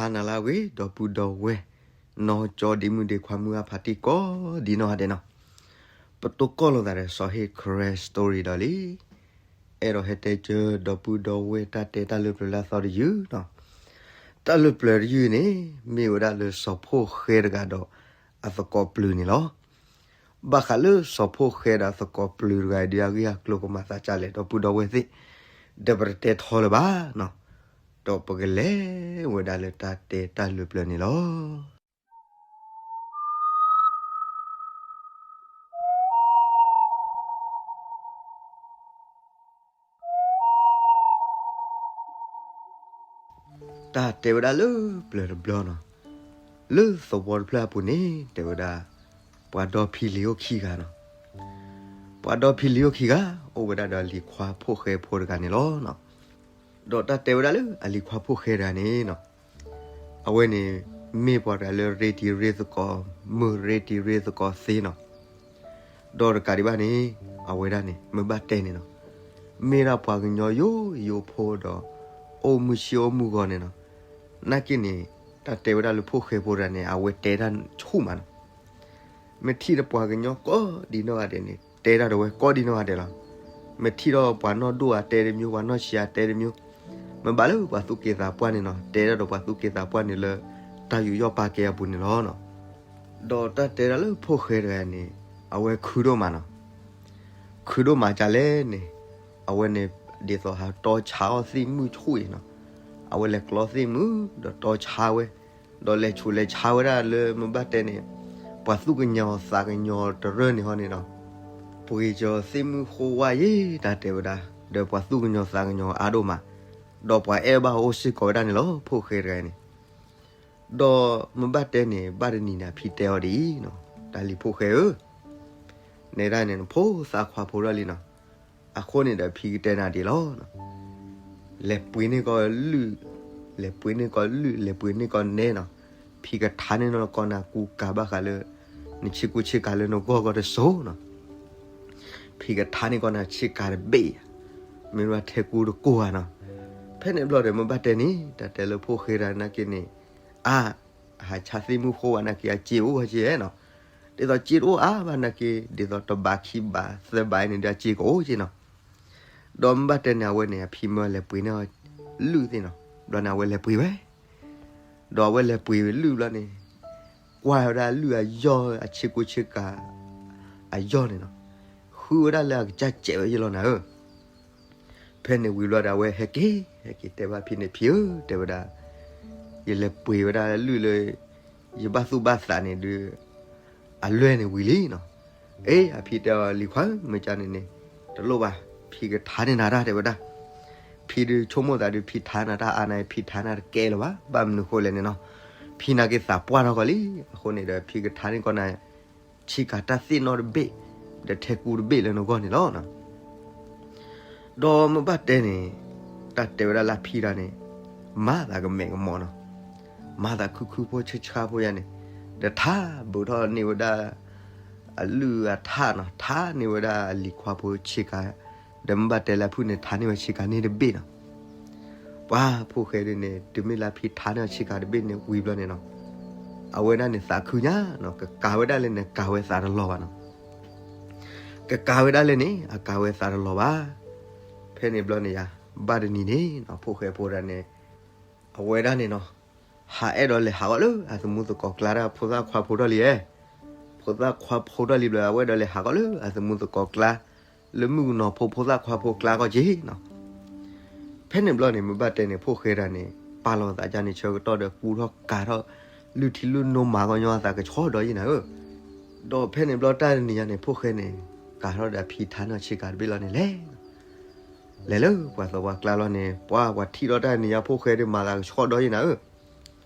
ဟါနၤလၢအဂ့ၤ ဒီပုၢ်ဒီဝဲၢ် နီၢ်ကၠီဒ့မုၣ်ဒ့ခွါမုၢ်အါဖးတံၢ်ကိးဒံနီၢ်ဂၤဒဲးနီၤ, ပတိၢ်ကီၢ်လိာ်သးဒီးစီၤဟ့ၣ် Karen Story ဒီးလံ, အဲၣ်ဒိးဟဲတဲကၢဒီပုၢ်ဒီဝဲၢ်တၢ်တဲတၢ်လၢပျၢၤလၢအသီတယုၢ်နီၤ, တၢ်လၢပျၢၤတယုၢ်န့ၣ် မ့ၢ်ဝဲဒၣ်လၢစီၤဖိၣ်ဃဲတဂၤဒီးအသကိးပျုၤန့ၣ်လီၤ. ဘၣ်ဃးလၢစီၤဖိၣ်ဃဲဒီးအသကိးပျုၤတဂၤအံၤဒုး အဂ့ၢ်အကျိၤကမၤသးဒ်လဲၣ် ဒီပုၢ်ဒီဝဲၢ်သ့ၣ်, ဒီးပတတဲထီလၢၤဘၣ်နီၤ, ဒီးပကလဲၤဝဲဒၣ်လၢတၢ်တဲတၢ်လၢပျၢၤန့ၣ်လီၤ. တၢ်တဲဝဲဒၣ်လၢပျၢၤတဘျီနီၤ, လၢသဝီတဖျၢၣ်အပူၤန့ၣ် တဲဝဲဒၣ် ပှၤဒီဖံလံၤအိၣ်ခံဂၤနီၤ, ပှၤဒီဖံလံၤအိၣ်ခံဂၤ အိၣ်ဝဲဒၣ်ဒီးအလံၤခွါဖိၣ်ဃဲဖိတဂၤန့ၣ်လီၤ. ဒီးတၢ်တဲဝဲဒၣ်လၢအလံၤခွါဖိၣ်ဃဲတဂၤန့ၣ်နီၤ, အဝဲန့ၣ် မ့ၢ်ပှၤတဂၤလၢရ့တံၤရ့သကိး, မုၢ်ရ့တံၤရ့သကိးသ့နီၤ, ဒီးတကးဒံးဘၣ်န့ၣ် အဝဲဒၣ်န့ၣ် မ့ၢ်ဘၣ်တဲန့ၣ်နီၤ, မ့ၢ်ဒၣ်ပှၤကညီယိယိဖိဒီး အိၣ်မုာ်ဆံးအိၣ်မုာ်ဂီၤန့ၣ်နီၤ, နာ်က့န့ၣ် တၢ်တဲဝဲဒၣ်လၢဖိၣ်ဃဲဖိတဂၤန့ၣ် အဝဲတဲတၢ်ဆူၣ်မးနီၤ, မ့ၢ်ထံၣ်ဒီးပှၤကညီကိးဒံနီၢ်ဂၤဒဲးန့ၣ် တဲတၢ်ဒီးဝဲကိးဒံနီၢ်ဂၤဒဲးလီၤ. မ့ၢ်ထံၣ်ဒီးပှၤနီၢ်ဒိၣ်အတဲတမျိုး ပှၤနီၢ်ဆံးအတဲတမျိုး, မ့ၢ်ဘၣ်လၢပှၤသူၣ်က့သးပှၢ်န့ၣ်နီၤ တဲတၢ်ဒီးပှၤသူၣ်က့သးပှၢ်န့ၣ်လၢ တၢ်ယူးယီၣ်ပာ်ကဲအပူၤန့ၣ်လီၤ. ဒီးတၢ်တဲဒၣ်လၢဖိၣ်ဃဲတဂၤန့ၣ် အဝဲခုဒိၣ်မးနီၤ, ခုဒိၣ်မးဒ်လဲၣ်န့ၣ် အဝဲန့ၣ် ဒ်သိးဟးတီဆါအီၣ်သ့ၣ်မုၣ်ဆူၣ်အံၤနီၤ, အဝဲလဲၤကျီသ့ၣ်မုၣ်ဒီးတီဆါဝဲ, ဒီးလဲၤဆူးလဲၤဆါဝဲဒၣ်လၢမ့ၢ်ဘၣ်တဲန့ၣ် ပှၤသူၣ်ကညီၤသးကညီၤတရၢၢ်န့ၣ်ဟီန့ၣ်နီၤ, ပှ့ၤကီၤသ့ၣ်မုၣ်ဃိဝါယဲ တၢ်တဲဝဲဒၣ်, ဒီးပှၤသူၣ်ကညီၤသးကညီၤအါဒိၣ်မး, ဒီးပှၤအဲၣ်ဘၣ်အီၤစ့ၢ်ကီးဝဲဒၣ်န့ၣ်လီၤ ဖိၣ်ဃဲတဂၤန့ၣ်. ဒီးမ့ၢ်ဘၣ်တဲန့ၣ် ဘၣ်တနံၤန့ၣ် အဖံတဲအီၤဒ်အံၤနီၤ, တၢ်လံၤဖိၣ်ဃဲဧၢ, နဲဒၣ်န့ၣ် နဖိသၣ်ခွါဖိထီၣ်လံနီၤ, အဃိန့ၣ်ဒီးဖံကတဲနၤဒ်လီၤ, လဲၤပှ့ၤန့ၢ်ကီၢ်လုၢ်, လဲၤပှ့ၤန့ၢ်ကီၢ်လုၢ် လဲၤပှ့ၤန့ၢ်ကီၢ်နဲနီၤ, ဖံကထါန့ၢ်နီၢ်ကီၢ်နၤကူကၤဘၣ်ဃးလၢ နဆ့ကူဆ့ကၤလၢနဂီၢ်ကီၢ်တစိၤနီၤ, ဖံကထါန့ၢ်ကီၢ်နၤဆ့ကၤတဘ့ၣ်, မ့ၢ်ဝဲထဲကူတကိၢ်ဧါနီၤ. ဖဲန့ၣ်ဘျီဒီးမ့ၢ်ဘၣ်တဲန့ၣ် တၢ်တဲလၢဖိၣ်ဃဲတဂၤနာ်က့န့ၣ်, အါ, ဟးဆါသ့ၣ်မုၣ်ဃိဝါနာ်က့ အစ့အိၣ်ဝဲက့နီၤ, ဒ်သိးစ့တအိၣ်အါဘၣ်နာ်က့ ဒ်သိးတဘးခံဘးသၢဘးအံၤန့ၣ်ဒီးအစ့ကအိၣ်က့နီၤ. ဒီးမ့ၢ်ဘၣ်တဲန့ၣ် အဝဲန့ၣ် အဖံမၢလဲၤပှ့ၤန့ၢ်အီၤလုၢ်သ့ၣ်နီၤ, ဘျီန့ၣ် အဝဲလဲၤပှ့ၤဝဲ ဒီးအဝဲလဲၤပှ့ၤလုၢ်ဘျီန့ၣ်, ကွၢ်ဝဲဒၣ်လုၢ်အယီၢ် အဆ့ကူဆ့ကၤ အယီၢ်န့ၣ်နီၤ, ဃုဝဲဒၣ်လၢအကစၢ်စဲးဝဲယလီၤနၤဧၢ. ဖဲန့ၣ်ဝံၤဘျီဒီး အဝဲဟဲက့ၤ, ဟဲက့ၤတဲဘၣ်ဖံန့ၣ် ဖံဧၢ, တဲဝဲဒၣ်, ယလဲၤပှ့ၤဝဲဒၣ်လုၢ်လၢ ယဘၣ်သူၣ်ဘၣ်သးန့ၣ်ဒုး အလွဲၢ်န့ၣ်ဝံၤလံနီၤ. အ့ အဖံတဲအီၤ လံၤခွါဧၢ, မ့ၢ်ကန့ၣ်န့ၣ် တလိၣ်ဘၣ်, ဖံကထါန့ၢ်နၤတၢ် တဲဝဲဒၣ်. ဖံဒုးဆိကမိၣ်သးဒုး ဖံထါနၤတၢ်အါနၤ ဖံထါနၤတကဲလၢၤဘၣ်, ဘၣ်မနုၤဃိလဲၣ်န့ၣ်နီၤ, ဖံနာ်က့သးပှၢ်ထီၣ်ကီးလံ, အဃိန့ၣ်ဒီး ဖံကထါန့ၢ်ကီၢ်နၤ ဆ့ကၤတၢ်သ့ၣ်နီၣ်တဘ့ၣ်, ဒီးထဲကူတဘ့ၣ်လၢနဂီၢ်န့ၣ်လီၤ. ဒီးမ့ၢ်ဘၣ်တဲန့ၣ်, တၢ်တဲဝဲဒၣ်လၢဖံတၢ်န့ၣ်, မၤသးကမဲာ်ကမီၤနီၤ, မၤသးခုခုဖိဆါဆါဖိယါန့ၣ်, ဒီးထါဘူးထီၣ်န့ၢ်ဝဲဒၣ် အလုၢ်အထါနီၤ, ထါန့ၢ်ဝဲဒၣ်အလံၤခွါဖိဆ့ကၤ, ဒီးမ့ၢ်ဘၣ်တဲလၢဖုၣ်န့ၣ် ထါန့ၢ်ဝဲဆ့ကၤန့ၢ်တဘ့ၣ်နီၤ. ပှၤဖိၣ်ဃဲဒ်န့ၣ် တုၤမ့ၢ်လၢဖံထါန့ၢ်ဆ့ကၤတဘ့ၣ်န့ၣ်ဝံၤဘျီန့ၣ်နီၤ, အဝဲဒၣ်န့ၣ်သးခုညါနီၤ, ကကၤဝဲဒၣ်လဲၣ်န့ၣ် ကၤဝဲသးတလီၤဘၣ်နီၤ. ကကၤဝဲဒၣ်လဲၣ်န့ၣ် အကၤဝဲသးတလီၤဘၣ်. ဖဲန့ၣ်ဘျီန့ၣ်ယါ, ဘၣ်တနံၤန့ၣ်နီၤ ဖိၣ်ဃဲဖိဒၣ်န့ၣ်, အဝဲဒၣ်န့ၣ်နီၤ, ဟးအဲၣ်ဒိးလဲၤဟးဂီၤလၢအသမူသကိးကျါဒၣ်ဖိသၣ်ခွါဖိထီၣ်လံဧါ. ဖိသၣ်ခွါဖိထီၣ်လံဘျီ အဝဲအဲၣ်ဒိးလဲၤဟးဂီၤလၢအသမူသကိးကျါ, လၢမုၣ်ကနီၤဖိဖိသၣ်ခွါဖိကျါကီၢ်က့နီၤ. ဖဲန့ၣ်ဘျီန့ၣ် မ့ၢ်ဘၣ်တဲန့ၣ် ဖိၣ်ဃဲဒၣ်န့ၣ် ပာ်လီၤသးဒ်န့ၣ်ဆၢကတီၢ်ဒီးကူထီၣ်ကၤထီၣ် လုၢ်ထံလုၢ်နိမၤကီညီအသးကဆှီဒီးယံၤနၤဧၢ. ဒီးဖဲန့ၣ်ဘျီတၢ်တနံၤညါန့ၣ် ဖိၣ်ဃဲန့ၣ် ကၤထီၣ်ဒီးအဖံထါန့ၢ်ဆ့ကၤတဘ့ၣ်လီၤန့ၣ်လဲၤ လဲၤလၢပှၤသဝီကျါလီၤန့ၣ် ပှၤပှၤထံၣ်ထီၣ်တၢ်တနံၤညါ ဖိၣ်ဃဲဒုးမၤသးကဆှီဒီးယံၤနၤဧၢ.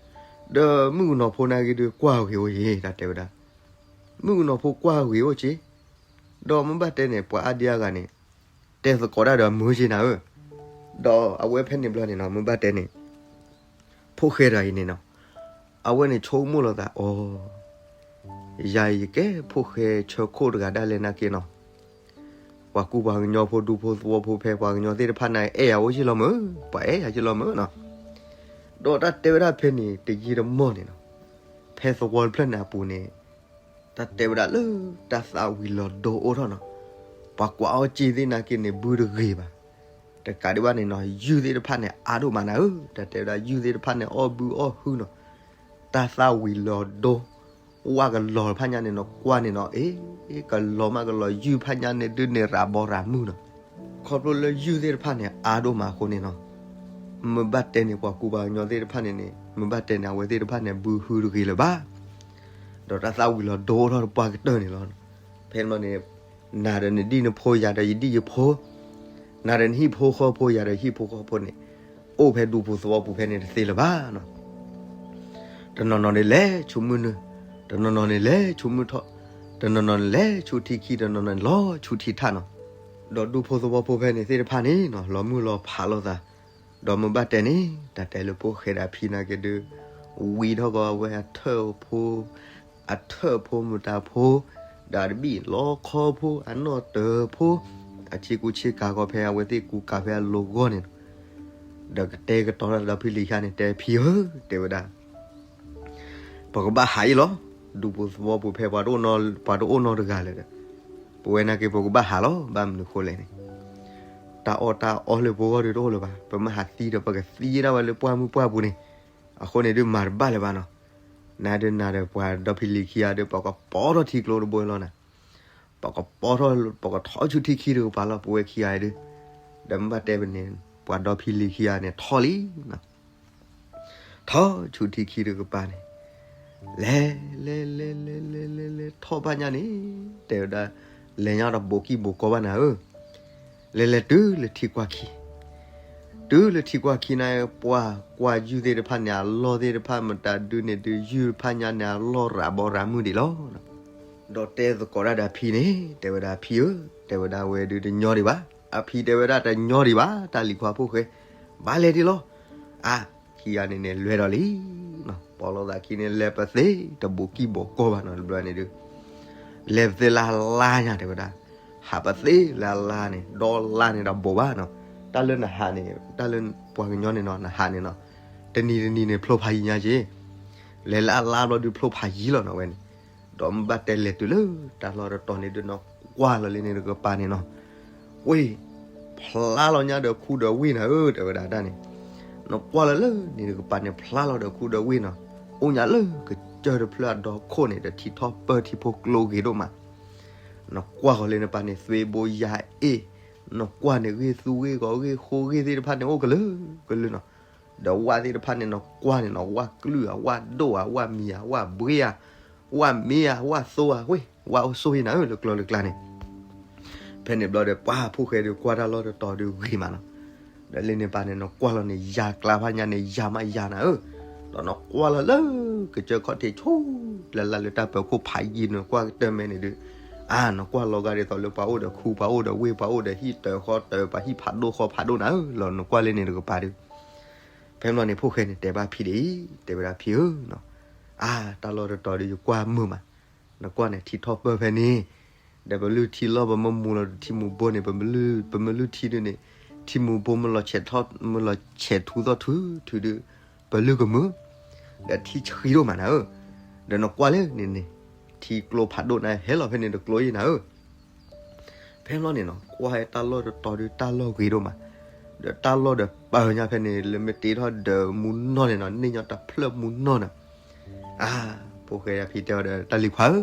ဒီးမုၣ်ကနီၤဖိနာ်က့ဒုးကွၢ်ဂ့ၤအိၣ်ယံၤ တၢ်တဲဝဲဒၣ်, မုၣ်ကနီၤဖိကွၢ်ဂ့ၤအိၣ်က့, ဒီးမ့ၢ်ဘၣ်တဲန့ၣ် ပှၤအါဒံအါဂၤန့ၣ် တဲသကိးတၢ်ဒီးအမုာ်က့နၤဧၢ. ဒီးအဝဲဖဲန့ၣ်ဘျီန့ၣ်နီၤ မ့ၢ်ဘၣ်တဲန့ၣ် ဖိၣ်ဃဲတဂၤအံၤန့ၣ်နီၤ, အဝဲန့ၣ်ဆိကမိၣ်လီၤသးအီၤ, ယၤအံၤယကဲဖိၣ်ဃဲဆၢခိၣ်တဂၤဒၣ်လဲာ်နာ်က့နီၤ, ပှၤကူပှၤကညီဖိဒူဖိသဝီဖိဖဲပှၤကညီသ့ၣ်တဖၣ်န့ၣ် အဲၣ်ယၤအိၣ်ယ့ၢ်လီၤမုာ်, ပှၤအဲၣ်ယၤယ့ၢ်လီၤမုာ်နီၤ. ဒီးတၢ်တဲဝဲဒၣ်ဖဲန့ၣ် တယံာ်တမီၢ်န့ၣ်နီၤ, ဖဲသဝီတဖျၢၣ်န့ၣ်အပူၤန့ၣ် တၢ်တဲဝဲဒၣ်လၢတၢ်သၣ်ဝံၤလီၤဒိအိၣ်ထီၣ်နီၤ, ပှၤကွၢ်အီၣ်စ့သ့ၣ်နာ်က့န့ၣ် ဘုတဂ့ၤဘၣ်. တကးဒံးဘၣ်န့ၣ်နီၤ ယုၢ်သ့ၣ်တဖၣ်န့ၣ် အါဒိၣ်မးနၤဧၢ, တၢ်တဲဝဲဒၣ်ယုၢ်သ့ၣ်တဖၣ်န့ၣ် အီၣ်ဘုအီၣ်ဟုနီၤ, တၢ်သၣ်ဝံၤလီၤဒိ ဝၣ်ကလီၤတဖၣ်ညါန့ၣ်နီၤ ကွၢ်န့ၣ်နီၤ အ့ ကလီၤမးကလီၤ ယုၢ်တဖၣ်ညါန့ၣ်ဒုးန့ၣ်ရးဘီရးမုၢ်နီၤ, ခီဖျိလၢယုၢ်သ့ၣ်တဖၣ်န့ၣ် အါဒိၣ်မးအဃိန့ၣ်နီၤ, မ့ၢ်ဘၣ်တဲန့ၣ်ပှၤကူပှၤကညီသ့ၣ်တဖၣ်န့ၣ်န့ၣ် မ့ၢ်ဘၣ်တဲန့ၣ် အဝဲသ့ၣ်တဖၣ်န့ၣ် ဘုဟုတဂ့ၤလၢၤဘၣ်. ဒီးတၢ်သၣ်ဝံၤလီၤဒိအိၣ်ထီၣ်တပှၢ်ကတၢၢ်န့ၣ်လီၤ. ဖဲန့ၣ်န့ၣ် နၤဒီးနဒံၣ်နဖိ ယၤဒီးယဒံၣ်ယဖိ, နၤဒီးနဟံၣ်ဖိဃီဖိ ယၤဒီးဟံၣ်ဖိဃီဖိန့ၣ် အိၣ်ဖဲဒူဖိသဝီပူၤဖဲန့ၣ်တသ့လၢၤဘၣ်နီၤ. တနီၤနီၤန့ၣ်လဲၤဆူမုၢ်နုာ်, တနီၤနီၤန့ၣ်လဲၤဆူမုၢ်ထီၣ်, တနီၤနီၤန့ၣ်လဲၤဆူထံခံ, တနီၤနီၤန့ၣ်လီၤဆူထံထၣ်နီၤ. ဒီးဒူဖိသဝီဖိဖဲန့ၣ်သ့ၣ်တဖၣ်န့ၣ်နီၤ လီၤမုၢ်လီၤဖးလိာ်သး, ဒီးမ့ၢ်ဘၣ်တဲန့ၣ် တၢ်တဲလၢဖိၣ်ဃဲဒီးအဖံနာ်က့ဒုး ဝံထီၣ်ကီးဝဲအထၢၣ်ဖိ, အထၢၣ်ဖိမတၤဖိ, ဒီးတဘံၣ်လီခီဖိ, အနီၣ်တၢၤဖိ, အဆ့ကူဆ့ကၤကီးဖဲအဝဲသ့ၣ်ကူကၤဖဲအလိၤဂီၢ်န့ၣ်နီၤ. ဒီးကတဲကတီၤတၢ်ဒီဖံလံၤခံဂၤန့ၣ် တဲဖံဧၢ, တဲဝဲဒၣ် ပကဘၣ်ဟးအံၤလီၤ. ဒူဖိသဝီပူၤဖဲပှၤတအိၣ်နီတဂၤလၢၤဒီး ပဝဲနာ်က့ပကဘၣ်ဟးလီၤ. ဘၣ်မနုၤဃိလဲၣ်န့ၣ် တၢ်အီၣ်တၢ်အီလၢပဂီၢ်ဒုးတအိၣ်လၢၤဘၣ်. ပမ့ၢ်ဟးသံဒီး ပကသံဒၣ်ဝဲလၢပှၢ်မုၢ်ပှၢ်ပူၤန့ၣ်, အဃိန့ၣ်ဒုးမၤတဘၣ်လၢၤဘၣ်နီၤ. နၤဒုးနၤဒီးပှၤဒီဖံလံၤခံဂၤဒုး ပကပီထီၣ်ထံကျိတဘိလီၤနၤ. ပကပီထီၣ် ပကထီၣ်ဆူထံခံတကပၤလီၤ ပဝဲခံဂၤဒုး, ဒီးမ့ၢ်ဘၣ်တဲပန့ၣ် ပှၤဒီဖံလံၤခံဂၤန့ၣ်ထီၣ်လံနီၤ. ထီၣ်ဆူထံခံတကပၤန့ၣ် လဲၤ လဲၤ လဲၤ လဲၤ လဲၤ လဲၤ လဲၤ ထီၣ်ဘၣ်ညါန့ၣ် တဲဝဲဒၣ် လဲၤညါဒီးဘိးကံၢ်ဘိးကီဘၣ်နၤဧၢ, လဲၤ လဲၤတုၤလၢထံကွၢ်ခံ, တုၤလၢထံကွၢ်ခံန့ၣ် ပှၤကွၢ်ယုၢ်သ့ၣ်တဖၣ်န့ၣ် အလီၢ်သ့ၣ်တဖၣ်မတၤဒုးန့ၣ်ဒုး ယုၢ်တဖၣ်ညါန့ၣ် အလီၢ်ရးဘီရးမုၢ်ဒံးလီၤ. ဒီးတဲသကိးတၢ်ဒီးအဖံန့ၣ် တဲဝဲဒၣ်အဖံဧၢ, တဲဝဲဒၣ်ဝဲဒုးတညီဒံးဘၣ်. အဖံတဲဝဲဒၣ်တညီဒံးဘၣ် တၢ်လံၤခွါဖိၣ်ဃဲ, ဘၣ်လဲၤဒံးလီၤ. အါ ခံဂၤန့ၣ်န့ၣ် လဲၤဒီးလံနီၤ, ပီလိာ်သးခံန့ၣ် လဲၤပသ့ တဘိးကံၢ်ဘိးကီဘၣ်နီၤ တဘျီန့ၣ်ဒုး လဲၤပသ့လၢအလါညါ တဲဝဲဒၣ်, ဟးပသ့လၢအလါန့ၣ် ဒီလါန့ၣ်ဒီးဘိးဘၣ်နီၤ. တၢ်လၢနဟးန့ၣ် တၢ်လၢပှၤကညီန့ၣ်နီၤ နဟးန့ၣ်နီၤ တနံၤတနံၤန့ၣ် ဖျိဖးယံၤညါက့ၤ, လဲၤလၢအလါဘျီဒုး ဖျိဖးယံၤလီၤနီၤဝဲန့ၣ်. ဒီးမ့ၢ်ဘၣ်တဲလဲၤတုၤလၢတၢ်လီၢ်တတီၤန့ၣ်ဒုး နကွၢ်လီၤလၢန့ၣ်တကပၤန့ၣ်နီၤ, ဝ့ၢ် ဖျါလီၤညါဒီးခူဒီးဝ့ၢ်နၤဧၢ တဲဝဲဒၣ်တၢ်န့ၣ်. နကွၢ်လီၤလၢန့ၣ်တကပၤန့ၣ် ဖျါလီၤဒီးခူဒီးဝ့ၢ်နီၤ, အိၣ်ညါလၢကစၢၢ်တဖျၢၣ်အဒီခိၣ်န့ၣ် ဒီးထံထီၣ်ပၢၢ်ထံဖိကျိဂ့ၤဒိၣ်မး. နကွၢ်ဃီၤလၢန့ၣ်တကပၤန့ၣ် သွ့ဘိယါအ့ၣ်, နကွၢ်န့ၣ် ဂ့ၢ်သူဂ့ၢ်ဂီၤဂ့ၢ်ဃိဂ့ၢ်သ့ၣ်တဖၣ်န့ၣ် အိၣ်ကလုာ်ကလုာ်နီၤ. ဒီးဝၣ်သ့ၣ်တဖၣ်န့ၣ် နကွၢ်န့ၣ်နီၤ ဝၣ်ကလုၢ်ဧါ ဝၣ်ဒိၣ်ဧါ ဝၣ်မံၤဧါ ဝၣ်ဘှ့ဧါ ဝၣ်မ့ၤဧါ ဝၣ်သိဧါ ဝ့ၢ် ဝၣ်အိၣ်ဆိၣ်ဂ့ၤနၤဧၢ လၢကျီလၢကျါန့ၣ်. ဖဲန့ၣ်ဘျီဒီး ပှၤဖိၣ်ဃဲဒုးကွၢ်တၢ်လီၢ်တတီၤဒုးဂ့ၤမးနီၤ. ဒီးလၢန့ၣ်တကပၤန့ၣ် နကွၢ်လီၤန့ၣ် ယၤကျါဖးညါန့ၣ် ယၤမးယၤနၤဧၢ, ဒီးနကွၢ်လီၤလၢကစၢၢ်ခီၣ်ထံးဆိ လၢလၢလၢတၢ်ပၢၤခိၣ်ဖးယံၤန့ၣ် နကွၢ်ကတၢၢ်မဲန့ၣ်ဒုး, အါ နကွၢ်လီၤဂာ်ဒ်သိးလၢပှၤအိၣ်ဒီးခူပှၤအိၣ်ဒီးဝ့ၢ်ပှၤအိၣ်ဒီးဟံၣ်တၢၤဃီတၢၤ ပှၤဟံၣ်ဖးဒိၣ်ဃီဖးဒိၣ်နၤဧၢ, လီၤနကွၢ်လၢန့ၣ်တကပၤဒုး. ဖဲန့ၣ်ဘျီန့ၣ်ဖိၣ်ဃဲန့ၣ် တဲဘၣ်ဖံဒ်အံၤ, တဲဝဲဒၣ်ဖံဧၢ, အါ တၢ်လီၢ်တတီၤဒုး ယကွၢ်မုာ်မး, နကွၢ်န့ၣ် ထံထီၣ်ပၢၢ်ဖဲန့ၣ်, ဒီးပလုၢ်ထံလီၢ် ပမ့ၢ်မူလီၤဒီးထံမူဘိန့ၣ် ပမ့ၢ်လုၢ်ထံဒုးန့ၣ်, ထံမူဘိမ့ၢ်လီၤဆဲးထီၣ် မ့ၢ်လီၤဆဲးထူသီၣ်ထူထူဒုး, ပလုၢ်ကမုာ်, ဒီးထံဆှံဒိၣ်မးနၤဧၢ, ဒီးနကွၢ်လၢန့ၣ်န့ၣ်, ထံကျိဖးဒိၣ်နၤ ဟဲလီၤဖဲန့ၣ်တကျိယံၤနၤဧၢ. ဖဲန့ၣ်ဘျီန့ၣ်နီၤ ကွၢ်တၢ်လီၢ်တတီၤဒုး တၢ်လီၢ်ဂ့ၤဒိၣ်မး, ဒီးတၢ်လီၢ်ဒီးပၢၤညါဖဲန့ၣ် လၢမ့ၢ်တ့ထီၣ်ဒီးမူနီၢ်န့ၣ်နီၤ န့ၢ်ညီတဖျၢၣ်မူနီၢ်နီၤ. အါ ဖိၣ်ဃဲအဖံတဲအီၤဒီး တၢ်လံၤခွါဧၢ,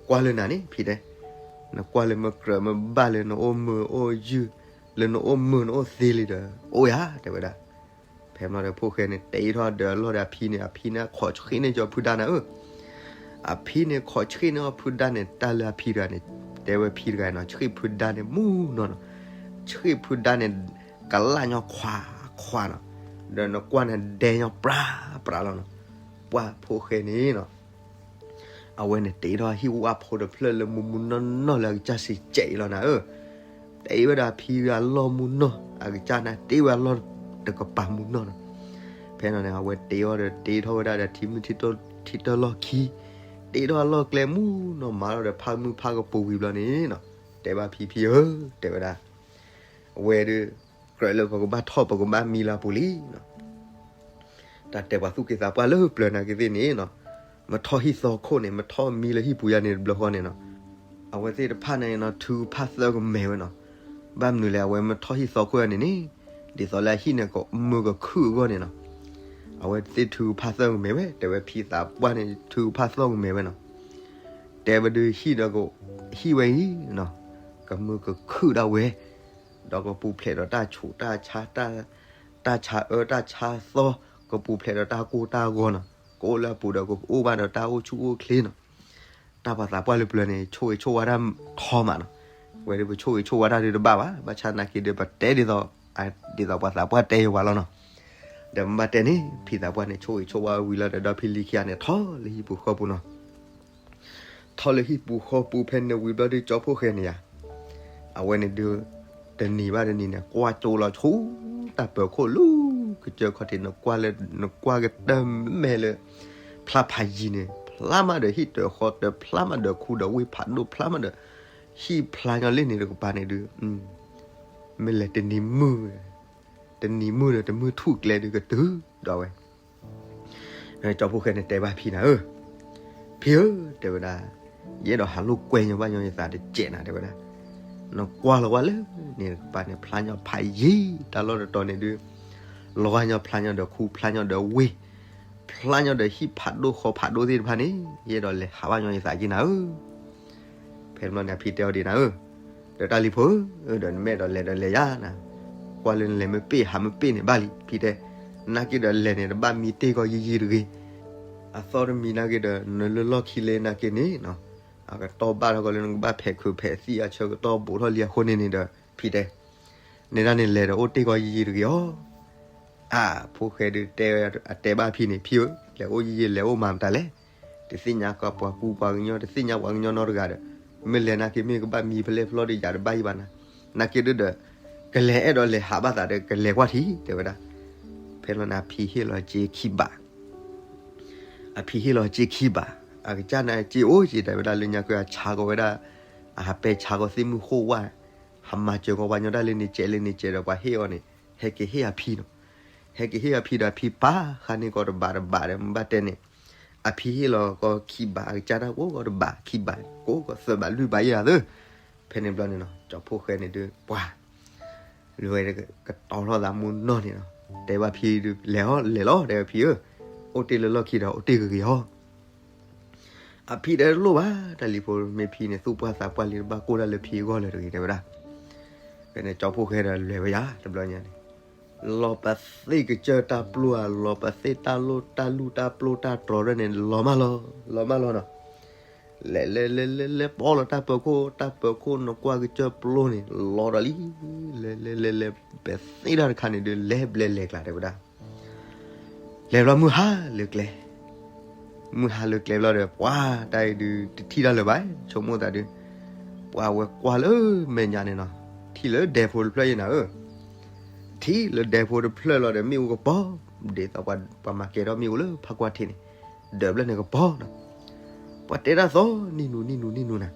ကွၢ်လၢနၤန့ၣ် ဖံတဲ, နကွၢ်လၢမ့ၢ်ကြၢးမ့ၢ်ဘၣ်လၢ နအိၣ်မုာ်အိၣ်ယုၢ်, လၢနအိၣ်မုာ်နအိၣ်သ့လံဒီး အိၣ်ယၤ တဲဝဲဒၣ်. ဖဲန့ၣ်ဘျီဒီးဖိၣ်ဃဲန့ၣ် တ့ထီၣ်ဒီးအလီၢ်ဒီးအဖံန့ၣ် အဖံန့ၣ်ခိးဆှ့ၣ်န့ၢ်ကၠီဖုဒါနၤဧၢ, အဖံန့ၣ်ခိးဆှ့ၣ်န့ၢ်အီၤဖုဒါန့ၣ် တၢ်လၢအဖံတဂၤန့ၣ်, တဲဝဲဖံတဂၤနီၤ ဆှ့ၣ်ဖုဒါန့ၣ်မူနီၢ်နီၤ, ဆှ့ၣ်ဖုဒါန့ၣ် ကလၣ်ညီခွးခွးနီၤ, ဒီးနကွၢ်န့ၣ် ဒဲညီပြးပြးလီၤနီၤ. ပှၤဖိၣ်ဃဲန့ၣ်နီၤ အဝဲန့ၣ်တ့ထီၣ်ဟံၣ်ဝၣ်ဖိတဖျၢၣ်လၢမူမူနီၢ်နီၢ်လၢအကစၢ်စံးကဲးအံၤလီၤနၤဧၢ, တ့ဝဲဒၣ်ဖံဝဲအလီၢ်မူနီၢ် အကစၢ်န့ၣ်တ့ဝဲအလီၢ်တကပၤမူနီၢ်နီၤ. ဖဲန့ၣ်န့ၣ် အဝဲတ့အီၤဒီးတ့ထီၣ်ဝဲဒၣ်ဒီးထံမုၢ်ထံတၢၢ်လီၢ်ခံ, တ့ထီၣ်အလီၢ်ကျဲမူနီၢ်မးလီၤဒီးဖးမုၢ်ဖးကပူၤဝံၤဘျီန့ၣ်နီၤ, တဲဘၣ်ဖံဖံဧၢ, တဲဝဲဒၣ် အဝဲဒီး ကြၢးလၢပကဘၣ်ထီၣ်ပကဘၣ်မံလၢအပူၤလံနီၤ. တၢ်တဲပှၤသူၣ်က့သးပှၢ်လၢပျၢၤနာ်က့သ့ၣ်န့ၣ်နီၤ, မ့ၢ်ထီၣ်ဟံၣ်သီခိၣ်န့ၣ် မ့ၢ်ထီၣ်မံလၢဟံၣ်ပူၤယါန့ၣ်တဘျီဃီန့ၣ်နီၤ, အဝဲသ့ၣ်တဖၣ်န့ၣ်နီၤ ထုကဖၣ်သၢကမဲာ်ဝဲနီၤ. ဘၣ်မနုၤလဲၣ် အဝဲမ့ၢ်ထီၣ်ဟံၣ်သီခိၣ်ယါန့ၣ်န့ၣ်, ဒ်သိးလၢအဟံၣ်န့ၣ်ကမုာ်ကခုၣ်အဂီၢ်န့ၣ်နီၤ, အဝဲသ့ၣ်ထုကဖၣ်သၢကမဲာ်ဝဲ, တဲဝဲဖံသးပှၢ်န့ၣ် ထုကဖၣ်သၢကမဲာ်ဝဲနီၤ. တဲဝဲဒုးဟံၣ်ဒီးကဟံၣ်ဝဲအံၤနီၤ, ကမုာ်ကခုၣ်ဒၣ်ဝဲ, ဒီးကပူၤဖျဲးဒီးတၢ်ဆူးတၢ်ဆါ, တၢ်ဆါအၢတၢ်ဆါသီ, ကပူၤဖျဲးဒီးတၢ်ကိၢ်တၢ်ဂီၤနီၤ, ကအိၣ်လၢအပူၤဒီးကအိၣ်ဘၣ်ဒီးတၢ်အိၣ်ဆူၣ်အိၣ်ချ့နီၤ. တၢ်ပှၤသးပှၢ်လၢပျၢၤန့ၣ် ဆိၣ်ဂ့ၤဆိၣ်ဝါတၢ်ထီမးနီၤ. ဝဲဒၣ်ပဆိၣ်ဂ့ၤဆိၣ်ဝါတၢ်ဒုးတဘၣ်ဘၣ်, ဘၣ်ဆၣ်နာ်က့ဒီးပတဲဒ်သိး, ဒ်သိးပှၤသးပှၢ်တဲယၤဝဲလီၤနီၤ. ဒီးမ့ၢ်ဘၣ်တဲန့ၣ် ဖံသးပှၢ်န့ၣ် ဆိၣ်ဂ့ၤဆိၣ်ဝါဝံၤလီၤဒီး ဒီဖံလံၤခံဂၤန့ၣ် ထီၣ်လၢဟံၣ်ပူၤဃီပူၤနီၤ. ထီၣ်လၢဟံၣ်ပူၤဃီပူၤဖဲန့ၣ်ဝံၤဘျီဒုး ကၠီဖှိၣ်ဃဲန့ၣ်ယါ, အဝဲန့ၣ်ဒုး တနံၤဘၣ်တနံၤန့ၣ် ကွၢ်ကၠိလီၤဆူ တၢ်ပၢၤခိၣ်လၢ ကစၢၢ်ခီၣ်ထံး နကွၢ်လၢ နကွၢ်ကတၢၢ်မဲာ်လၢ ဖျါဖးယံၤန့ၣ် ဖျါမးဒီးဟံၣ်တၢၤဃီတၢၤ ဖျါမးဒီးခူဒီးဝ့ၢ်ဖးဒိၣ် ဖျါမးဒီး ဟံၣ်ဖျါညီလၢန့ၣ်တကပၤန့ၣ်ဒုး မ့ၢ်လဲၤတနံၤမုၢ်, တနံၤမုၢ်ဒီးတမုၢ်ထူၣ်ကျဲဒုးကတုၤဒီးဝဲ ကၠီဖှိၣ်ဃဲန့ၣ်တဲဘၣ်ဖံနၤဧၢ, ဖံဧၢ, တဲဝဲဒၣ်, ယအဲၣ်ဒိးဟးလိာ်ကွဲညီဘၣ်ညီယသးတစဲးနၤ တဲဝဲဒၣ်, နကွၢ်လီၤဝဲလၢန့ၣ်တကပၤန့ၣ် ဖျါညီဖးယံၤ တၢ်လီၢ်တတီၤန့ၣ်ဒုး လီၤဂာ်ညီဖျါညီဒီးခူ ဖျါညီဒီးဝ့ၢ်, ဖျါညီဒီးဟံၣ်ဖးဒိၣ်ဃီဖးဒိၣ်သ့ၣ်တဖၣ်န့ၣ် ယအဲၣ်ဒိးလဲၤဟးဘၣ်ညီယသးက့နၤဧၢ. ဖဲန့ၣ်ဘျီန့ၣ် အဖံတဲအီၤဒ်နၤဧၢ, ဒီးတၢ်လံၤဖိဧၢ, ဒီးနမ့ၢ်အဲၣ်ဒိးလဲၤဒီးလဲၤယါနၤ, ကွၢ်လၢနလဲၤမ့ၢ်ပ့ၢ်ဟးမ့ၢ်ပ့ၢ်န့ၣ်ဘၣ်လံ ဖံတဲ, နာ်က့ဒီးလဲၤန့ၣ် တဘၣ်မံတ့ၢ်ကီးယံာ်ယံာ်တဂ့ၤ, အသီတမံၤနာ်က့ဒီး နလၢလီၢ်ခံလဲၣ်နာ်က့န့ၣ်နီၤ, အကတီၢ်ဘၣ်ထီၣ်ကီးလၢနကဘၣ်ဖဲးခုးဖဲးသံၣ်အဆၢကတီၢ်ဘူးထီၣ်လံအဃိန့ၣ်န့ၣ်ဒီး ဖံတဲ, နဲဒၣ်န့ၣ်လဲၤဒီးအိၣ်တ့ၢ်ကီးယံာ်ယံာ်တဂ့ၤအီၤ. အၢ ဖိၣ်ဃဲဒုးတဲ, အတဲဘၣ်ဖံန့ၣ် ဖံဧၢ, လဲၤအိၣ်ယံာ်ယံာ်လဲၤအိၣ်မၤမတၤလဲၣ်, တသ့ၣ်ညါကီးပှၤကူပှၤကညီ တသ့ၣ်ညါပှၤကညီနီတဂၤဒီး, မ့ၢ်လဲၤနာ်က့မ့ၢ်ကဘၣ်မံဖဲလဲၣ်ဖျီဒီးယၤတဘၣ်ယံၤဘၣ်နၤ, နာ်က့ဒုးဒီး, ကလဲၤအဲၣ်ဒိးလဲၤဟးဘၣ်သးဒီး ကလဲၤကွၢ်ထံၣ် တဲဝဲဒၣ်. ဖဲလီၤန့ၣ် အဖံဟ့ၣ်လီၤစ့ခံဘး အဖံဟ့ၣ်လီၤစ့ခံဘး, အကစၢ်န့ၣ်စ့အိၣ်က့ၤ တဲဝဲဒၣ်လၢညါက့အဆါကီးဝဲဒၣ်, အဟးပဲဆါကီးသ့ၣ်မုၢ်ဃိၣ်ဝၣ်, ဟးမၤစၢၤကီးပှၤညီတၢ်လၢန့ၣ်ကဲးလၢန့ၣ်ကဲးဒီးပှၤဟ့ၣ်အီၤန့ၣ်, ဟဲက့ၤဟ့ၣ်အဖံနီၤ, ဟဲက့ၤဟ့ၣ်အဖံဒီးအဖံပာ်ဃာ်န့ၢ်ကီးတဘးတဘးဒီး မ့ၢ်ဘၣ်တဲန့ၣ်, အဖံဟ့ၣ်လီၤကီးခံဘး အကစၢ်တၢ်ကိးကီးတဘးခံဘး ကိးကီးသၢဘးလွံၢ်ဘးယဲၢ်သၢ ဖဲန့ၣ်ဘျီန့ၣ်နီၤ ကၠီဖှိၣ်ဃဲန့ၣ်ဒုး ပှၤ လၢဝဲကတီၤထီၣ်သးမူနီၢ်န့ၣ်နီၤ, တဲဘၣ်ဖံဒုး လဲၤအီၤ လဲၤလီၤ တဲဝဲဖံဧၢ, အိၣ်တ့ၢ်လၢလီၢ်ခံဒီးအိၣ်တ့ၢ်ဂ့ၤဂ့ၤအီၤ. အဖံတဲတလိၣ်ဘၣ် တၢ်လံၤဖိမ့ၢ်ဖံန့ၣ် သူၣ်ပှၢ်သးပှၢ်လံ တဘၣ်ကိၢ်တၢ်လၢဖံအဂီၢ်လၢၤတဂ့ၤ တဲဝဲဒၣ်. ဖဲန့ၣ်ကၠီဖှိၣ်ဃဲဒီးလဲၤဝဲယါတဘျီညါန့ၣ်, လီၤပသ့ၣ်ကစၢၢ်တၢ်ပျိဧါ လီၤပသ့ၣ်တၢ်လိၣ်တၢ်လူၢ်တၢ်ပျိတၢ်တြီၤဒၣ်န့ၣ် လီၤမၢ်လီၤ, လီၤမၢ်လီၤနီၤ. လဲၤလဲၤလဲၤလဲၤလဲၤပီလီၤတၢ်ပၢၤခိၣ် တၢ်ပၢၤခိၣ်နကွၢ်ကစၢၢ်ပျိန့ၣ် လီၤဒီးလံ, လဲၤလဲၤလဲၤလဲၤ ပသ့ၣ်တၢ်တခါန့ၣ်ဒုး လဲၤဘျဲလဲၤကျါတဲဝဲဒၣ်. လဲၤဘျီမုၢ်ဟါလၢကျဲ, မုၢ်ဟါလၢကျဲဘျီဒီး ပှၤတၢ်အံၤဒုးတထံၣ်တၢ်လၢၤဘၣ် ဆိကမိၣ်သးဒုး, ပှၤဝဲကွၢ်လၢမဲာ်ညါန့ၣ်နီၤ, ထံၣ်လၢဒဲဖိတဖျၢၣ်ယဲနၤဧၢ, ထံၣ်လၢဒဲဖိတဖျၢၣ်လီၤဒီး မ့ၣ်အူကပီၤ, ဒ်သိးပှၤမၤကဲၤထီၣ်မ့ၣ်အူလၢဖးကွၢ်ထံးန့ၣ်, ဒၢးဘျၢၣ်န့ၣ်ကပီၤနီၤ. ပှၤတဲတၢ်သီ နံၣ်နူနံၣ်နူနံၣ်နူနၤ,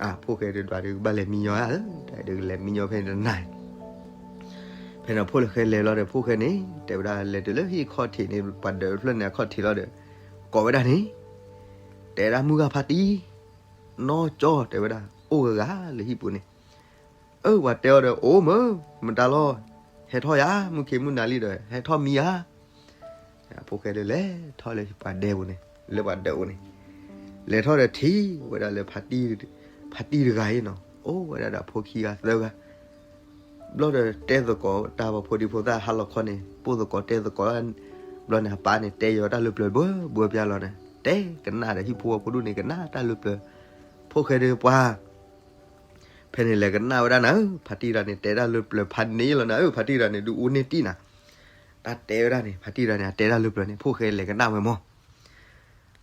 အဖိၣ်ဃဲဒုးဒွးဒုးကဘၣ်လဲၤမံညီဧါ, တၢ်ဒုးကလဲၤမံညီဖဲန့ၣ်တနၤ ဖဲန့ၣ်ဖိၣ်ဃဲလဲၤလီၤဒီး ဖိၣ်ဃဲန့ၣ် တဲဝဲဒၣ်လဲၤတုၤလၢဟံၣ်ခီၣ်ထံးန့ၣ် ပှၤဒၢးဖျၢၣ်န့ၣ်အခီၣ်ထံးလီၤဒီး ကိးဝဲဒၣ်န့ၣ်, တဲဒၣ်မုၢ်ဂၤဖါတံၢ်, နီၢ်ကၠီတဲဝဲဒၣ် အိၣ်ဂၤဂၤလၢဟံၣ်ပူၤန့ၣ်, အၢ ပှၤတဲအီၤဒီး အိၣ်မၢ်, မတၤလီၤ, ဟဲထီၣ်ယၤ မုၢ်ခ့မုၢ်နၤလံဒီး ဟဲထီၣ်မံယၤ အဖိၣ်ဃဲဒီးလဲၤထီၣ်လၢပှၤဒဲပူၤန့ၣ် လၢပှၤဒၢးပူၤန့ၣ်, လဲၤထီၣ်ဒီးထံၣ်ဝဲဒၣ်လၢ ဖါတံၢ်တဂၤအံၤနီၤ, အိၣ်ဝဲဒၣ်ဒီးဖိခံဂၤသၢဂၤ, ဘျီဒီးတဲသကိးတၢ် ပှၤဖိဒံဖိသၣ်ဟါလီၤခီန့ၣ် ပိၢ်သကိးတဲသကိး, ဘျီန့ၣ် အပၢ်န့ၣ် တဲယီၤတၢ်လၢပျၢၤဘၢဘၢပျါလီၤန့ၣ် တဲကနၣ်ဒီး ဟံၣ်ဖိဃီဖိဒူၣ်န့ၣ် ကနၣ်တၢ်လၢပျၢၤ, ဖိၣ်ဃဲဒီးပှၤ ဖဲန့ၣ်လဲၤကနၣ်ဝဲဒၣ်နၤဧၢ, ဖါတံၢ်တဂၤန့ၣ် တဲတၢ်လၢပျၢၤဖးန့ၢ်လီၤနၤဧၢ, ဖါတံၢ်တဂၤန့ၣ် ဒုးအူန့ၢ်တံၢ်နၤ, တၢ်တဲဝဲဒၣ်န့ၣ် ဖါတံၢ်တဂၤန့ၣ် အတဲတၢ်လၢပျၢၤန့ၣ် ဖိၣ်ဃဲလဲၤကနၣ်ဝဲမၢ်,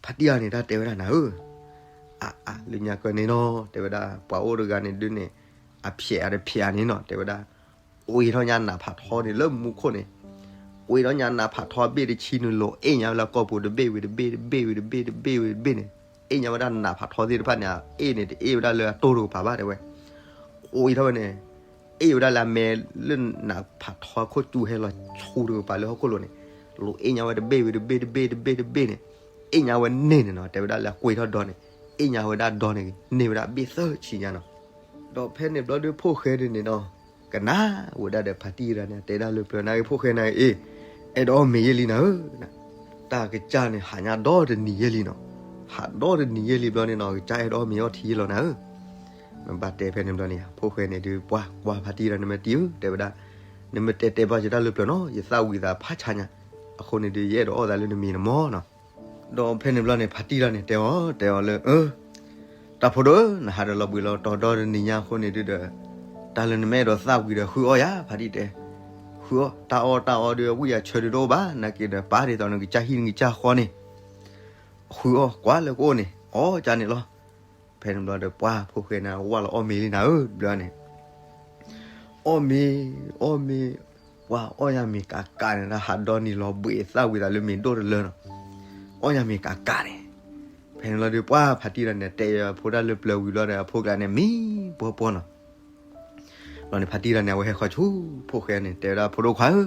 ဖါတံၢ်တဂၤန့ၣ် တၢ်တဲဝဲဒၣ်နၤဧၢ, အါအါ လၢညါကၢန့ၣ်နီၤ တဲဝဲဒၣ် ပှၤအိၣ်တဂၤန့ၣ်ဒုးန့ၣ် အဖျဲးအါတဖျဲးအါန့ၣ်နီၤ တဲဝဲဒၣ် ကွံာ်ထီၣ်ညါနးဖးထီန့ၣ် လၢမူခိၣ်န့ၣ်, ကွံာ်ထီၣ်ညါနးဖးထီဘ့ၣ်တဆံနုာ်လီၤ အ့ၣ်ညါဝဲလၢကီၢ်ပူၤတဘ့ၣ်ဝံၤတဘ့ၣ်တဘ့ၣ်ဝံၤတဘ့ၣ်တဘ့ၣ်ဝံၤတဘ့ၣ်န့ၣ်, အ့ၣ်ညါဝဲဒၣ်နးဖးထီသ့ၣ်တဖၣ်န့ၣ် အ့ၣ်န့ၣ် တအ့ၣ်ဝဲဒၣ်လၢအတိၢ်တကပၤဘၣ်တဲဝဲ, ကွံာ်ထီၣ်ဝဲန့ၣ်, အ့ၣ်ဝဲဒၣ်လၢအမဲလၢနးဖးထီခိၣ်စူၤဟဲလီၤဆူတကပၤလၢဟီၣ်ခိၣ်လိၤန့ၣ်, လိၣ်အ့ၣ်ညါဝဲတဘ့ၣ်ဝံၤတဘ့ၣ်တဘ့ၣ်တဘ့ၣ်တဘ့ၣ်န့ၣ်, အ့ၣ်ညါဝဲန့ၢ်န့ၣ်နီၤ, တဲဝဲဒၣ်လၢအကွ့ထီၣ်ဒီန့ၣ်, အ့ၣ်ညါဝဲဒၣ်ဒီန့ၣ် န့ၢ်ဝဲဒၣ်ဘ့ၣ်သၢဆံညါနီၤ. ဒီးဖဲန့ၣ်ဘျီဒီးဖိၣ်ဃဲဒုန့ၣ်နီၤ, ကနၣ်ဝဲဒၣ်ဒီးဖါတံၢ်တဂၤန့ၣ် တဲဒၣ်လၢပျၢၤန့ၣ်ဂ့ၤ, ဖိၣ်ဃဲန့ၣ်ဂ့ၤ, အဲၣ်ဒိးအီၣ်မ့ၤယဲလံနၤဧၢ, တၢ်ကစၢ်န့ၣ် ဟးညါဒီတနံၤယဲလံနီၤ, ဟးဒီတနံၤယဲလံဘျီန့ၣ်နီၤ, ကစၢ်အဲၣ်ဒိးအီၣ်မ့ၤအီထံယဲလီၤနၤဧၢ. မ့ၢ်ဘၣ်တဲဖဲန့ၣ်ဘျီန့ၣ် ဖိၣ်ဃဲန့ၣ်ဒုး ပှၤကွၢ်ဖါတံၢ်တဂၤန့ၣ် မ့ၢ်တံၢ်ဧၢ တဲဝဲဒၣ်, နမ့ၢ်တဲတဲဘၣ်ယတၢ်လၢပျၢၤနီၤ, ယသၣ်ဝံၤသးဖးဆါညါ, အဃိန့ၣ်ဒုး ယအဲၣ်ဒိးအီၣ်သးလၢနမ့ၤန့ၣ်မီၤနီၤ. ဒီးဖဲန့ၣ်ဘျီန့ၣ် ဖါတံၢ်တဂၤန့ၣ် တဲအီၤ တဲအီၤလၢ အၢ တၢ်ဖိဒိၣ်ဧၢ, နဟးဒီးလီၤဘှံးလီၤတီၤဒီတနံၤညါအဃိန့ၣ်ဒုးဒီး, တၢ်လၢနမ့ၢ်အဲၣ်ဒိးသၣ်ဝံၤဒီး ဃုအီၣ်ယၤ, ဖါတံၢ်တဲ, ဃုအီၣ်, တၢ်အီၣ်တၢ်အီဒီး အဝံၣ်အဆၢဒုးတအိၣ်ဘၣ်, နာ်က့ဒီး ပာ်ဒ်သိးနကစၢ်ဟံၣ်နကစၢ်ဃီန့ၣ်, ဃုအီၣ်ကွၢ်လၢကအိၣ်န့ၣ်, အီၣ်ကန့ၣ်လီၤ. ဖဲန့ၣ်ဘျီဒီး ပှၤဖိၣ်ဃဲန့ၣ် ဝၢ်လီၤအီၣ်မ့ၤလံနၤဧၢ တဘျီန့ၣ် အီၣ်မ့ၤ, အီၣ်မ့ၤ, ပှၤအီၣ်ယၤမ့ၤကးကးန့ၣ် တၢ်ဟးဒီနံၤလီၤဘှံးသၣ်ဝံၤသးလၢမ့ၤဒိၣ်တလၢနီၤ, အီၣ်ယၤမ့ၤကးကးန့ၣ်. ဖဲန့ၣ်လီၤဒီး ပှၤဖါတံၢ်တဂၤန့ၣ် တဲအဖိတၢ်လၢပျၢၤဝံၤဘျီဒီး အဖိကျါန့ၣ် မံပှီၢ်ပှီၢ်နီၤ. ဘျီန့ၣ် ဖါတံၢ်တဂၤန့ၣ် အဝဲဟဲဃီၤဆူဖိၣ်ဃဲန့ၣ် တဲဝဲဒၣ် ဖိဒိၣ်ခွါဧၢ,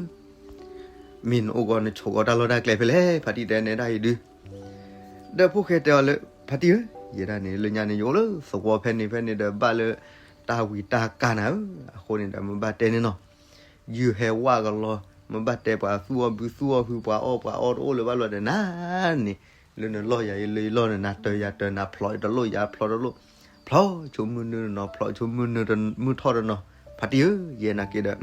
မ့ၢ်နအိၣ်ကီး နဆိးကီးတၢ်လီၢ်တၢ်ကျဲဖဲလဲၣ်, ဖါတံၢ်တဲန့ၢ်ဒၣ်အံၤဒုး ဒီးဖိၣ်ဃဲတဲအီၤလၢ ဖါတံၢ်ဧၢ, ယဲဒၣ်န့ၣ် လၢညါန့ၣ် ယအိၣ်လၢသဝီဖဲန့ၣ်ဖဲန့ၣ်ဒီး ဘၣ်လၢတၢ်ဝံၤတၢ်ကးနၤဧၢ, အဃိန့ၣ်ဒီး မ့ၢ်ဘၣ်တဲန့ၣ်နီၤ, ယုၢ်ဟဲဝၣ်ကလီၤ, မ့ၢ်ဘၣ်တဲပှၤသူၣ်အီၣ်ဘုသူၣ်အီၣ်ဟု ပှၤအီၣ်ပှၤအီတအိၣ်လၢၤဘၣ်ဘျီဒီး နၤန့ၣ် လၢနလီၢ်ယၤအံၤလၢယလီၢ်န့ၣ် နၤတၢၤယၤတၢၤ နၤဖျိးတလိၣ်ယၤဖျိးတလိၣ်, ဖျိးဆိမုၢ်နုာ်တနီၤ ဖျိးဆိမုၢ်နုာ်တမုၢ်ထီၣ်တနီၤ, ဖါတံၢ်ဧၢ, ယဲနာ်က့ဒီး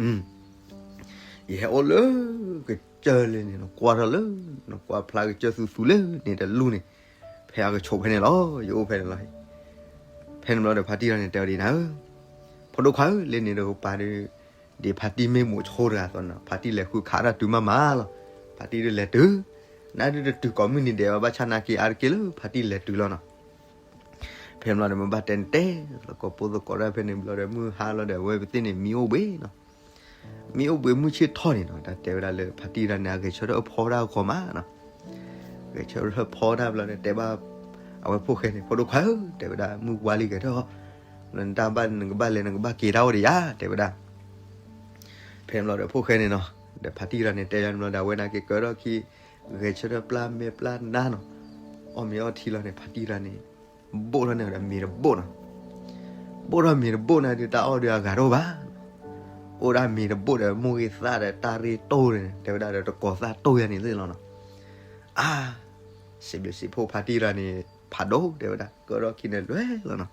ယဟဲအိၣ်လၢကစၢၢ်လၢန့ၣ် နကွၢ်ထီၣ်လၢ နကွၢ်ဖျါကစၢၢ်သူသူလၢန့ၣ်တလူၢ်န့ၣ်, ဖဲအကဆိးဖဲန့ၣ်လီၤ, ယအိၣ်ဖဲန့ၣ်လီၤ. ဖဲန့ၣ်ဘျီဒီး ဖါတံၢ်တဂၤန့ၣ် တဲအီၤဒ်နၤဧၢ, ဖိဒိၣ်ခွါဧၢ, လၢန့ၣ်တကပၤဒီး ဒ်ဖါတံၢ်မ့ၢ်မိးဆိတဂၤအသိးန့ၣ် ဖါတံၢ်လဲၤဃုခးတၢ်တုၤမးမးလီၤ. ဖါတံၢ်ဒုးလဲၤတုၤ, နဒုးတတုၤကိးမုၢ်နံၤဒဲးဘၣ် ဘၣ်ဆၣ်နာ်က့အါတက့ၢ်လၢဖါတံၢ်လဲၤတုၤလီၤနီၤ. ဖဲန့ၣ်ဘျီဒီး မ့ၢ်ဘၣ်တဲန့ၣ် တဲသကိးပိသကိးတၢ်ဖဲန့ၣ်ဘျီဒီး မုၢ်ဟါလီၤဒီး အဝဲပသ့ၣ်န့ၣ် မံအိၣ်ဘှံးနီၤ. မံအိၣ်ဘှံးမုၢ်ဆ့ၣ်ထီၣ်န့ၣ်နီၤ, တၢ်တဲဝဲဒၣ်လၢ ဖါတံၢ်တဂၤန့ၣ် အဂဲၤဆၢထၢၣ်ဖီတၢ်အဂီၢ်မးနီၤ. ဂဲၤဆၢထၢၣ်ဖီတၢ်ဘျီဒီး တဲဘၣ် အဝဲဖိၣ်ဃဲန့ၣ် ဖိဒိၣ်ခွါဧၢ, တဲဝဲဒၣ် မုၢ်ဝါလံဂဲၤထၢၣ်အီၤ, နတၢ်ဘၣ်နကဘၣ်လဲၤ နကဘၣ်က့ၤတၢ်အိၣ်ဒီးယၤ တဲဝဲဒၣ်. ဖဲန့ၣ်ဘျီဒီး ဖိၣ်ဃဲန့ၣ်နီၤ, ဒီးဖါတံၢ်တဂၤန့ၣ် တဲယၤန့ၣ်ဘျီဒီး အဝဲနာ်က့ကၢထီၣ်ခံ ဂဲၤဆၢထၢၣ်ပျၢ်မဲာ်ပျၢ်နါနီၤ, အီၣ်မ့ၤအီထံလီၤန့ၣ် ဖါတံၢ်တဂၤန့ၣ် ဘိၣ်ထီၣ်န့ၣ်ဒီးမ့ၤတဘိၣ်နီၤ. ဘိၣ်ထီၣ်မ့ၤတဘိၣ်န့ၣ်ဒီး တၢ်အီၣ်ဒီးအဂၤတအိၣ်ဘၣ်. အိၣ်ဒၣ်မ့ၤတဘိၣ်ဒီး မိၢ်ဂ့ၤသၣ်ဒီးတၢ်ရ့တိၢ်န့ၣ် တဲဝဲဒၣ်ဒီး တကိးသၣ်တိၢ်ယၤန့ၣ်သ့ၣ်လီၤနီၤ. အါ, စံးဘျုးစံးဖှိၣ်ဖါတံၢ်တဂၤန့ၣ် ဖးဒိၣ် တဲဝဲဒၣ် ကၢထီၣ်ခံန့ၣ်လွဲလီၤနီၤ.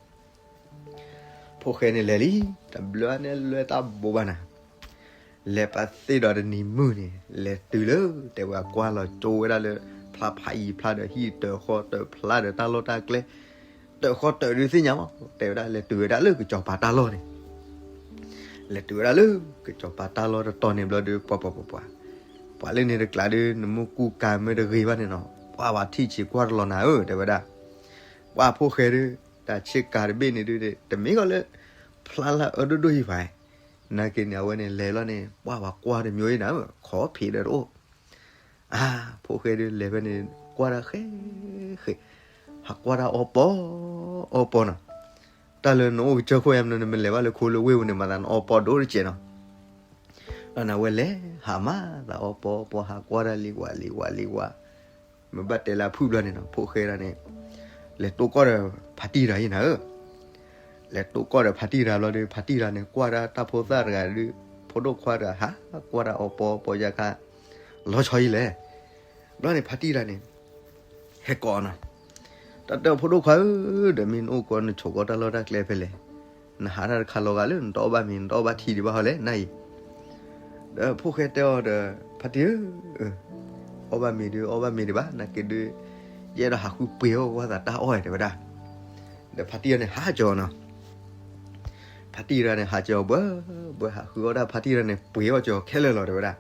ဖိၣ်ဃဲန့ၣ်လဲၤလံ, တဘျီန့ၣ်လွဲတၢ်ဘိးဘၣ်နၤ. လဲၤပာ်သ့ၣ်ဒီးတနံၤမုၢ်န့ၣ် လဲၤတုၤလၢ တဲဝဲကွၢ်လီၤကၠိဝဲဒၣ်လၢ ဖျါဖးယံၤဖျါဒီးဟံၣ်တၢၤဃီတၢၤဖျါဒီးတၢ်လီၢ်တၢ်ကျဲ တၢၤဃီတၢၤဒုးသ့ၣ်ညါမး တဲဝဲဒၣ်လဲၤတုၤဝဲဒၣ်လၢကစီၤပၤတၢ်လီၢ်န့ၣ် လဲၤတုၤဝဲဒၣ်လၢ ကစီၤပၤတၢ်လီၢ်တတီၤန့ၣ်ဘျီဒီး ပှၤပှၤပှၤပှၤ ပှၤလၢန့ၣ်တကျးဒီး နမ့ၢ်ကူကၤမ့ၢ်တဂ့ၤဘၣ်န့ၣ်နီၤ ပှၤပှၤထံၣ်ဆံးကွၢ်တလီၤနၤဧၢ တဲဝဲဒၣ်. ပှၤဖိၣ်ဃဲဒီး တၢ်ဆ့ကၤတဘ့ၣ်န့ၣ်ဒုး တမ့ၢ်ကီးလၢ ဖျါလၢအၢဒိၣ်ဒိၣ်ဟံၣ်ဖး နာ်က့န့ၣ် အဝဲန့ၣ်လဲၤလီၤန့ၣ် ပှၤပှၤကွၢ်တမံၤအံၤနၤဧၢ ခီဖံးဒီးတအိၣ် အါ ဖိၣ်ဃဲဒုးလဲၤဖဲန့ၣ် ကွၢ်တၢ်ဃဲဃဲ ဟးကွၢ်တၢ်အီပီအီပီနီၤ. တၢ်လၢနအိၣ်ကစၢၢ်ခိၣ်ယါမနုၤ နမ့ၢ်လဲၤဘၣ်လၢခိလၢဝ့ၢ်ပူၤန့ၣ် မၤသးနအီပီဒိၣ်တစဲးနီၤ. ဒီးနဝဲလဲၤဟးမၤသးအီပီအီပီ ဟးကွၢ်တၢ်လံဝးလံဝးလံဝး မ့ၢ်ဘၣ်တဲလၢအဖုၣ်ဘျီန့ၣ်နီၤ ဖိၣ်ဃဲဒၣ်န့ၣ် လဲၤတိၢ်ကီၢ်ဒီးဖါတံၢ်တဂၤအံၤနၤဧၢ လဲၤတိၢ်ကီၢ်ဒီးဖါတံၢ်တဂၤဘျီဒီး ဖါတံၢ်တဂၤန့ၣ် ကွၢ်တၢ်တၢ်ဖိသၣ်တဂၤဒီး ဖိဒိၣ်ခွါတဂၤ ဟးကွၢ်တၢ်အီပီအီပီယါခါ လီၤဆီအံၤလဲၣ်. ဘျီန့ၣ်ဖါတံၢ်တဂၤန့ၣ် ဟဲကိးနီၤ တၢ်တဲအီၤဖိဒိၣ်ခွါဧၢ ဒီးမ့ၢ်နအိၣ်ကီးနဆိးကီးတၢ်လီၢ်တၢ်ကျဲဖဲလဲၣ် နဟးတၢ်တခါလီၤဂာ်လၢနတအီၣ်ဘၣ်မ့ၤ နတအီၣ်ဘၣ်ထံဒံးဘၣ်ဟီလဲၣ် နၤအံၤ ဒီးဖိၣ်ဃဲတဲအီၤဒီး ဖါတံၢ်ဧၢ အီၣ်ဘၣ်မ့ၤဒုး အီၣ်ဘၣ်မ့ၤဒံးဘၣ် နာ်က့ဒုး ယအဲၣ်ဒိးဟးဃုပှ့ၤအီၣ်ကွၢ်သးတၢ်အီၣ် တဲဝဲဒၣ်. ဒီးဖါတံၢ်တဂၤန့ၣ် ဟးကၢၤအီၤနီၤ ဖါတံၢ်တဂၤန့ၣ် ဟးကၢၤအီၤဘၣ် ဘၣ်ဟးဃုအီၣ်ဒၣ်ဖါတံၢ်တဂၤန့ၣ် ပှ့ၤအီၣ်ကၢၤအီၤခဲလၢာ်လီၤ တဲဝဲဒၣ်.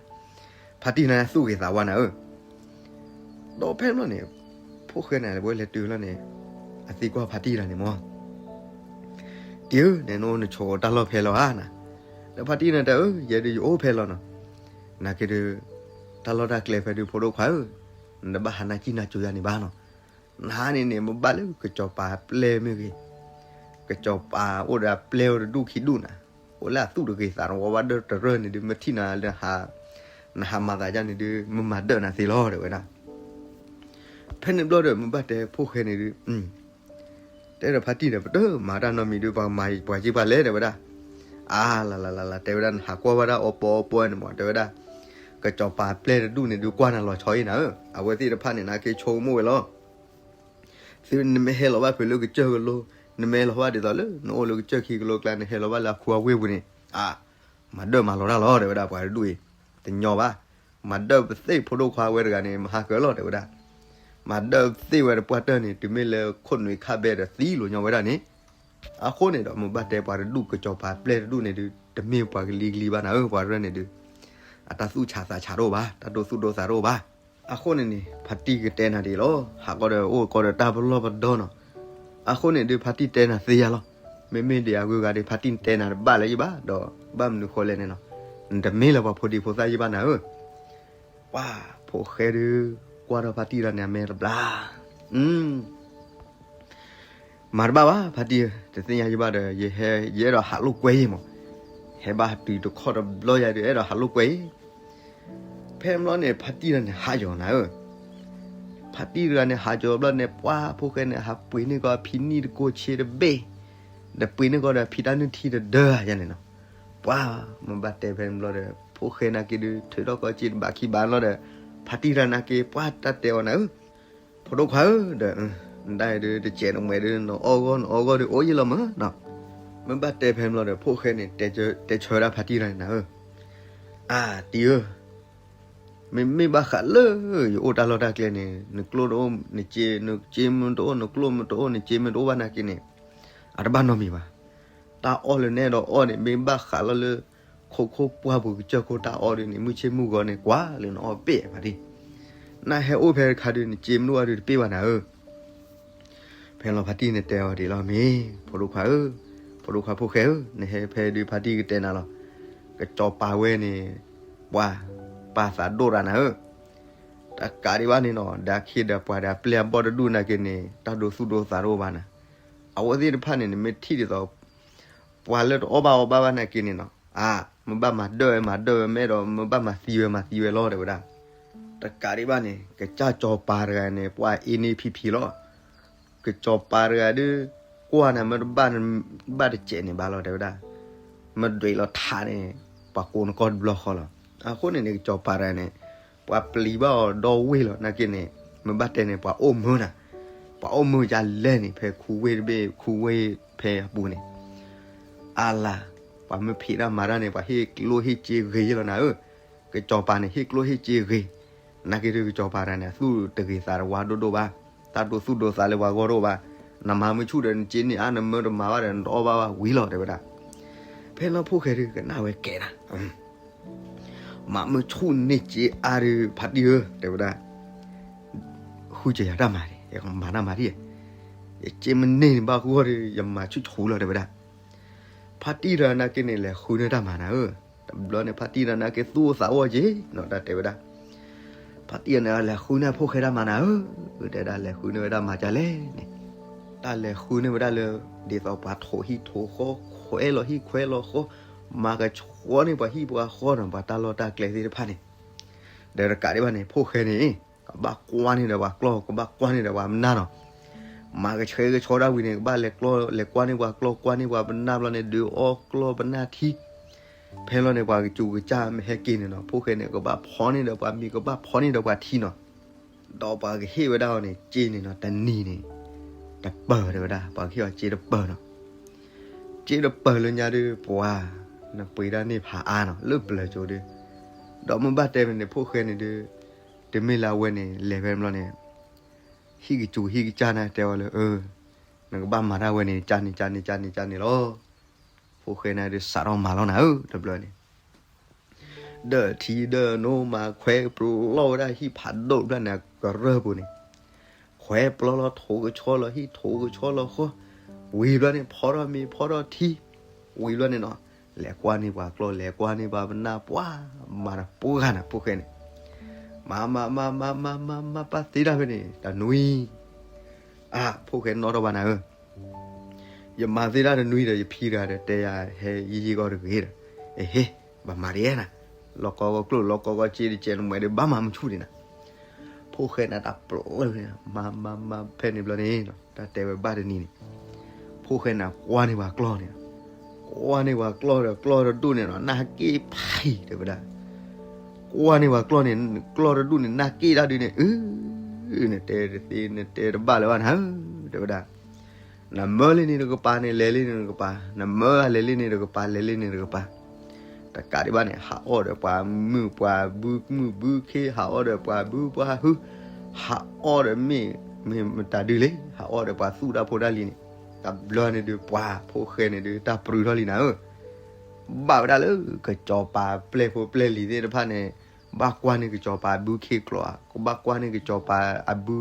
ဖါတံၢ်တဂၤန့ၣ်သူၣ်ဂ့ၤသးဝါနၤဧၢ ဒီးဖဲန့ၣ်ဘျီန့ၣ် ဖိၣ်ဃဲန့ၣ် ဝဲလဲၤတုၤလီၤန့ၣ် အသံကွၢ်ဖါတံၢ်တဂၤန့ၣ်မ့ၢ် တံၢ်ဧၢ နဲနအိၣ်နဆိးကီးတၢ်လီၢ်ဖဲလဲၣ်ဧါနၤ ဒီးဖါတံၢ်န့ၣ်တဲအၢ ယဲဒုးယအိၣ်ဖဲလီၤနီၤ နာ်က့ဒုး တၢ်လီၢ်တၢ်ကျဲဖဲဒုး ဖိဒိၣ်ခွါဧၢ နတဘၣ်ဟးနၢ်ကံၢ်နၢ်ကၠိယါန့ၣ်ဘၣ်နီၤ နဟါန့ၣ်န့ၣ် မ့ၢ်ဘၣ်လၢကစီၤပၤပျဲၢ်မ့ၢ်ဂ့ၤ ကစီၤပၤအိၣ်ဒီးပျဲၢ်အိၣ်တဒူၣ်ခံဒူၣ်နၤ အိၣ်လၢအသူၣ်တဂ့ၤသးတဝီဘၣ်ဒၢတရၢ�န့ၣ်ဒုး မ့ၢ်ထံၣ်နၤလၢဟး နဟးမၤသးဒ်န့ၣ်ဒုး မုၢ်မၤဒၢၣ်နၤသ့လီၤ တဲဝဲဒၣ်. ဖဲန့ၣ်ဘျီဒီး မုၢ်ဘၣ်တဲဖိၣ်ဃဲန့ၣ်ဒုး တဲဒီးဖါတံၢ်ဒီး ပတမၤတၢ်နီတမံၤဒုး ပှၤမၤပှၤက့ၤပှၤလဲၣ် တဲဝဲဒၣ်. အါ လၢ်လၢ်လၢ်လၢ် တဲဝဲဒၣ် နဟးကွၢ်ဝဲဒၣ်အီပီအီပီန့ၣ်မး တဲဝဲဒၣ်, ကစီၤပၤပျဲၢ်တဒူၣ်န့ၣ်ဒုး ကွၢ်နၤလီၤဆီအံၤနၤဧၢ, အဝဲသ့ၣ်တဖၣ်န့ၣ် နက့ဆိကမိၣ်ဝဲလီၤ. သုနမ့ၢ်ဟဲလီၤဘၣ်ဖဲလၢကစၢၢ်ကလိ, နမ့ၢ်ဟဲလီၤဘၣ်ဒ်သိးလၢ နအိၣ်လၢကစၢၢ်ခံကလိကျါ နဟဲလီၤဘၣ်လၢအခူအဝ့ၢ်ပူၤန့ၣ်, အါ, မၤဒၢၣ်မၤလီၤတၢ်လီၤ တဲဝဲဒၣ် ပှၤတဒူၣ်အံၤ, တညီဘၣ်, မၤဒၢၣ်ပသ့ၣ်ဖိဒိၣ်ခွါဝဲတဂၤန့ၣ် မဟါကၢလီၤ တဲဝဲဒၣ်. မၤဒၢၣ်ပသ့ၣ်ဝဲတပှၢ်တၢၢ်န့ၣ် တုၤမ့ၢ်လၢခိၣ်နူာ်ခါဘဲဒီးသံလိာ်ညီဝဲဒၣ်န့ၣ်, အဃိန့ၣ်ဒီး မုၢ်ဘၣ်တဲပှၤတဒူၣ် ကစီၤပၤပျဲၢ်တဒူၣ်န့ၣ်ဒုး တမ့ၢ်ပှၤကလံၤကလံၤဘၣ်နၤဧၢ, ပှၤတရၢၢ်န့ၣ်ဒုး အတၢ်သူၣ်ဆးသးဆးတအိၣ်ဘၣ်, တၢ်ဒိသူၣ်ဒိသးတအိၣ်ဘၣ်. အဃိန့ၣ်န့ၣ် ဖါတံၢ်ကတဲနၤဒ်အံၤလီၤ, ဟးကီဒီးအိၣ်ကီဒီးတၢ်ပလီၢ်ပဒီနီၤ. အဃိန့ၣ်ဒုး ဖါတံၢ်တဲနၤသ့ယါလီၤ. မ့မ့ၢ်ဒ်အဂုၤအဂၤဒုး ဖါတံၢ်တဲနၤတဘၣ်လၢၤယဘၣ်ဒီး ဘၣ်မနုၤဃိလဲၣ်န့ၣ်နီၤ, နတမ့ၢ်လၢပှၤဖိဒံဖိသၣ်ယဘၣ်နၤဧၢ. ပှၤဖိၣ်ဃဲဒုး ကွၢ်ထီၣ်ဖါတံၢ်တဂၤန့ၣ် အမဲာ်တဘျါ မၤတဘၣ်ဘၣ် ဖါတံၢ်ဧၢ, တသ့ၣ်ညါယဘၣ်ဒီး ယဟဲ ယအဲၣ်ဒိးဟးလိာ်ကွဲအံၤမး, ဟဲဘၣ်တုၤတခီၣ်တဘျီယၤဒုး အဲၣ်ဒိးဟးလိာ်ကွဲအံၤ. ဖဲန့ၣ်ဘျီန့ၣ် ဖါတံၢ်တဂၤန့ၣ် ဟးယီၤနၤဧၢ. ဖါတံၢ်တဂၤန့ၣ် ဟးယီၤဘျီန့ၣ် ပှၤဖိၣ်ဃဲန့ၣ် ဟးပှ့ၤန့ၢ်ကီးအဖံနံၣ်တကိးဆ့တဘ့ၣ်, ဒီးပှ့ၤန့ၢ်ကီးဒီးအဖံတၢ်နုၢ်ထံတဒၢယၤန့ၣ်နီၤ. ပှၤ မုၢ်ဘၣ်တဲဖဲန့ၣ်ဘျီဒီး ဖိၣ်ဃဲနာ်က့ဒုး ထုးထီၣ်ကီးစ့တဘးခံဘးလီၤဒီး ဖါတံၢ်တဂၤနာ်က့ ပှၤတၢ်တဲအီၤနၤဧၢ, ဖိဒိၣ်ခွါဧၢ, ဒီး နဒၣ်အံၤဒုး တစဲးတမှဲးဒုး နအီၣ်ဂီၢ်နအီဂီၢ်ဒုး အိၣ်ယံာ်လီၤမးနီၤ. မုၢ်ဘၣ်တဲဖဲန့ၣ်ဘျီဒီး ဖိၣ်ဃဲန့ၣ် တဲဆၢဝဲဒၣ်ဖါတံၢ်တဂၤန့ၣ်နၤဧၢ, အါ တံၢ်ဧၢ, မ့မ့ၢ်ဘၣ်ဃးလၢယအိၣ်တၢ်လီၢ်တၢ်ကျဲန့ၣ် နကျိၣ်တအိၣ် နစ့ နစ့မ့ၢ်တအိၣ် နကျိၣ်မ့ၢ်တအိၣ် နစ့မ့ၢ်တအိၣ်ဘၣ်နာ်က့န့ၣ် အတဘၣ်နီတမံၤဘၣ်. တၢ်အီၣ်လၢနအဲၣ်ဒိးအီၣ်န့ၣ် မ့ၢ်ဘၣ်ဃးလီၤလၢ ခိခိၣ်ပှၢ်ပူၤကစၢၢ်ခိၣ်တၢ်အီၣ်ဒုးန့ၣ် မုၢ်ဆ့ၣ်မုၢ်ဂီၤန့ၣ် ကွၢ်လၢနအီၣ်ပ့ၢ်ဖါတံၢ်, နဟဲအိၣ်ဖဲတခါဒုး နစ့မ့ၢ်တအိၣ်ဘၣ်ဒုးတပ့ၢ်ဘၣ်နၤဧၢ. ဖဲလီၤဖါတံၢ်န့ၣ်တဲအီၤဒ်လီၤမ့ၢ် ဖိဒိၣ်ခွါဧၢ, ဖိဒိၣ်ခွါဖိၣ်ဃဲဧၢ, နဟဲဖဲဒုးဖါတံၢ်ကတဲနၤလီၤ. ကစီၤပၤဝဲန့ၣ် ပှၤပာ်သးဒိၣ်တၢ်နၤဧၢ. တကးဒံးဘၣ်န့ၣ်နီၤ ဒီးခ့ဒီးပှၤဒီးအပျဲၢ်အဘီၣ်တဒူၣ်နာ်က့န့ၣ် တၢ်ဒိသူၣ်ဒိသးတအိၣ်ဘၣ်နၤ. အဝဲသ့ၣ်တဖၣ်န့ၣ် နမ့ၢ်ထံၣ်ဒ်သိး ပှၤလၢတအီၣ်ဘၣ်အီဘၣ်ဘၣ်နာ်က့န့ၣ်နီၤ အါ မ့ၢ်ဘၣ်မၤဒၢၣ်ဝဲမၤဒၢၣ်ဝဲ မ့ၢ်အဲၣ်ဒိး မ့ၢ်ဘၣ်မၤသံဝဲမၤသံဝဲလီၤ တဲဝဲဒၣ်. တကးဒံးဘၣ်န့ၣ် ကစၢ်စီၤပၤတဂၤန့ၣ် ပှၤအ့န့ၢ်ဖံဖံလီၤ. ကစီၤပၤတဂၤဒုး ကွၢ်နၤမ့ၢ်တဘၣ် ဘၣ်တစဲးန့ၣ်ဘၣ်လီၤ တဲဝဲဒၣ်. မ့ၢ်ဒွဲးလီၤထးန့ၣ် ပှၤကိးနကီၢ်တဘျီဃီလီၤ. အဃိန့ၣ်န့ၣ် ကစီၤပၤတဂၤန့ၣ် ပှၤပျံၤဘၣ်အီၤဒီဝ့ၢ်လီၤ နာ်က့န့ၣ် မ့ၢ်ဘၣ်တဲန့ၣ် ပှၤအိၣ်မုာ်နၤ, ပှၤအိၣ်မုာ်ယၤလဲၣ်န့ၣ် ဖဲခူဝ့ၢ်တဘ့ၣ် ခူဝ့ၢ်ဖဲအပူၤန့ၣ် အါလါ, ပှၤမ့ၢ်ဖံးတၢ်မၤတၢ်န့ၣ် ပှၤဟ့ၣ်ကျိၣ်ဟ့ၣ်စ့ဂ့ၤလီၤနၤဧၢ. ကစီၤပၤန့ၣ် ဟ့ၣ်ကျိၣ်ဟ့ၣ်စ့ဂ့ၤ, နာ်က့ဒုးကစီၤပၤတဂၤန့ၣ် အသူၣ်တဂ့ၤသးတဝါဒိၣ်ဒိၣ်ဘၣ်, တၢ်ဒိသူၣ်ဒိသးလၢပှၤဂီၢ်တအိၣ်ဘၣ်. နမၤမုၢ်ဆူၣ်ဒီးနစ့န့ၢ်အါ နမ့ၢ်တမၤဘၣ်ဒီး နတအီၣ်ဘၣ်ဘၣ်ဝံၤလီၤ တဲဝဲဒၣ်. ဖဲလီၤဖိၣ်ဃဲဒုးကနၣ်ဝဲကဲနၤ မၤမုၢ်ဆူၣ်န့ၢ်စ့အါဒုး ဖါတံၢ်ဧၢ တဲဝဲဒၣ်, ဃုကယၤတၢ်မၤဒံး ယကမၤတၢ်မၤဒံး, ယစ့မ့ၢ်န့ၢ်န့ၣ်ဘၣ်ဂီၢ်ဒီး ယမၤဆူၣ်ဆူၣ်လီၤ တဲဝဲဒၣ်. ဖါတံၢ်တဂၤနာ်က့န့ၣ် လဲၤဃုန့ၢ်တၢ်မၤနၤဧၢ, တဘျီန့ၣ် ဖါတံၢ်တဂၤနာ်က့သူၣ်အိၣ်သးအိၣ်က့ၤနီၤ တၢ်တဲဝဲဒၣ်. ဖါတံၢ်တဂၤန့ၣ် လဲၤဃုန့ၢ်ဖိၣ်ဃဲတၢ်မၤနၤဧၢ, တဲဒၣ်လဲၤဃုန့ၢ်ဝဲဒၣ်မၤဒ်လဲၣ်န့ၣ်, တၢ်လဲၤဃုန့ၢ်ဝဲဒၣ်လၢ ဒ်သိးပှၤထိးဟံၣ်ထိးဃီ ခွဲးလီၤဟံၣ်ခွဲးလီၤဃီ, မၤကဆှီန့ၢ်ပှၤဟံၣ်ပှၤဃီနီၤ ပှၤတၢ်လီၢ်တၢ်ကျဲသ့ၣ်တဖၣ်န့ၣ်, ဒီးတကးဒံးဘၣ်န့ၣ် ဖိၣ်ဃဲန့ၣ် ကဘၣ်ကွၢ်န့ၢ်ဒီးပှၤကျီၢ် ကဘၣ်ကွၢ်န့ၢ်ဒီးပှၤပနၢ်နီၤ. မၤကဆှဲကဆှီဒၣ်ဝံၤန့ၣ် ကဘၣ်လဲၤကျီၢ်လဲၤကွၢ်န့ၢ်ပှၤကျီၢ် ကွၢ်န့ၢ်ပှၤပနၢ်ဘျီန့ၣ် ဒုးအီၣ်ကျီၢ်ပနၢ်ထံ. ဖဲလီၤန့ၣ် ပှၤကစူးကစၢ်မ့ၢ်ဟဲက့ၤန့ၣ်နီၤ ဖိၣ်ဃဲန့ၣ် ကဘၣ်ဖီန့ၢ်ဒီးပှၤမ့ၤ ကဘၣ်ဖီန့ၢ်ဒီးပှၤထံနီၤ. ဒီးပှၤကဟ့ၣ်ဝဲဒၣ်အီၤန့ၣ် စ့န့ၣ်နီၤ တနံၤန့ၣ် တပၢၢ်တဲဝဲဒၣ် ပှၤကဟ့ၣ်အီၤစ့တပၢၢ်နီၤ. စ့တပၢၢ်လၢညါဒုး ပှၤ နပှ့ၤဒၣ်န့ၢ်ဖးအါနီၤ လၢပျၢၤကၠိဒုး. ဒီးမ့ၢ်ဘၣ်တဲဝဲန့ၣ် ဖိၣ်ဃဲန့ၣ်ဒုး တမ့ၢ်လၢအဝဲန့ၣ် လဲၤဖဲန့ၣ်ဘျီန့ၣ် ဟံၣ်ကစူးဟံၣ်ကစၢ်န့ၣ်တဲအီၤလၢ အၢ နကဘၣ်မၤတၢ်ဝဲန့ၣ် ကန့ၣ်ကန့ၣ်ကန့ၣ်ကန့ၣ်လီၤ. ဖိၣ်ဃဲန့ၣ်ဒုးစးထီၣ်မၤလီၤနၤဧၢ တဘျီန့ၣ် ဒီးထံဒီးနိ မၤခွဲးပျီဝဲဒၣ်ဟံၣ်ဖးဒိၣ်တဖျၢၣ်န့ၣ် ကရၢၢ်ပူၤန့ၣ်, ခွဲးပျီလီၤထိးကဆီလီၤဟံၣ်ထိးကဆီလီၤဃီ, ဝံၤဘျီန့ၣ် ဖီထီၣ်မ့ၤဖီထီၣ်ထံ, ဝံၤဘျီန့ၣ်နီၤ, လဲၤကွၢ်န့ၢ်ပှၤကျီၢ် လဲၤကွၢ်န့ၢ်ပှၤပနၢ် ပှၤမၤတပှၢ်နၤ ဖိၣ်ဃဲန့ၣ်, မၤမၤမၤမၤမၤမၤမၤပၢ်သ့တၢ်ဖဲန့ၣ် တနွံ အါ ဖိၣ်ဃဲနီၣ်ထီၣ်ဘၣ်နၤဧၢ ယမၤသ့တၢ်တနွံဒီး ယဖံတဂၤဒီး တဲယၤဟဲယံာ်ယံာ်ကီၢ်တဂ့ၤဒီး, အဟ့ၣ် ဘၣ်မၤဒ်နၤ, လီၤကီကီၢ်ကျိၣ် လီၤကီကီၢ်စ့တကဲးန့ၣ် မ့ၢ်ဒီးဘၣ်မၤမုၢ်ဆူၣ်န့ၣ်နီၤ. ဖိၣ်ဃဲန့ၣ်တၢ်ပျၢ် မၤမၤမၤဖဲန့ၣ်ဘျီန့ၣ် တၢ်တဲဝဲဘၣ်တနံၤန့ၣ် ဖိၣ်ဃဲန့ၣ်ကွၢ်န့ၢ်ပှၤကျီၢ်န့ၣ် ကွၢ်န့ၢ်ပှၤကျီၢ်ဒီး ကျီၢ်တဒူၣ်န့ၣ်နီၤ နၢ်က့ၣ်ဖးတဲဝဲဒၣ်. ကွၢ်န့ၢ်ပှၤကျီၢ်န့ၣ် ကျီၢ်တဒူၣ်န့ၣ် နၢ်က့ၣ်တၢ်ဒုန့ၣ် အု နတဲတသ့ နတဲတဘၣ်လၢၤဘၣ်နၤဧၢ တဲဝဲဒၣ်. နမၢလံန့ၣ်တကပၤန့ၣ် လဲၤလံန့ၣ်တကပၤ, နမၢလဲၤလံန့ၣ်တကပၤ လဲၤလံန့ၣ်တကပၤ. တကးဒံးဘၣ်န့ၣ် ဟးအီၣ်ဒီးပှၤမုၣ်ပှၤဘု မုၣ်ဘုခ့ ဟးအီၣ်ဒီးပှၤဘုပှၤဟု, ဟးအီၣ်ဒီးမ့ၢ် မ့ၢ်မတၤဒုလဲၣ် ဟးအီၣ်ဒီးပှၤသူၣ်တၢ်ဖိတၢ်လံၤန့ၣ်, တဘျီန့ၣ်ဒုး ပှၤဖိၣ်ဃဲန့ၣ်ဒုး တၢ်ပြူထီၣ်လံနၤဧၢ. ဘၣ်ဝဲဒၣ်လၢ ကစီၤပၤပျဲၢ်ဖိပျဲၢ်လံၤသ့ၣ်တဖၣ်န့ၣ် ဘၣ်ကွၢ်န့ၢ်ကစီၤပၤဘုခ့ကျိာ်ဧါ, ကဘၣ်ကွၢ်န့ၢ်ကစီၤပၤ အဘု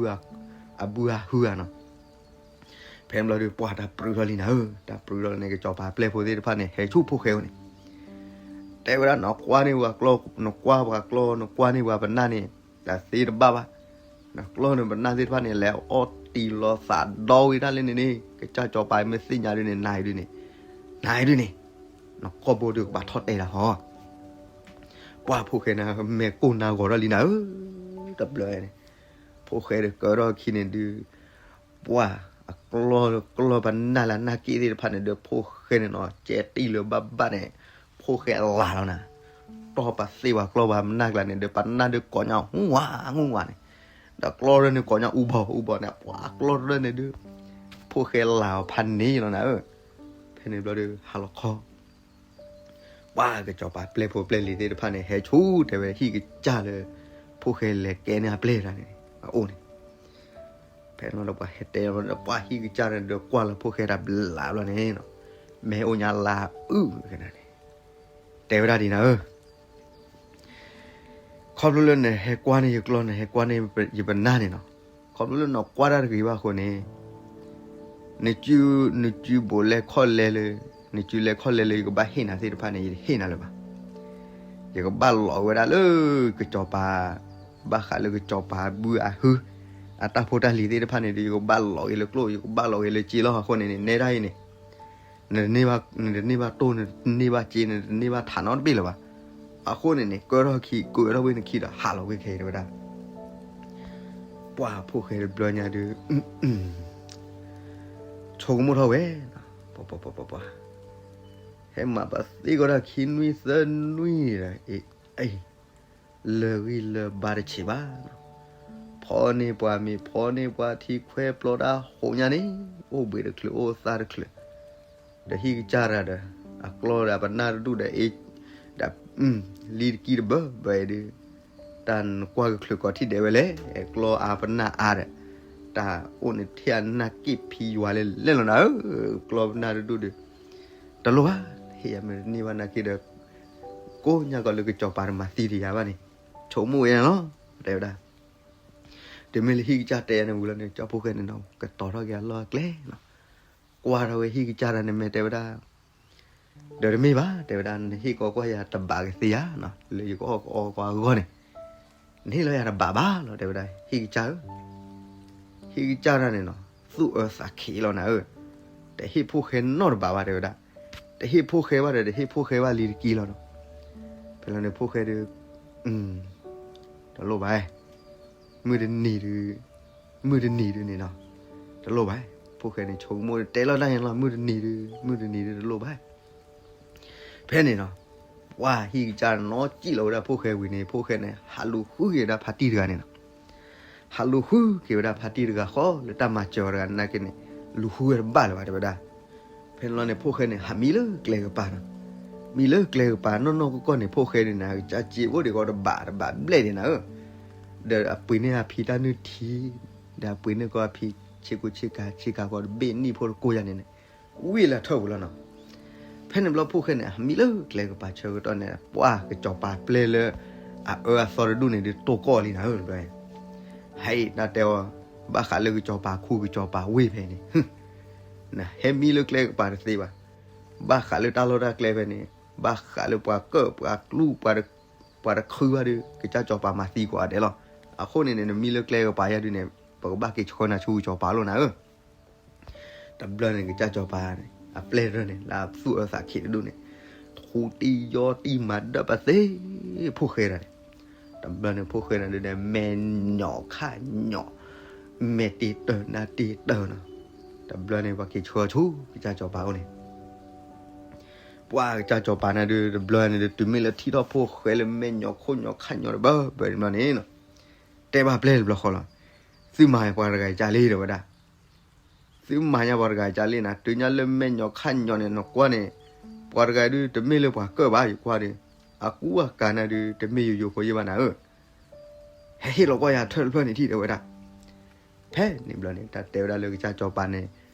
အဘုအဟုဧါနီၤ. ဖဲန့ၣ်ဘျီဒုး ပှၤတၢ်ပြူထီၣ်လံနၤဧၢ, တၢ်ပြူထီၣ်လံန့ၣ် ကစီၤပၤပျဲၢ်ဖိသ့ၣ်တဖၣ်န့ၣ် ဟဲဆူဖိၣ်ဃဲအအိၣ်န့ၣ်, တဲဝဲဒၣ် နကွၢ်န့ၢ်ပှၤကျီၢ် နကွၢ်ပှၤကျီၢ် နကွၢ်န့ၢ်ပှၤပနၢ်န့ၣ် တၢ်သ့တဘၣ်ဘၣ်. နကျီၢ်န့ၣ်ပနၢ်သ့ၣ်တဖၣ်န့ၣ် လဲၤအီၣ်တံၢ်လီၤသးဒီဝံၤတၢ်လၢန့ၣ်န့ၣ် ကစၢ်စီၤပၤမ့ၢ်သ့ၣ်ညါဒုန့ၣ် နၤအံၤဒုန့ၣ်, နၤအံၤဒုန့ၣ် နကိာ်ဘိဒုးကဘၣ်ထီၣ်တဲတၢ်ဟီ. ပှၤဖိၣ်ဃဲန့ၣ် မဲာ်ကိၢ်နါဂီၤထီၣ်လံနၤဧၢ, တဘျီန့ၣ် ဖိၣ်ဃဲဒုးကၢထီၣ်ခံန့ၣ်ဒုး ပှၤအကျီၢ် ကျီၢ်ပနၢ်လၢနၢ်က့ၣ်သ့ၣ်တဖၣ်န့ၣ်ဒီး ဖိၣ်ဃဲန့ၣ်နီၤ ကဲတံၢ်လၢၤဘၣ်ဘၣ်န့ၣ် ဖိၣ်ဃဲအလၤလီၤနၤ. တီၢ်ပသ့ၣ်ပှၤကျီၢ်ပှၤပနၢ်ကျါန့ၣ်ဒီး ပနၢ်ဒုးကိးညါဟူဝါဟူဝါန့ၣ်, ဒီးကျီၢ်ရၢန့ၣ်ကိးညါအူဘီအူဘီန့ၣ် ပှၤကျီၢ်ရၢန့ၣ်ဒုး ဖိၣ်ဃဲလၤအီၤဖးန့ၣ်လီၤနၤဧၢ. ဖဲန့ၣ်ဘျီဒုး ဟါလီၤခီ ပှၤကစီၤပၤပျဲၢ်ဖိပျဲၢ်လံၤသ့ၣ်တဖၣ်န့ၣ် ဟဲဆူတဲဝဲဟံၣ်ကစၢ်လၢ ဖိၣ်ဃဲလဲၤကဲန့ၢ်အပျဲၢ်တၢ်န့ၣ် အအိၣ်န့ၣ်, ဖဲန့ၣ်ဒီးပှၤဟဲတဲဒီး ပှၤဟံၣ်ကစၢ်န့ၣ်ဒီးကွၢ်လၢဖိၣ်ဃဲတၢ်ဘျးဘျီန့ၣ်, မ့ၢ်အိၣ်ညါလါအုၣ်ကနၤန့ၣ်, တဲဝဲဒၣ်ဒ်နၤဧၢ, ခီဖျိလၢနဟဲကွၢ်န့ၢ်ယကျီၢ် နဟဲကွၢ်န့ၢ်ယပနၢ်န့ၣ်နီၤ, ခီဖျိလၢနကွၢ်တၢ်တဂ့ၤဘၣ်အဃိန့ၣ် နစု နစုဘိးလဲခီၣ်လဲလၢ နစုလဲခီၣ်လဲလၢယကဘၣ်ဟ့ၣ်နၤသ့ၣ်တဖၣ်န့ၣ် ယတဟ့ၣ်နၤလၢၤဘၣ်. ယကဘၣ်လီၤဝဲဒၣ်လၢ ကစီၤပၤ ဘၣ်ဃးလၢကစီၤပၤဘုအဟု အတၢ်ဖိတၢ်လံၤသ့ၣ်တဖၣ်န့ၣ်ဒီး ယကဘၣ်လီၤက့ၤလၢကျိၣ် ယကဘၣ်လီၤက့ၤလၢစ့လီၤ. အဃိန့ၣ်န့ၣ် နဲဒၣ်အံၤန့ၣ် နတန့ၢ်ဘၣ်တိၢ် နတန့ၢ်ဘၣ်စ့ နတန့ၢ်ဘၣ်ထးနီတဘ့ၣ်လၢၤဘၣ်. အဃိန့ၣ်န့ၣ် ကၢထီၣ်ခံ ကၢထီၣ်ဝဲနခံဒီး ဟးလီၤဝဲခဲအံၤတဲဝဲဒၣ်. ပှၤဖိၣ်ဃဲတဘျီညါဒုး ဆိကမိၣ်ထီၣ်ဝဲ, ပှၤ ဟဲမၤပသ့ကီးတၢ်ခံနွံသၢနွံဒီး အ့ လၢာ်ဂံၢ်လၢာ်ဘါတဆံးဘၣ်နီၤ, ဖီန့ၢ်ပှၤမ့ၤ ဖီန့ၢ်ပှၤထံခွဲးပျီတၢ်ဟိးညါန့ၣ် အိၣ်ဘှံးတချုးအိၣ်သၣ်တချုး, ဒီးဟံၣ်ကစၢ်တၢ်ဒီး အကျီၢ်ဒီးအပနၢ်တဒူၣ်ဒီး အ့ ဒီး လံတကံၢ်တဘၢဘၢအံၤဒုး တၢ်နကွၢ်ကချုးကီးထံၣ်ဒဲးဝဲလဲၣ်, ကျီၢ်အါပနၢ်အါဒီး တၢ်အိၣ်န့ၣ်ထဲအနၢ်က့ၣ်ဖံယွၤလဲၣ်လဲၣ်လီၤနၤဧၢ, ကျီၢ်ပနၢ်တဒူၣ်ဒီး တလိၣ်ဘၣ်, ဟ့ၣ်ယၤမ့ၢ်တန့ၢ်ဘၣ်နၢ်က့ၣ်ဒီး ကိးညါကီးလၢကစီၤပၤတမၤသံတယၤဘၣ်န့ၣ် ဆိကမိၣ်ဝဲန့ၣ်လီၤ တဲဝဲဒၣ်. တုၤမ့ၢ်လၢဟံၣ်ကစၢ်တဲယၤန့ၣ်ဝံၤလီၤန့ၣ် ကၠီဖိၣ်ဃဲန့ၣ်နီၤ ကတီၤထီၣ်က့ၤအလီၢ်အကျဲနီၤ, ကွၢ်ထီၣ်ဝဲဟံၣ်ကစၢ်တၢ်န့ၣ်မ့ၢ်တဲဝဲဒၣ် ဒီးတမ့ၢ်ဘၣ် တဲဝဲဒၣ် နဟ့ၣ်ကီးကွၢ်ယၤတဘးကသ့ဧါနီၤ လၢယကအီၣ်ကအီကွၢ်အဂီၢ်န့ၣ်, နဟ့ၣ်လီၤယၤတဘးဘၣ်လီၤ တဲဝဲဒၣ် ဟံၣ်ကစၢ်ဧၢ, ဟံၣ်ကစၢ်တၢ်န့ၣ်နီၤ သူၣ်အၢသးခံးလီၤနၤဧၢ, တဟ့ၣ်ဖိၣ်ဃဲနီတဘးဘၣ် တဲဝဲဒၣ်, တဟ့ၣ်ဖိၣ်ဃဲဘၣ်ဒီး တဟ့ၣ်ဖိၣ်ဃဲဘၣ်လံတကံၢ်လီၤနီၤ, ဖဲလီၤန့ၣ်ဖိၣ်ဃဲဒုး တလိၣ်ဘၣ် မုၢ်တနံၤဒုး မုၢ်တနံၤဒုးန့ၣ်နီၤ တလိၣ်ဘၣ်, ဖိၣ်ဃဲန့ၣ်ဆိကမိၣ်တဲလီၤတၢ်န့ၣ်လီၤ မုၢ်တနံၤဒုး မုၢ်တနံၤဒုးတလိၣ်ဘၣ်, ဖဲန့ၣ်နီၤ ပှၤဟံၣ်ကစၢ်နီၤစံၣ်လီၤဝဲဒၣ်ဖိၣ်ဃဲဝံၤန့ၣ် ဖိၣ်ဃဲန့ၣ် ဟးလူၤဃုက့ၤဝဲဒၣ်ဖါတံၢ်တဂၤန့ၣ်နီၤ ဟးလူၤဃုက့ၤဝဲဒၣ်ဖါတံၢ်တဂၤဃီလၢတၢ်မၤစၢၤအီၤတဂၤနာ်က့န့ၣ် လူၤဃုဝဲတဘၣ်လၢၤဘၣ်တဲဝဲဒၣ်, ဖဲန့ၣ်လီၤန့ၣ် ဖိၣ်ဃဲန့ၣ် ဟးမံလၢကျဲကပၤနီၤ, မံလၢကျဲကပၤနီၢ်နီၢ်ကီၢ်ကီၢ်န့ၣ် ဖိၣ်ဃဲန့ၣ်နၤ ကစၢ်စ့အိၣ်ဒံးဃီတဘးတဘးဘျဲၣ်န့ၣ်နၤဧၢ, ဒီးအပှ့ၤန့ၢ်အဖံတၢ်နုၢ်ထံ, ဒီးအပှ့ၤန့ၢ်ကီးအဖံဆ့ကူဆ့ကၤ ဆ့ကၤကီးတဘ့ၣ်နံၣ်ဖိတကိၢ်ယၤန့ၣ်န့ၣ် ဝံၤလၢထၢၣ်ပူၤလီၤနီၤ ဖဲန့ၣ်ဘျီဖိၣ်ဃဲန့ၣ် ဟးမံလၢကျဲကပၤဆၢကတီၢ်န့ၣ် ပှၤကစီၤပၤပျဲၢ်လၢ အအၢအသီတဒူၣ်န့ၣ်ဒုးတိၢ်ကီၢ်လံနၤဧၢ, ဟဲအံၤတၢ်တဲအီၤ ဘၣ်ဃးလၢကစီၤပၤခူကစီၤပၤဝ့ၢ်ဖဲန့ၣ် နဟဲမံလၢကျဲကပၤတသ့ဘၣ်, ဘၣ်ဃးလၢတၢ်လီၢ်တၢ်ကျဲဖဲန့ၣ် ဘၣ်ဃးလၢပှၤကၢၣ်ပှၤကျူ ပှၤတခုဘၣ်ဒီး ကစၢ်စီၤပၤမၤသံကွၢ်ဒဲးလီၤ, အဃိန့ၣ်န့ၣ် နမံလၢကျဲကပၤယဲဒုးန့ၣ် ပကဘၣ်က့ၤဆှၢနၤဆူကစီၤပၤလီၤနၤဧၢ တဘျီန့ၣ် ကစၢ်စီၤပၤန့ၣ် အပျဲၢ်ရၢန့ၣ် လၢအသူၣ်အၢသးခံးတဒူၣ်န့ၣ် ထူတံၢ်ယီၢ်တံၢ်မၤဒၢပသ့ ဖိၣ်ဃဲတၢ်န့ၣ်, တဘျီန့ၣ်ဖိၣ်ဃဲန့ၣ်ဒုးဒီး မဲာ်ညီးခါညီး, မဲာ်တ့ၢ်တၢၢ်နါတ့ၢ်တၢၢ်နီၤ. တဘျီန့ၣ် ပှၤက့ၤဆှၢဆူကစၢ်စီၤပၤအအိၣ်န့ၣ်, ပှၤကစၢ်စီၤပၤန့ၣ်ဒုး တဘျီန့ၣ်ဒုး တုၤမ့ၢ်လၢထံၣ်ထီၣ်ဖိၣ်ဃဲလၢမဲာ်ညီးခိၣ်ညီးခါညီးတဘၢဘၢန့ၣ်ဘျီန့ၣ်နီၤ, တဲဘၣ်ပျဲၢ်တဘျီဃီလီၤ. သုမၤပှၤတဂၤအံၤကၢ်လံ တဲဝဲဒၣ်. သုမၤညါပှၤတဂၤအံၤကၢ်လံနၤ, တုၤညါလၢမဲာ်ညီးခါညီးန့ၣ် နကွၢ်န့ၣ်, ပှၤတဂၤအံၤဒုး တမ့ၢ်လၢပှၤကၢၢ်ဘၣ် ယကွၢ်ဒီး, အကူအကၤန့ၣ်ဒုး တမ့ၢ်ယိယိဖိယ့ၢ်ဘၣ်နၤဧၢ, ဟဲဟ့ၣ်လီၤကွၢ်ယၤထၢၣ်တဖျၢၣ်န့ၣ်ထံၣ် တဲဝဲဒၣ်. ဖဲန့ၣ်ဘျီန့ၣ် တၢ်တဲဝဲဒၣ်လၢကစၢ်စီၤပၤန့ၣ်,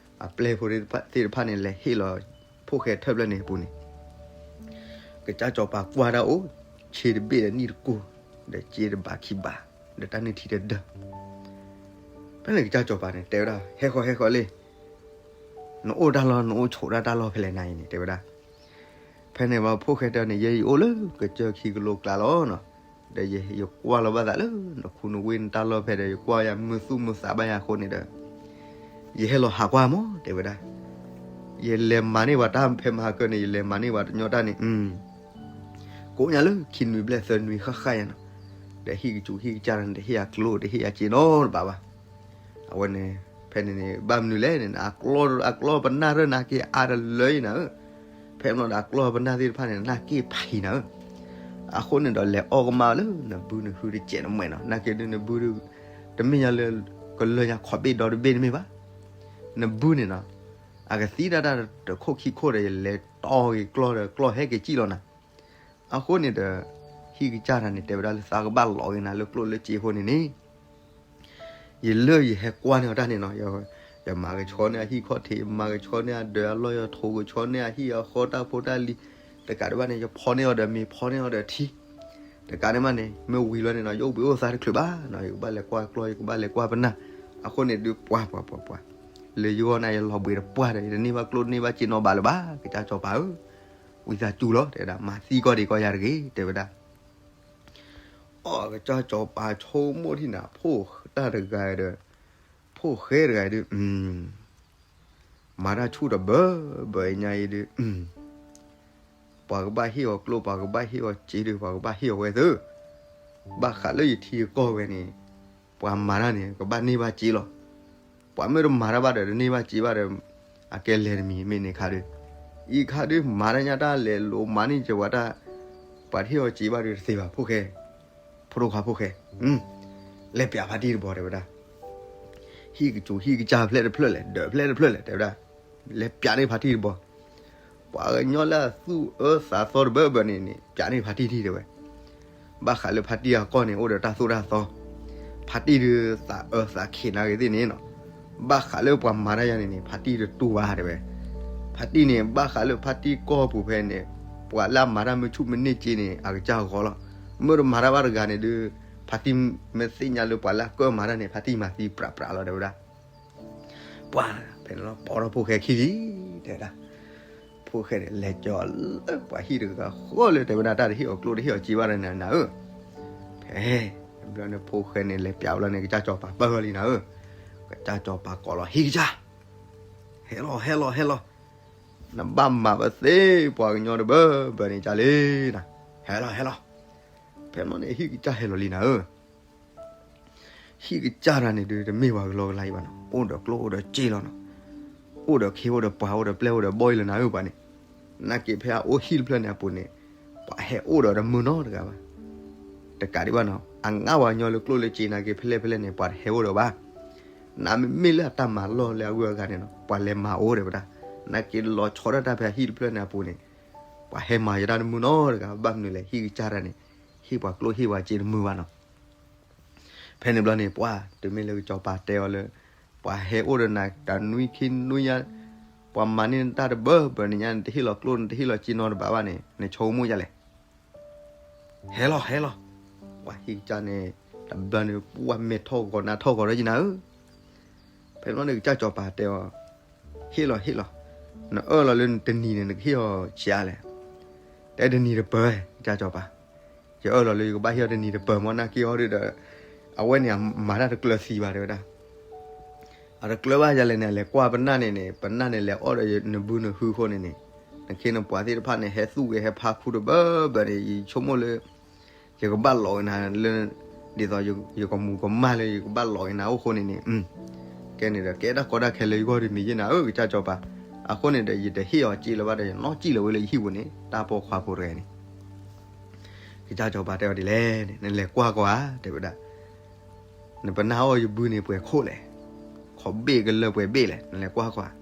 အပျဲၢ်ဖိသ့ၣ်တဖၣ်န့ၣ် လဲၤဟ့ၣ်လီၤဖိၣ်ဃဲထၢၣ်ဖျၢၣ်န့ၣ်အပူၤန့ၣ်, ကစၢ်စီၤပၤကွၢ်တၢ်အိၣ်, ဆ့တဘ့ၣ်ဒီးနံၣ်တကူၢ်, ဒီးစ့တဘးခံဘး, ဒီးတၢ်နုၢ်ထံတဒၢ ဖဲန့ၣ်ကစၢ်စီၤပၤန့ၣ် တဲဝဲဒၣ် ဟဲဃီၤ ဟဲဃီၤလံ, နအိၣ်တၢ်လီၢ် နအိၣ်ဆိးတၢ်တၢ်လီၢ်ဖဲလဲၣ်နၤအံၤန့ၣ် တဲဝဲဒၣ်. ဖဲန့ၣ်ဘၣ်ဖိၣ်ဃဲတဲန့ၣ် ယဲယအိၣ်လၢကစၢၢ်ခံကလိကျါလီၤနီၤ, ဒီးယကွၢ်လီၤဘၣ်သးလၢ နခူနဝ့နတၢ်လီၢ်ဖဲဒီး ယကွၢ်ယၤမုာ်သူၣ်မုာ်သးဘၣ်ယၤအဃိန့ၣ်ဒီး ယဟဲလီၤဟးကွၢ်မး တဲဝဲဒၣ်. ယလဲၤမၤန့ၢ်ပှၤတၢ်ဖဲမဟါကၢန့ၣ် ယလဲၤမၤန့ၢ်ပှၤတညီတၢ်န့ၣ် ကိးညါလၢခံနွံဘျဲၣ်သၢနွံဃၣ်ဃၣ်ယၤနီၤ, ဒီးဟံၣ်ကစူၤဟံၣ်ကစၢ်န့ၣ် တဟ့ၣ်အကျိၣ် တဟ့ၣ်အစ့နီတဘးဘၣ်. အဝဲန့ၣ် ဖဲန့ၣ်န့ၣ် ဘၣ်မနုၤလဲၣ်န့ၣ် အကျီၢ်ပနၢ်ရၢၢ်နၤက့ၤအါတလၢအံၤနၤဧၢ, ဖဲမ့ၢ်ဒီးအကျီၢ်ပနၢ်သ့ၣ်တဖၣ်န့ၣ် နၢ်က့ၤဖးအံၤနၤဧၢ, အဃိန့ၣ်ဒီးလဲၤအီၣ်ကမၣ်လၢနဘုနဟုတစဲးနမဲာ်နီၤ, နၢ်က့ၤဒုးနဘုဒုး တမ့ၢ်ညါလၢ ကလၢညါခီးဘ့ၣ်ဒီတဘ့ၣ်တမ့ၢ်ဘၣ်, နဘုန့ၣ်နီၤ အကသံဒၣ်တၢ်တခိၣ်ခံခိၣ်ဒီး ယလဲၤတီၢ်က့ၤကျီၢ်ဒီးကျီၢ်ဟဲက့ၤစံၣ်လီၤနၤ. အဃိန့ၣ်ဒီး ဟံၣ်ကစၢ်တၢ်န့ၣ် တဲဝဲဒၣ်လၢသးကဘၣ်လီၤက့ၤနၤလၢကျိၣ်လၢစ့အဃိန့ၣ်န့ၣ် ယလၢယဟဲကွၢ်န့ၢ်အီၤတၢ်န့ၣ်နီၤ, ယမၤကဆှီန့ၢ်အဟံၣ်ခီၣ်ထံး, ယမၤကဆှီန့ၢ်အဒၢးအလီၢ်, ယထိးကဆှီန့ၢ်အဟံၣ်အဃီတၢ်ဖိတၢ်လံၤ, တကးဒံးဘၣ်န့ၣ် ယဖီန့ၢ်အီၤဒီးမ့ၤ ဖီန့ၢ်အီၤဒီးထံ, တကးဒံးဘၣ်န့ၣ် မ့ၢ်ဝံၤလီၤန့ၣ်နီၤ ယအိၣ်ဘှံးအိၣ်သါတချုးဘၣ်နီၤ, ယကဘၣ်လဲၤကွၢ်ကျီၢ် ယကဘၣ်လဲၤကွၢ်ပနၢ်, အဃိန့ၣ်ဒုးပှၤပှၤပှၤပှၤ လၢယဂီၢ်န့ၣ် ယလီၤဘှံးတပှၢ်ဒီး ယတန့ၢ်ဘၣ်ကျိၣ်တန့ၢ်ဘၣ်စ့နီတဘးလၢၤဘၣ် ကစၢ်စီၤပၤဧၢ, ဝံသးစူၤလီၤ တဲဝဲဒၣ်, မၤသံကီၢ်ဒံးကီၢ်ယၤတဂ့ၤ တဲဝဲဒၣ်. အီ ကစၢ်စီၤပၤဆိကမိၣ်ထံၣ်န့ၣ် ဖိၣ်တၢ်တဂၤဒီး ဖိၣ်ဃဲတဂၤဒီး မၤတၢ်ဆူၣ်တဘၢဘၢညါအံၤဒီး ပှၤကဘၣ်ဟ့ၣ်အီၤကျိၣ် ပှၤကဘၣ်ဟ့ၣ်အီၤစ့ဒီး ပှၤကဘၣ်ဟ့ၣ်အီၤဝဲသ့, ဘၣ်ဃးလၢယထံယကီၢ်ဝဲန့ၣ် ပှၤမၤတၢ်န့ၣ် ကဘၣ်န့ၢ်ဘၣ်စ့လီၤ. ပှၤမ့ၢ်တမၤတၢ်ဘၣ်ဒီး တန့ၢ်ဘၣ်စ့ဘၣ်ဒီး အကဲလဲၤတမံၤမ့ၢ်န့ၣ်ခါဒီး အံၤခါဒီးမၤတၢ်ညါတၢ်လဲၤလိၤမၤန့ၢ်က့ၤပှၤတၢ် ပှၤတဟ့ၣ်အီၤစ့ဘၣ်ဒီးတသ့ဘၣ် ဖိၣ်ဃဲ, ဖိဒိၣ်ခွါဖိၣ်ဃဲ, လဲၤပၠးဖါတံၢ်တဘီတဲဝဲဒၣ်. ဟံၣ်ကစူၤဟံၣ်ကစၢ်ဖျဲၣ်တဖျၢၣ်လဲၣ် ဒၢးဖျဲၣ်တဖျၢၣ်လဲၣ် တဲဝဲဒၣ်, လဲၤပၠးန့ၢ်ဖါတံၢ်တဘီ. ပှၤကညီလၢအသူၣ်အၢသးသီတဘၢဘၢန့ၣ်န့ၣ် ပၠးန့ၢ်ဖါတံၢ်တံၢ်တဲဝဲ. ဘၣ်ဃးလၢဖါတံၢ်အကီၢ်န့ၣ် အိၣ်ဒီးတၢ်သိၣ်တၢ်သီ, ဖါတံၢ်ဒုးသးအၢသးခံးနာ်ဂ့ၤသ့ၣ်န့ၣ်နီၤ. ဘၣ်ဃးလၢပှၤမၤတၢ်ယၤန့ၣ်န့ၣ် ဖါတံၢ်တတူၢ်ဘၣ်တဲဝဲ. ဖါတံၢ်န့ၣ် ဘၣ်ဃးလၢဖါတံၢ်ကီၢ်ပူၤဖဲန့ၣ် ပှၤလၢအမၤတၢ်မ့ၢ်ဆူၣ်မ့ၢ်န့ၢ်စ့န့ၣ် အကစၢ်ဂီၤလီၤ. မ့ၢ်တမၤတၢ်ဘၣ်တဂၤန့ၣ်ဒုး ဖါတံၢ်မ့ၢ်သ့ၣ်ညါလၢပှၤလၢအကၢၣ်မၤတၢ်န့ၣ် ဖါတံၢ်မၤသံပြးပြးလီၤတဲဝဲဒၣ်. ပှၤဖဲန့ၣ်လီၤ ပိာ်ထီၣ်ဖိၣ်ဃဲခံလံ တဲဝဲဒၣ်. ဖိၣ်ဃဲန့ၣ် လဲၤကၠီလၢပှၤဟံၣ်တဂၤဃီလၢတဲဝဲဒၣ် တၢ်တဟ့ၣ်အီၤကျိၣ်တဟ့ၣ်အီၤစ့ဘၣ်ဒီးနၤဧၢ. ဖဲ ဘျီန့ၣ်ဖိၣ်ဃဲန့ၣ် လဲၤပၠးဘျီန့ၣ် ကစၢ်စီၤပၤပၢၢ်လီၤလံနၤဧၢ. ကစၢ်စီၤပၤကိးလီၤ ဟံၣ်ကစၢ်, ဟဲလီၤ ဟဲလီၤ ဟဲလီၤ, နဘၣ်မၤပသ့ပှၤကညီတဘၢဘၢန့ၣ်ကၢ်လံနၤ, ဟဲလီၤ ဟဲလီၤ. ဖဲန့ၣ်န့ၣ် ဟံၣ်ကစၢ်ဟဲလီၤလံနၤဧၢ. ဟံၣ်ကစၢ်တၢ်န့ၣ်ဒုး တမ့ၢ်ပှၤကလီကလီအံၤဘၣ်နီၤ, အိၣ်ဒီးကျိၣ်အိၣ်ဒီးစ့လီၤနီၤ, အိၣ်ဒီးခ့အိၣ်ဒီးပှၤအိၣ်ဒီးပျဲၢ်အိၣ်ဒီးဘီအံၤလီၤနၤဧၢပှၤန့ၣ်. နာ်က့ဖဲအအိၣ်ဟံၣ်တဖျၢၣ်န့ၣ်အပူၤန့ၣ် ပှၤဟဲအိၣ်ဒီးတမုာ်နီတဂၤဘၣ်. တကးဒံးဘၣ်နီၤ အငါပှၤကညီလၢကျိၣ်လၢစ့နာ်က့ဖဲလဲၣ်ဖဲလဲၣ်န့ၣ် ပှၤတဟဲအိၣ်ဒီးဘၣ်. နမ့မ့ၢ်လၢအတၢ်မၤလီၢ်လၢအဂုၤအဂၤန့ၣ်နီၤ ပှၤလဲၤမၤအိၣ်ဒီးဝဲဒၣ်. နာ်က့လီၤဆီဒၣ်တၢ်ဖဲအဟံၣ်တဖျၢၣ်န့ၣ်အပူၤန့ၣ် ပှၤဟဲမၤယတၢ်တမုာ်နီတဂၤ ဘၣ်မနုၤလဲၣ် ဟံၣ်ကစၢ်တၢ်န့ၣ် ဟ့ၣ်ပှၤကျိၣ်ဟ့ၣ်ပှၤစ့တမုာ်ဘၣ်နီၤ. ဖဲန့ၣ်ဘျီန့ၣ် ပှၤတမ့ၢ်လၢကစီၤပၤတဲအီၤလၢ ပှၤဟဲအိၣ်ဒီးနၤတနွံခံနွံညါ, ပှၤမၤန့ၢ်နတၢ်တဘၢဘၢန့ၣ်ညါ နတဟ့ၣ်လီၤကျိၣ် နတဟ့ၣ်လီၤစ့နီတဘးဘၣ်န့ၣ် နဆိကမိၣ်ဒ်လဲၣ်. ဟဲလီၤ ဟဲလီၤ. ပှၤဟံၣ်ကစၢ်န့ၣ် တဘျီန့ၣ် ပှၤမဲာ်ထီၣ်ဂီၤနါထီၣ်ဂီၤဒီးယနၤဧၢ. ဖဲန့ၣ်ဘျီန့ၣ် ကစၢ်စီၤပၤတဲအီၤ, ဟ့ၣ်လီၤ ဟ့ၣ်လီၤ. နအၢၣ်လီၤလၢတနံၤန့ၣ် နကဟ့ၣ်အီၤဆံးအါလဲၣ်. တဲတနံၤတပၢၤ ကစၢ်စီၤပၤ. ယအၢၣ်လီၤလၢယကဘၣ်ဟ့ၣ်အီၤတနံၤတပၢၤမ့ၢ်နာ်က့အီၤဒီး အဝဲန့ၣ် မၤတၢ်တကျၢၤသံဘၣ် တဲဝဲဒၣ်. အတကျၢၤဘၣ်ယၤလဲၣ်န့ၣ် အလဲၤကွၢ်ပနၢ်န့ၣ်န့ၣ် ပနၢ်န့ၣ်လဲၤအီၣ်ဒီးနဘုနဟုအဃိန့ၣ်န့ၣ် နခ့နပှၤသ့ၣ်တဖၣ်န့ၣ် ဟဲသူၣ်ဂ့ၤဟဲဖးခူတဘၢဘၢန့ၣ် ယဆိကမိၣ်လၢ ယကဘၣ်လီၤက့ၤနၤလၢ ဒ်သိးယကမူၤကမၣ်လၢယကဘၣ်လီၤက့ၤနၤအိၣ်ဃိန့ၣ်န့ၣ်, ကဲန့ၣ်ဒီး ကဲတၢ်ကီတၢ်ခဲလၢယဂီၢ်တမံၤယဲၢ်နၤဧၢ ကစၢ်စီၤပၤ, အဃိန့ၣ်ဒီး ယတဟ့ၣ်အီၤစ့လၢၤဘၣ်ဒီး ယနီၣ်စံၣ်လီၤဝဲလၢယဟံၣ်ပူၤန့ၣ် တၢ်ပိာ်ခွါဖိတဂၤန့ၣ် ကစၢ်စီၤပၤတဲအီၤဒ်လဲၣ်န့ၣ် နလဲၤကွၢ်ကွၢ်ဧါ တဲဝဲဒၣ်, နပနၢ်အီၣ်ယဘုန့ၣ် ပှဲၤခိၣ်လဲၣ်, ခီဘ့ၣ်ကလၢပှဲၤဘ့ၣ်လဲၣ်, နလဲၤကွၢ်ကွၢ်,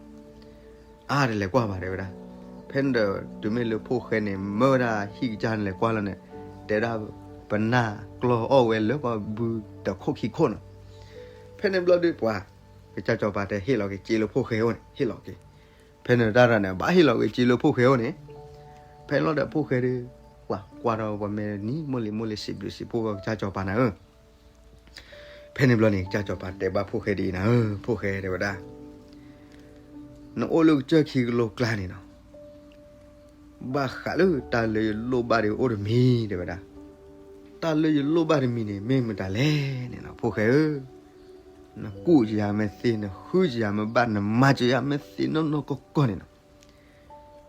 အါ တလဲၤကွၢ်ဘၣ် တဲဝဲဒၣ်. ဖဲန့ၣ်ဒီး တုၤမ့ၢ်လၢဖိၣ်ဃဲန့ၣ် မၢဝဲဒၣ်ဟံၣ်ကစၢ်န့ၣ် လဲၤကွၢ်လီၤန့ၣ်, တဲဝဲဒၣ် ပနၢ်ကျီအီၣ်ဝဲလၢပှၤဘုတခိၣ်ခံခိၣ်နီၤ. ဖဲန့ၣ်ဘျီဒုးပှၤ ကစၢ်စီၤပၤတဲဟ့ၣ်လီၤက့ၤစ့လၢဖိၣ်ဃဲအအိၣ်န့ၣ် ဟ့ၣ်လီၤက့ၤ. ဖဲန့ၣ်တၢ်တဂၤန့ၣ် ဘၣ်ဟ့ၣ်လီၤက့ၤစ့လၢဖိၣ်ဃဲအအိၣ်န့ၣ်, ဖဲန့ၣ်လီၤဒီးဖိၣ်ဃဲဒီး ပှၤကွၢ်ထီၣ်ပှၤမဲာ်နံၤ မိၢ်လံၤမိၢ်လံၤ စံးဘျုးစံးဖှိၣ်ကစၢ်စီၤပၤနၤဧၢ. ဖဲန့ၣ်ဘျီန့ၣ် ကစၢ်စီၤပၤတဲဘၣ်ဖိၣ်ဃဲဒ်အံၤနၤဧၢ, ဖိၣ်ဃဲတဲဝဲဒၣ်, နအိၣ်လၢကစၢၢ်ခံကလိကျါန့ၣ်နီၤ, ဘၣ်ဃးလၢတၢ်လၢယလိၣ်ဘၣ်ဒီးအိၣ်တမံၤ တဲဝဲဒၣ်. တၢ်လၢယလိၣ်ဘၣ်တမံၤန့ၣ် မ့ၢ်မတၤလဲၣ်န့ၣ်နီၤ ဖိၣ်ဃဲဧၢ, နကူၣ်ကယၤမ့ၢ်သ့, နဃုကယၤမ့ၢ်ဘၣ်, နမၤစၢၤယၤမ့ၢ်သ့နီၢ်နီၢ်ကီၢ်ကီၢ်န့ၣ်နီၤ,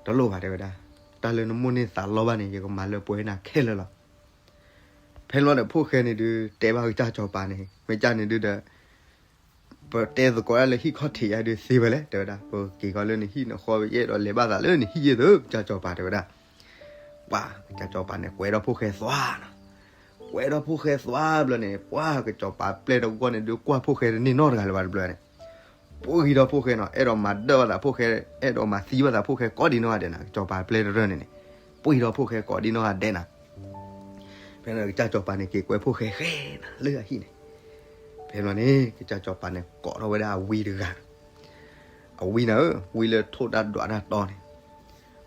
တလိၣ်ဘၣ် တဲဝဲဒၣ်. တၢ်လၢနမိၣ်န့ၢ်သးလီဘၣ်န့ၣ် ယကမၤလၢပှဲၤနၤခဲလၢာ်လီၤ. ဖဲန့ၣ်လီၤဒီးဖိၣ်ဃဲန့ၣ်ဒုး တဲဘၣ်ကစၢ်စီၤပၤန့ၣ်, မ့ၢ်ကန့ၣ်ဒုးဒီး ပတဲသကိးဒၣ်လၢဟံၣ်ခီၣ်ထံးယါဒုးသ့ဝဲလဲၣ် တဲဝဲဒၣ်. ပက့ၤဃီလၢနဟံၣ်နဃီ ယအဲၣ်ဒိးလဲၤဘၣ်သးလၢနဟံၣ်ယဲၢ်သု ကစၢ်စီၤပၤ တဲဝဲဒၣ်. ပှၤကစၢ်စီၤပၤန့ၣ် ကွဲးထီၣ်ဖိၣ်ဃဲသွါနီၤ. ကွဲးထီၣ်ဖိၣ်ဃဲသွါဘျီန့ၣ် ပှၤကစၢ်စီၤပၤပျဲၢ်တဂီၢ်န့ၣ်ဒုး ကွၢ်ဖိၣ်ဃဲတန့ၢ်နီတဂၤလၢၤဘၣ်တဘျီန့ၣ်, ပှ့ၤထီၣ်ဖိၣ်ဃဲနီၤ, အဲၣ်ဒိးမၤဒၢၣ်ဘၣ်သးဖိၣ်ဃဲ, အဲၣ်ဒိးမၤသံဘၣ်သး ဖိၣ်ဃဲကိးဒံနီၢ်ဂၤဒဲးနီၤ, ကစၢ်စီၤပၤပျဲၢ်တရၢၢ်န့ၣ်န့ၣ်, ပှ့ၤထီၣ်ဖိၣ်ဃဲကိးဒံနီၢ်ဂၤဒဲးနီၤ. ဖဲန့ၣ်ကစၢ်စီၤပၤန့ၣ် က့ၤကွဲးဖိၣ်ဃဲဃဲနီၤ လၢအဟံၣ်န့ၣ်. ဖဲန့ၣ်လီၤန့ၣ် ကစၢ်စီၤပၤန့ၣ် ကိးထီၣ်ဝဲဒၣ်အဝံတဂၤ, အဝံနၤဧၢ, ဝံလၢထိၣ်တၢ်ဒွးတၢ်တီန့ၣ်.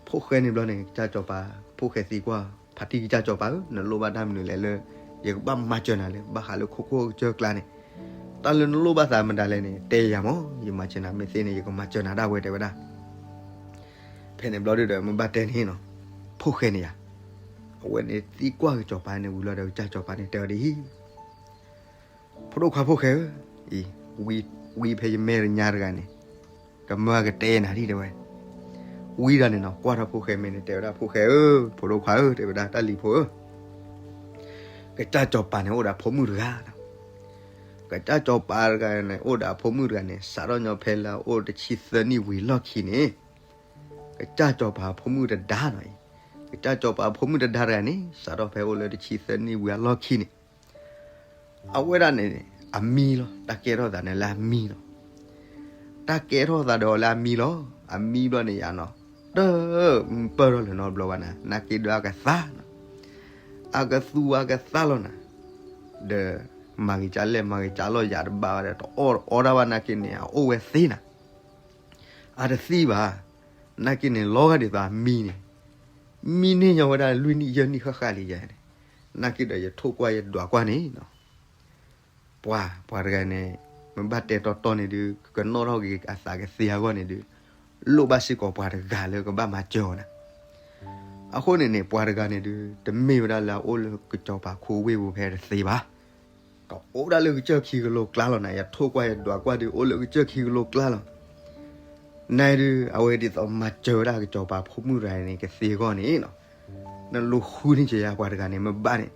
ဖိၣ်ဃဲန့ၣ်ဘျီန့ၣ် ကစၢ်စီၤပၤ, ဖိၣ်ဃဲသံကွၢ်, ဖါတံၢ်ကစၢ်စီၤပၤဧၢ, နလိၣ်ဘၣ်တၢ်မနုၤလဲၣ်လၢ ယကဘၣ်မၤစၢၤနၤလၢ ဘၣ်ဃးလၢခိခိၣ်ကစၢၢ်ကျါန့ၣ်, တၢ်လၢနလိၣ်ဘၣ်သးမတၤလဲၣ်န့ၣ် တဲယၤမး, ယမၤစၢၤနၤမ့ၢ်သ့န့ၣ် ယကမၤစၢၤနၤဒၣ်ဝဲ တဲဝဲဒၣ်. ဖဲန့ၣ်ဘျီဒုးဒီး မ့ၢ်ဘၣ်တဲန့ၣ်နီၤ, ဖိၣ်ဃဲန့ၣ်ယါ, အဝဲန့ၣ်သံကွၢ်ကစၢ်စီၤပၤန့ၣ်ဝံၤလီၤဒီး ကစၢ်စီၤပၤန့ၣ်တဲအီၤဒ်အံၤ, ဖိဒိၣ်ခွါဖိၣ်ဃဲဧၢ, အံၤ, ဝံဖဲယမဲာ်ညါတဂၤန့ၣ်, ကမၢကတဲနၤဒ်တဲဝဲ. ဝံတဂၤန့ၣ်နီၤ ကွၢ်ထီၣ်ဖိၣ်ဃဲမဲာ်န့ၣ် တဲဝဲဒၣ် ဖိၣ်ဃဲဧၢ, ဖိဒိၣ်ခွါဧၢ, တဲဝဲဒၣ် တၢ်လံၤဖိဧၢ, ကစၢ်စီၤပၤန့ၣ်အိၣ်ဒီးဖိမုၣ်တဂၤ, ကစၢ်စီၤပၤတဂၤန့ၣ် အိၣ်ဒီးဖိမုၣ်တဂၤန့ၣ် စးထီၣ်ညီဖဲလၢအအိၣ်တဆံသၢနံၣ်ဝံၤအလီၢ်ခံန့ၣ်, ကစၢ်စီၤပၤဖိမုၣ်တဒါနီၤအံၤ, ကစၢ်စီၤပၤဖိမုၣ်တဒါတဂၤန့ၣ် စးထီၣ်ဖဲအိၣ်လၢတဆံသၢနံၣ်ဝံၤအလီၢ်ခံန့ၣ် အဝဲဒၣ်န့ၣ် အမံလီၤ, တၢ်ကဲထီၣ်သးန့ၣ်လၢအမံလီၤ. တၢ်ကဲထီၣ်သးဒီးလၢအမံလီၤ. အမံဘျီန့ၣ်ယါနီၤ, တပၢၢ်ထီၣ်လၢၤနီတဘျီဘၣ်နၤ, နာ်က့ဒီးအကသါနီၤ, အကသူအကသါလီၤနၤ, ဒီးမၤဂ့ၤကၢ်လဲၣ် မၤဂ့ၤကၢ်လီၤယၤတဘၣ်ဘၣ်ဒီး တအီၣ်တအီတၢ်ဘၣ် နာ်က့န့ၣ် အအိၣ်ဝဲသ့နၤ, အတသံဘၣ်, နာ်က့န့ၣ် လီၤဂာ်ဒ်သိးအမံန့ၣ် မံန့ၢ်ညီဝဲဒၣ်လွံၢ်နံၣ်ယဲၢ်နံၣ်ဃၣ်ဃၣ်လံယဲန့ၣ်, နာ်က့ဒီးယထိၣ်ကွၢ်ယဒွးကွၢ်န့ၣ်နီၤ, ပှၤ ပှၤတဂၤန့ၣ် မ့ၢ်ဘၣ်တဲတီတီန့ၣ်ဒုး ကနီၣ်ထီၣ်က့ၤအသးကသ့အဂီၢ်န့ၣ်ဒုး လိၣ်ဘၣ်စ့ၢ်ကီးပှၤတဂၤလၢကဘၣ်မၤစၢၤအီၤနၤ. အဃိန့ၣ်န့ၣ် ပှၤတဂၤန့ၣ်ဒုး တမ့ၢ်ဝဲဒၣ်လၢအအိၣ်လၢကစီၤပၤခူဝ့ၢ်ပူၤဖဲတသ့ဘၣ် ကအိၣ်ဒၣ်လၢကစၢၢ်ခံကလိကျါလီၤနၤ, ယထိၣ်ကွၢ်ယဒွးကွၢ်ဒုး အိၣ်လၢကစၢၢ်ခံကလိကျါလီၤ. နဒုးအဝဲဒ်သိးမၤစၢၤဝဲဒၣ်ကစီၤပၤဖိမုၣ်တဂၤန့ၣ် ကသ့အဂီၢ်န့ၣ်နီၤ, နလူၤဃုန့ၢ်က့ၤယၤပှၤတဂၤန့ၣ် မ့ၢ်ဘၣ်န့ၣ်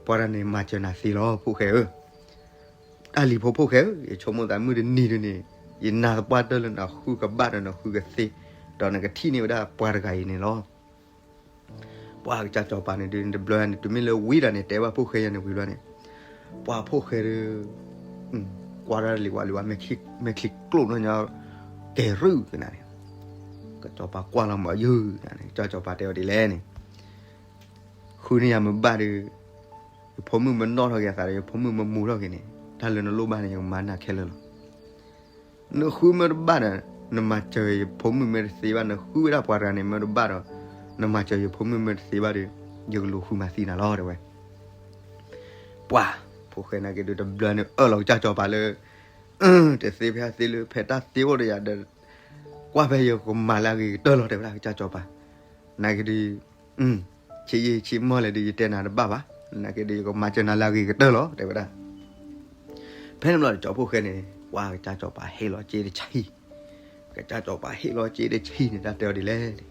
ပှၤတဂၤန့ၣ် မၤစၢၤနၤသ့လီၤ ဖိၣ်ဃဲဧၢ, တၢ်လံၤဖိဖိၣ်ဃဲဧၢ, ယဆိကမိၣ်သးမုၢ်တနံၤဒုးန့ၣ် ယနာ်သပှၢ်တၢၢ်လၢနဃုကဘၣ်ဒီးနဃုကသ့, ဒီးနကထံၣ်န့ၢ်ဝဲဒၣ်ပှၤတဂၤအံၤန့ၣ်လီၤ. ပှၤကစၢ်စီၤပၤန့ၣ်ဒုး တဘျီန့ၣ် တုၤမ့ၢ်လၢဝံတၢ်န့ၣ် တဲဘၣ်ဖိၣ်ဃဲယၤန့ၣ်ဝံၤဘျီန့ၣ်, ပှၤဖိၣ်ဃဲဒီး ကွၢ်တၢ်လံၤဝဲလံၤဝဲ မဲာ်ချံကျိၣ်နီၢ်ညီ ကဲၤရူၢ်ကနၤန့ၣ်, ကစီၤပၤကွၢ်လီၤမၤယုၢ်န့ၣ် ကစၢ်စီၤပၤတဲအီၤဒ်လဲၣ်န့ၣ်, ဃုန့ၢ်ယၤမ့ၢ်ဘၣ်ဒီး ယဖိမုၣ်မ့ၢ်နီၣ်ထီၣ်က့ၤအသးဒီး ယဖိမုၣ်မ့ၢ်မူထီၣ်က့ၤန့ၣ် တၢ်လၢနလိၣ်ဘၣ်န့ၣ် ယကမၤနၤခဲလၢာ်လီၤ. နဃုမ့ၢ်တဘၣ်ဒီး နမၤစၢၤယဖိမုၣ်မ့ၢ်တသ့ဘၣ်, နဃုဝဲဒၣ်ပှၤတဂၤန့ၣ်မ့ၢ်တဘၣ်ဒီး နမၤစၢၤယဖိမုၣ်မ့ၢ်တသ့ဘၣ်ဒီး ယကလူၤဃုမၤသံနၤလီၤ တဲဝဲ. ပှၤ ဖိၣ်ဃဲနာ်က့ဒုး တဘျီန့ၣ်အၢၣ်လီၤကစၢ်စီၤပၤလၢ တသ့ဖဲအသ့လၢ ဖဲတၢ်သ့အိၣ်ဒီးယၤဒီး ကွၢ်ဖဲယကမၤလၢအဂ့ၤကတၢၢ်လီၤ တဲဝဲဒၣ်ကစၢ်စီၤပၤ. နာ်က့ဒုး ဆံးယံာ်ဆံးမီၢ်လဲၣ်ဒုး ယတဲနၤတဘၣ်ဘၣ်, နာ်က့ဒုး ယကမၤစၢၤနၤလၢအဂ့ၤကတၢၢ်လီၤ တဲဝဲဒၣ်. ဖဲန့ၣ်ဘျီဒီး ကၠီဖိၣ်ဃဲန့ၣ် ပှၤကစၢ်စီၤပၤဟ့ၣ်လီၤစ့တဆံ, ကစၢ်စီၤပၤဟ့ၣ်လီၤစ့တဆံန့ၣ် တၢ်တဲအီၤဒ်လဲၣ်န့ၣ်,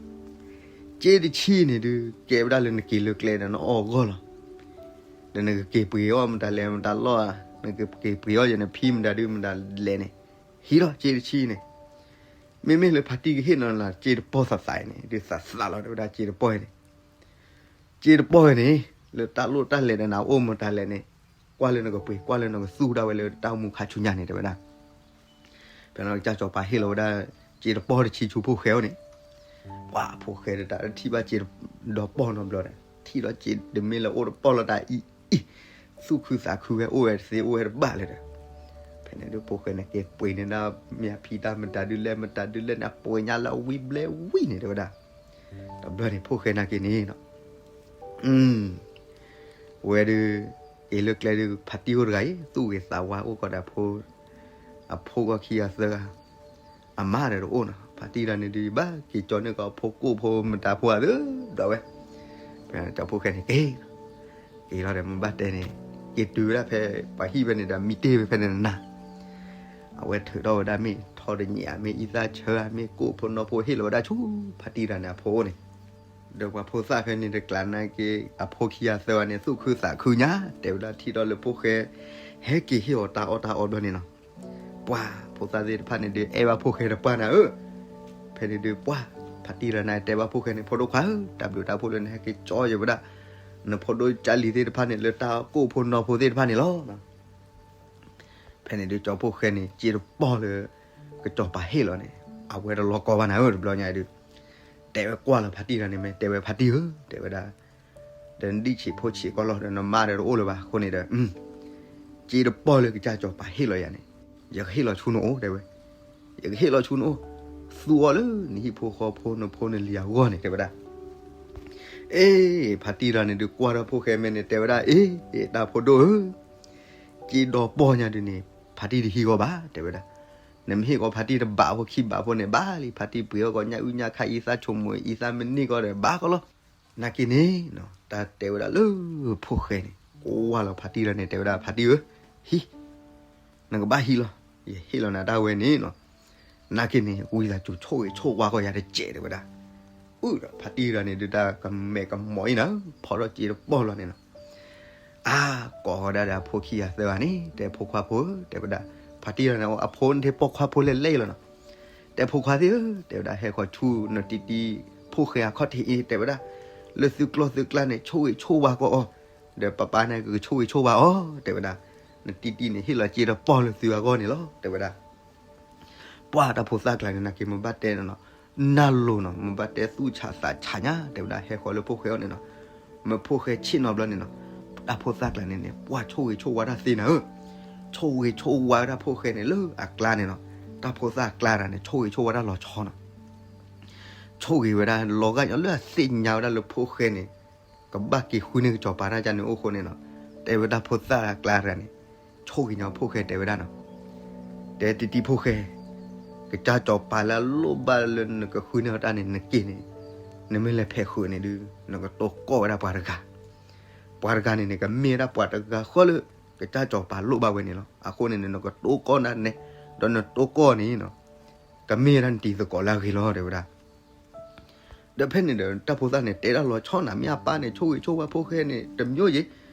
စ့တဆံန့ၣ်ဒုး ကဲဝဲဒၣ်လၢနက့ၤလၢကျဲဒီးနအီၣ်အဂီၢ်လီၤ. ဒီးနကက့ၤပှ့ၤအီၣ်မတၤလဲၣ်မတၤလီၢ်ဧါ, နကက့ၤပှ့ၤအီၣ်ယနဖံမတၤဒုမတၤလဲၣ်န့ၣ်, ဟံးလီၤစ့တဆံန့ၣ်. မ့မ့ၢ်လၢဖါတံၢ်ကဟ့ၣ်နီၤလၢ စ့တပီၢ်သးသးအံၤန့ၣ် ဒုးသးသးလီၤ တဲဝဲဒၣ် စ့တပီၢ်အံၤန့ၣ်, စ့တပီၢ်အံၤန့ၣ် လၢတၢ်လိၣ်တၢ်လဲၤဒီးနအိၣ်မတၤလဲၣ်န့ၣ်, ကွၢ်လၢနကပှ့ၤ ကွၢ်လၢနကသူၣ်ဒၣ်ဝဲလၢတၢ်အိၣ်မူခါဆူညါန့ၣ် တဲဝဲဒၣ်. ဖဲန့ၣ်ကစၢ်စီၤပၤဟ့ၣ်လီၤဝဲဒၣ် စ့တပီၢ်တဆံဆူဖိၣ်ဃဲအအိၣ်န့ၣ်, ပှၤဖိၣ်ဃဲဒီးတၢ်ထံၣ်ဘၣ်စ့ဒီးပီၢ်နီတဘျီဒီး ထံၣ်လီၤစ့တမ့ၢ်လၢအိၣ်တပီၢ်လီၤတၢ်အံၤအံၤ, သူၣ်ခုသးခုဝဲအိၣ်ဝဲတသ့အိၣ်ဝဲတဘၣ်လၢၤဒီး, ဖဲန့ၣ်ဒုးဖိၣ်ဃဲန့ၣ်က့ၤပှ့ၤန့ၢ်ဒၣ်မ့ၢ်အဖံတၢ်မတၤဒုလဲၣ်မတၤဒုလဲၣ်န့ၣ် အပှ့ၤညါလၢအဝံၤဘျဲၣ်ဝံၤန့ၣ် တဲဝဲဒၣ်. တဘျီန့ၣ်ဖိၣ်ဃဲနာ်က့န့ၣ် ဝဲဒုး က့ၤလၢကျဲဒုး ဖါတံၢ်အိၣ်တဂၤအံၤ သူၣ်ဂ့ၤသးဝါအိၣ်ကီးဒီး အဖိဂီၢ်ခံဂၤသၢဂၤ, အမါဒီးတအိၣ်နီၤ. ဖါတံၢ်တဂၤန့ၣ်ဒုး ဘၣ်က့ၤကၠီန့ၢ်ကီးအဖိကိၣ်ဖိမတၤဖိဧါသ့ၣ်ဒီးဝဲ, ကၠီဖိၣ်ဃဲန့ၣ်က့ၤ က့ၤလီၤဒီးမ့ၢ်ဘၣ်တဲန့ၣ် က့ၤတုၤဝဲဒၣ်ဖဲပှၤဟံၣ်ဖဲန့ၣ်ဒီး မံတ့ၢ်ဝဲဖဲန့ၣ်နၤ, အဝဲထုးထီၣ်ဝဲဒၣ်မ့ၢ်ထီတညၣ် မ့ၢ်အံသၣ်ဆၢ မ့ၢ်ကိၣ်ဖိနီၢ်ဖိ ဟ့ၣ်လီၤဝဲဒၣ်ဆူဖါတံၢ်တဂၤန့ၣ်အဖိန့ၣ်, ဒီးပှၤဖိသၣ်ဖဲန့ၣ်တကျါနာ်က့ အဖိခံဂၤသၢဂၤန့ၣ် သူၣ်ခုသးခုညါ တဲဝဲဒၣ် ထံၣ်ထီၣ်လၢဖိၣ်ဃဲ ဟဲက့ၤဟ့ၣ်အီၤတၢ်အီၣ်တၢ်အီဘျီန့ၣ်နီၤ. ပှၤဖိသၣ်သ့ၣ်တဖၣ်န့ၣ်ဒုး အဲၣ်ဘၣ်ဖိၣ်ဃဲတပှၢ်နၤဧၢ, ဖဲန့ၣ်ဒုးပှၤ ဖါတံၢ်တဂၤန့ၣ်တဲဘၣ်ဖိၣ်ဃဲန့ၣ် ဖိဒိၣ်ခွါဧၢ, တၢ်ဘျုးတၢ်ဖှိၣ်လၢနဟဲက့ၤကၠီယဝဲဒၣ် နဖိဒိၣ်ကၢ်လံၤသ့ၣ်တဖၣ်န့ၣ် လၢတၢ်ကိၣ်ဖိနီၢ်ဖိသ့ၣ်တဖၣ်န့ၣ်လီၤ. ဖဲန့ၣ်ဒုးကၠီဖိၣ်ဃဲန့ၣ် စ့တပီၢ်လၢ ကစီၤပၤဟ့ၣ်လီၤန့ၣ် အဝဲတလီၤကီဘၣ်နၤဧၢ တဘျီညါဒုး တဲဝဲကွၢ်လီၤဖါတံၢ်တဂၤန့ၣ် မ့ၢ်တဲဝဲဖါတံၢ်ဧၢ တဲဝဲဒၣ်, ဒီးနဒံၣ်ဆံးဖိဆံးကီးလီၤဒီးနမါဒီးတအိၣ်လၢၤဘၣ်အဃိန့ၣ်ဒီး, စ့တပီၢ်လၢကစၢ်စီၤပၤဟ့ၣ်လီၤယၤန့ၣ် ယကဟ့ၣ်လီၤဆူနအိၣ် တဲဝဲ, ယကဟ့ၣ်လီၤဆူနအိၣ်, သူအီၤလၢနဟံၣ်ဖိဃီဖိနဖိနလံၤအဂီၢ်န့ၣ် တဲဝဲဒၣ်. အ့ ဖါတံၢ်တဂၤန့ၣ်ဒုးကွၢ်ထီၣ်ဖိၣ်ဃဲမဲာ်န့ၣ် တဲဝဲဒၣ် အ့ တၢ်ဖိဒိၣ်ဧၢ, စ့ဒီးပီၢ်ညါဒုးန့ၣ် ဖါတံၢ်တဟံးဂီၢ်ဘၣ် တဲဝဲဒၣ်, နမ့ၢ်ဟ့ၣ်ကီးဖါတံၢ်တဘးဖိခံဘးဖိန့ၣ် ဘၣ်လံ ဖါတံၢ်ပှ့ၤအီၣ်ကီးညၣ်အုၣ်ညၣ်ခါ အံသၣ်ဆိမိၣ် အံသၣ်မနံၣ်ကီးဒီး ဘၣ်ကီးလီၤ. နာ်က့န့ၣ် တၢ်တဲဝဲဒၣ်လၢဖိၣ်ဃဲန့ၣ် ကွၢ်လီၤဖါတံၢ်တဂၤန့ၣ် တဲဝဲဒၣ် ဖါတံၢ်ဧၢ, ဟံး, နကဘၣ်ဟံးလီၤ, ယဟ့ၣ်လီၤနၤတၢ်ဝဲန့ၣ်နီၤ, နာ်က့န့ၣ် ဝံသးစူၤဆိၣ်ဂ့ၤဆိၣ်ဝါကီးယၤတစဲး တဲဝဲဒၣ်. အုဒီးဖါတံၢ်တဂၤန့ၣ်ဒုး တၢ်ကမဲာ်ကမီၤအံၤနၤ ဖီထီၣ်စ့တပီၢ်လီၤန့ၣ်နီၤ. အါ ကိးဃီၤဒၣ်ဒီးအဖိခံဂၤသၢဂၤန့ၣ် တဲဖိခွါဖိဧၢ တဲဝဲဒၣ်, ဖါတံၢ်တဂၤန့ၣ် အဖိန့ၣ်ဖိခွါဖိလဲၣ်လဲၣ်လီၤနီၤ. တဲဖိခွါသ့ၣ်ဧၢ တဲဝဲဒၣ် ဟဲဃီၤဆူနတံတံဖိၣ်ဃဲအခီၣ်ထံးအံၤ တဲဝဲဒၣ်, လၢသုကျီၢ်သုကျါန့ၣ် ဆိၣ်ဂ့ၤဆိၣ်ဝါကီးအီၤ, ဒီးပၢ်ပၢ်န့ၣ်ကဆိၣ်ဂ့ၤဆိၣ်ဝါအီၤ တဲဝဲဒၣ်, နတံတံန့ၣ်ဟ့ၣ်လီၤစ့တပီၢ်လၢသုအဂီၢ်န့ၣ်လီၤ တဲဝဲဒၣ်. ပှၤတၢ်ဖိသၣ်ကျါန့ၣ် နာ်က့မ့ၢ်ဘၣ်တဲနီၤနီၤ, နၢ်လိၤနီၤ မ့ၢ်ဘၣ်တဲသူၣ်ဆးသးဆးညါ တဲဝဲဒၣ် ဟဲဃီၤလၢဖိၣ်ဃဲအအိၣ်န့ၣ်နီၤ, မ့ၢ်ဖိၣ်ဃဲဆ့ၣ်နီၤဘျီန့ၣ်နီၤ, တၢ်ဖိသၣ်ကျါန့ၣ်န့ၣ် ပှၤဆိၣ်ဂ့ၤဆိၣ်ဝါတၢ်သ့နၤဧၢ, ဆိၣ်ဂ့ၤဆိၣ်ဝါတၢ်ဖိၣ်ဃဲန့ၣ်လၢအကျါန့ၣ်နီၤ, တၢ်ဖိသၣ်အကျါတဂၤန့ၣ် ဆိၣ်ဂ့ၤဆိၣ်ဝါတၢ်လီၤဆီနီၤ, ဆိၣ်ဂ့ၤဝဲဒၣ်လီၤဂာ်ညီလၢအသ့ၣ်ညါဝဲဒၣ်လၢဖိၣ်ဃဲန့ၣ် ကဘၣ်က့ၤဃုန့ၢ်ကစီၤပၤတၢ်ကန့ၣ်အိၣ်ဃိန့ၣ်နီၤ, တဲဝဲတၢ်ဖိသၣ်အကျါတဂၤန့ၣ်, ဆိၣ်ဂ့ၤညီဖိၣ်ဃဲတဲဝဲဒၣ်နီၤ, တဲတံတံဖိၣ်ဃဲ, ကစၢ်စီၤပၤလၢအလိၣ်ဘၣ်လၢနကဃုန့ၢ်အီၤတၢ်န့ၣ် နက့ၤန့ၣ်, နမ့ၢ်လဲၤဖဲးဃုာ်န့ၣ်ဒုး နကတိၢ်ကီၢ်ဝဲဒၣ်ပှၤတဂၤ, ပှၤတဂၤန့ၣ်န့ၣ် ကမ့ၢ်ဝဲဒၣ်ပှၤတဂၤဃီလၢ ကစၢ်စီၤပၤလိၣ်ဘၣ်ဝဲန့ၣ်လီၤ. အဃိန့ၣ်န့ၣ် နကတိၢ်ကီၢ်ဒၣ်နဲ, ဒီးနတိၢ်ကီၢ်န့ၣ်နီၤ, ကမ့ၢ်ဝဲဒၣ်နတံၤသကိးလၢအဂ့ၤလီၤ တဲဝဲဒၣ်. ဒီးဖဲန့ၣ်ဒီး တၢ်ဖိသၣ်န့ၣ် တဲဒၣ်လီၤဆီနၤ မ့ၢ်အပၢ်န့ၣ် ဆိၣ်ဂ့ၤဆိၣ်ဝါဖိၣ်ဃဲန့ၣ် တမျိုးယ့ၣ်,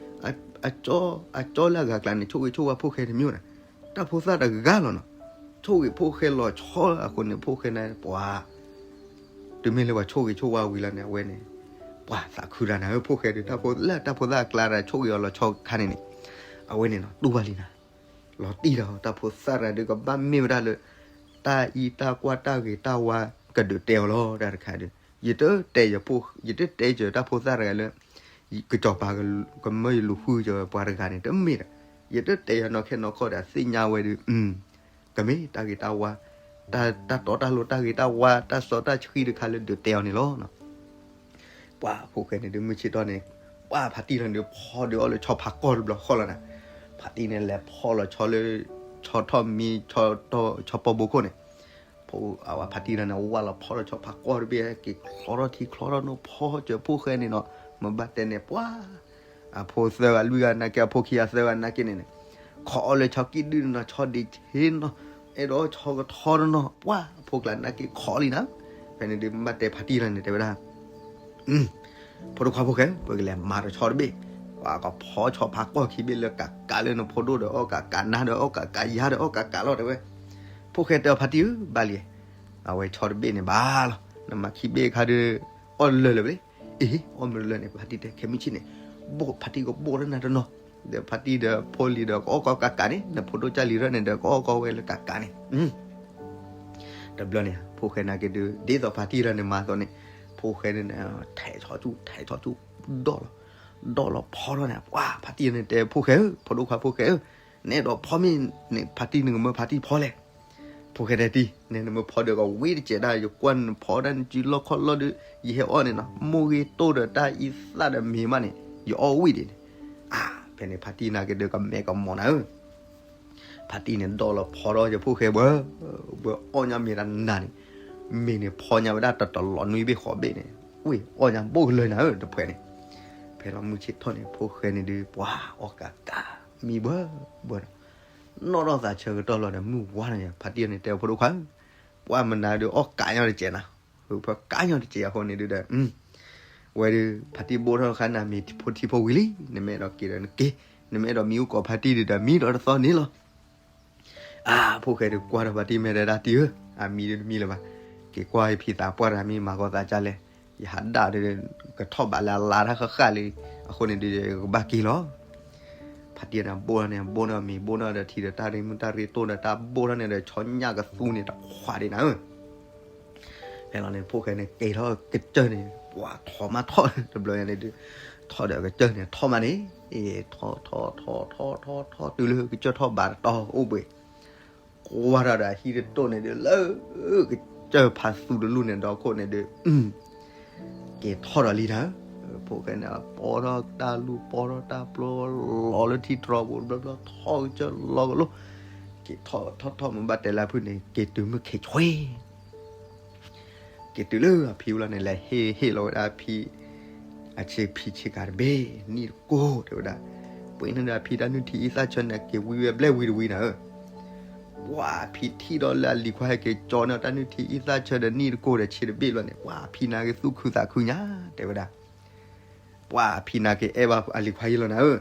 အကၠီလၢအဂၤကျါန့ၣ် ဆိၣ်ဂ့ၤဆိၣ်ဝါဖိၣ်ဃဲတမျိုးနၤ, တၢ်ဖိသၣ်တဂၤလီၤနီၤ, ဆိၣ်ဂ့ၤဖိၣ်ဃဲလီၤဆီအဃိန့ၣ် ဖိၣ်ဃဲန့ၣ် ပှၤ တုၤမ့ၢ်လၢပှၤဆိၣ်ဂ့ၤဆိၣ်ဝါဝံၤလီၤန့ၣ် အဝဲန့ၣ် ပှၤသးခုတၢ်နၤဧၢ ဖိၣ်ဃဲဒီး တၢ်ဖိလၢတၢ်ဖိသၣ်အကျါဒီး ဆိၣ်ဂ့ၤအီၤလီၤဆီခါန့ၣ်န့ၣ်, အဝဲန့ၣ်နီၤ တူၢ်ဘၣ်လံနၤ, လီၤတံၢ်ဒီးတၢ်ဖိသၣ်တဂၤဒီး ကဘၣ်မ့ၢ်ဝဲဒၣ်လၢ တၢ်အံၤတၢ်ကွၢ်တၢ်ဂ့ၤတၢ်ဝါ ကဒုးတဲအီၤလီၤ တၢ်တခါဒီး ယတတဲယဖိ, ယတတဲယတၢ်ဖိသၣ်တဂၤလၢ ကစီၤပၤကမၢယလူၤဃုယပှၤတဂၤန့ၣ် တမ့ၢ်ဒီး ယတတဲယၤနီၢ်ခဲနီၢ်ခီဒီး သ့ၣ်ညါဝဲဒီး ကမ့ၢ်တၢ်ဂ့ၤတၢ်ဝါ, တၢ်တီတၢ်လိၤတၢ်ဂ့ၤတၢ်ဝါ တၢ်စီတၢ်ဆှံတခါလၢဒုးတဲအီၤန့ၣ်လီၤ. ပှၤဖိၣ်ဃဲန့ၣ်ဒုး မုၢ်ဆ့ၣ်ထီၣ်န့ၣ် ပှၤဖါတံၢ်လီၤန့ၣ်ဖီဒုးအီၣ်လၢဆီဖါကီၢ်တဘျီဃီလီၤနၤ, ဖါတံၢ်န့ၣ်လဲၤဖီလီၤဆီလၢ ဆီထီၣ်မံ ဆီတီၢ်ဆီပီဘိခိၣ်န့ၣ်, ဖဲအဝဲဖါတံၢ်လီၤန့ၣ် ဝၢ်လီၤဖီလီၤဆီဖါကီၢ်တဘ့ၣ် က့ၤချီထီၣ်ထံချီထီၣ်နိ ဖီစၢၤဖိၣ်ဃဲန့ၣ်နီၤ, မ့ၢ်ဘၣ်တဲန့ၣ် ပှၤ အဖိသၢဂၤလွံၢ်ဂၤနာ်က့ အဖိခံဂၤသၢဂၤနာ်က့န့ၣ်န့ၣ်, ခိးအီၣ်လၢဆီကံၣ်ဒုၣ်န့ၣ်နီၤ ဆီဒံးဆ့နီၤ, အဲၣ်ဒိးဆီကထီတနီၤ ပှၤအဖိကျါနာ်က့ခိးလံနၤ, ဖဲန့ၣ်ဒုးမ့ၢ်ဘၣ်တဲဖါတံၢ်လီၤန့ၣ် တဲဝဲဒၣ် ဖိတခွါဖိၣ်ဃဲ ပကလဲၤမၤတဆီတဘ့ၣ်, ပှၤ ပာ်ကဖီဆီဖါကီၢ်ခံဘ့ၣ်လၢကးကးလၢနဖိဒိၣ်ဒီးအီၣ်ကးကး နါဒီးအီၣ်ကးကး ယါဒီးအီၣ်ကးကးလီၤ တဲဝဲ. ဖိၣ်ဃဲတဲအီၤ ဖါတံၢ်ဧၢ ဘၣ်လံ, အဝဲဆီတဘ့ၣ်န့ၣ်ဘၣ်လီၤ, နမၤခံဘ့ၣ်ခါဒီး အီၣ်လၢာ်လၢာ်ဘၣ်လံ. အ့ အီၣ်မ့ၢ်လၢာ်န့ၣ် ဖါတံၢ်တဲ ခဲမုၢ်ဆ့ၣ်န့ၣ် ဘိၣ် ဖါတံၢ်ကဘိၣ်တၢ်နၤတနီၤ, ဒီးဖါတံၢ်ဒီးဖိလံၤဒီးကအီၣ်ကီးကးကးန့ၣ် နဖိဒိၣ်ကၢ်လံၤရၢၣ်န့ၣ်ဒီးကအီၣ်ကီးဝဲလၢကးကးန့ၣ် တဘျီန့ၣ် ဖိၣ်ဃဲနာ်က့ဒုး ဒ်သိးဖါတံၢ်ဒီးန့ၣ်မၤအသိးန့ၣ် ဖိၣ်ဃဲန့ၣ် ထဲးဆီဆူၣ် ထဲးဆီဆူၣ် ဒီၣ်လီၤ ဒီၣ်လီၤဖီထီၣ်န့ၣ် ပှၤဖါတံၢ်န့ၣ်တဲ ဖိၣ်ဃဲဧၢ ဖိဒိၣ်ခွါဖိၣ်ဃဲဧၢ, နအဲၣ်ဒိးဖီမ့ၢ်န့ၣ် ဖါတံၢ်နကမၢဖါတံၢ်ဖီလဲၣ်. ဖိၣ်ဃဲတဲတံၢ် နဲနမၢဖီဒီးကဝံတစဲးဒၣ် ယကွၢ်နဖီဒၣ်နစုလီၢ်ခီၣ်လီၢ်ဒီး ယဟဲအီၣ်န့ၣ်နီၤ မိၢ်ဂ့ၤတိၢ်ဒီးတၢ်အံသၣ်ဒီးမ့ၤမးန့ၣ် ယအီၣ်ဝံၣ်ဒံးန့ၣ်. အါ ဖဲန့ၣ်ဖါတံၢ်နာ်က့ဒုးကမဲာ်ကမီၤနၤဧၢ ဖါတံၢ်န့ၣ် ဒီၣ်လီၤဖီထီၣ်ယဖိၣ်ဃဲဘၣ်, ဘၣ်အီၣ်ညါမ့ၤတၢ်နၤန့ၣ်, မ့ၤန့ၣ်ဖီညါဝဲဒၣ်တတလီၤနွံဘ့ၣ်ဃိးဘ့ၣ်န့ၣ်, ဝံၣ်အီၣ်ညါဘိၣ်ကလၢၤနၤဧၢ တဖှဲးန့ၣ်. ဖဲလီၤမုၢ်ဆ့ၣ်ထီၣ်န့ၣ် ဖိၣ်ဃဲန့ၣ်ဒုး ပှၤအီၣ်ကးကး မံဘၣ်ဘၣ်ဒီး နီၣ်ထီၣ်သးဆၢကတီၢ်လီၤဒီး မုၢ်ဝါထီၣ်န့ၣ် ဖါတံၢ်န့ၣ်တဲအဖိဒိၣ်ခွါဧၢ, ပှၤမနုၤဒုးအီၣ်ကးညီတစဲးနၤ, ဖဲကးညီတစဲးအဃိန့ၣ်ဒုးဒီး ဝဲဒုး ဖါတံၢ်ဘိၣ်ထီၣ်ဃါနၤမ့ၤဖိထံဖိဝံၤလံ, နမ့ၢ်အဲၣ်ဒိးက့ၤဒီးနက့ၤ, နမ့ၢ်အဲၣ်ဒိးမံအိၣ်ကိးဖါတံၢ်ဒုးဒီးမံဒီးတသီန့ၣ်လီၤ. အါ ဖိၣ်ဃဲဒုးကွၢ်ထီၣ်ဖါတံၢ်မဲာ်တဲဒၣ် တံၢ်ဧၢ, အမံဒုးတမံလၢၤဘၣ်, က့ၤကွၢ်ဖံသးပှၢ်တၢ်မံမၤကီၤသးကၢ်လဲၣ်, ယဟးဒၣ်ဒီး ကထီၣ်ဘးလၢအလါတၢ်ဃၣ်ဃၣ်လံ, အဃိန့ၣ်ဒုး ယကဘၣ်က့ၤလီၤ. ဖါတံၢ်န့ၣ်ဘိၣ်ထီၣ်န့ၣ် ဘိၣ်ထီၣ်မ့ၤ ဘိၣ်ထီၣ်ဒီးထံဒီးတၢ်ရ့မုၢ်တၢ်ရ့တိၢ်ဒီးတၢ်ဘိၣ်ထီၣ်န့ၣ်ဒီး ဆီညၣ်ကသူန့ၣ်တခွးဒံးနၤဧၢ ဖဲလီၤန့ၣ် ဖိၣ်ဃဲန့ၣ်က့ၤထီၣ်ကစၢၢ်န့ၣ် ပှၤထီၣ်မးထီၣ် တဘျီညါန့ၣ်ဒုး ထီၣ်ဒီးကစၢၢ်န့ၣ်ထီၣ်မးန့ၣ်, ထီၣ်ထီၣ်ထီၣ်ထီၣ်ထီၣ်ထီၣ်ထီၣ်တုၤလၢကစၢၢ်ထီၣ်ဘးတတီၤအိၣ်ဘှံး, ကွၢ်ထီၣ်ဒီးအဟံၣ်တတိၢ်န့ၣ်ဒုး လၢကစၢၢ်ဖးသူတလူၢ်န့ၣ်ဒီးခိၣ်န့ၣ်ဒုး က့ၤထီၣ်ဒီးလံနၤဧၢ, ဖိၣ်ဃဲန့ၣ် ပီထီၣ်တၢ်လူၢ်ပီထီၣ်တၢ်ပျိလီၤလၢထံတြီပူၤ ဘျီဘျီထီၣ်ကစၢၢ်လီၤကလိ, က့ၤထီၣ်ထီၣ်ထီၣ်မ့ၢ်ဘၣ်တဲလၢဖုန့ၣ် က့ၤတုၤမုၢ်ခ့ဆွ့ က့ၤတုၤလၢအဖံအအိၣ်လီၤန့ၣ် လဲၤဟ့ၣ်ဟ့ၣ်လီၤဝဲဒၣ်အဖံ အဆ့ဖံဆ့ကၤတဘ့ၣ် နံၣ်တကိၢ် တဲဝဲဒၣ်, ပှ့ၤန့ၢ်ဒီးအဖံတၢ်နုၢ်ထံအံသၣ်ဆၢန့ၣ် က့ၤဝံဝဲဘျဲၣ်ဝံတဝံနၤဧၢ, ပှၤအဖံထံၣ်ဒီးလၢအလံၤခွါဟဲက့ၤကၠီန့ၢ်တၢ်နုၢ်ထံအံသၣ်ဆၢဒီးနံၣ်တကိၢ်ဒီးဆ့တဘ့ၣ်လီၤန့ၣ် ပှၤအဖံနာ်က့သူၣ်ခုသးခုညါ တဲဝဲဒၣ်, ပှၤအဖံနာ်က့အဲၣ်ဘၣ်အလံၤခွါယံလီၤနၤဧၢ,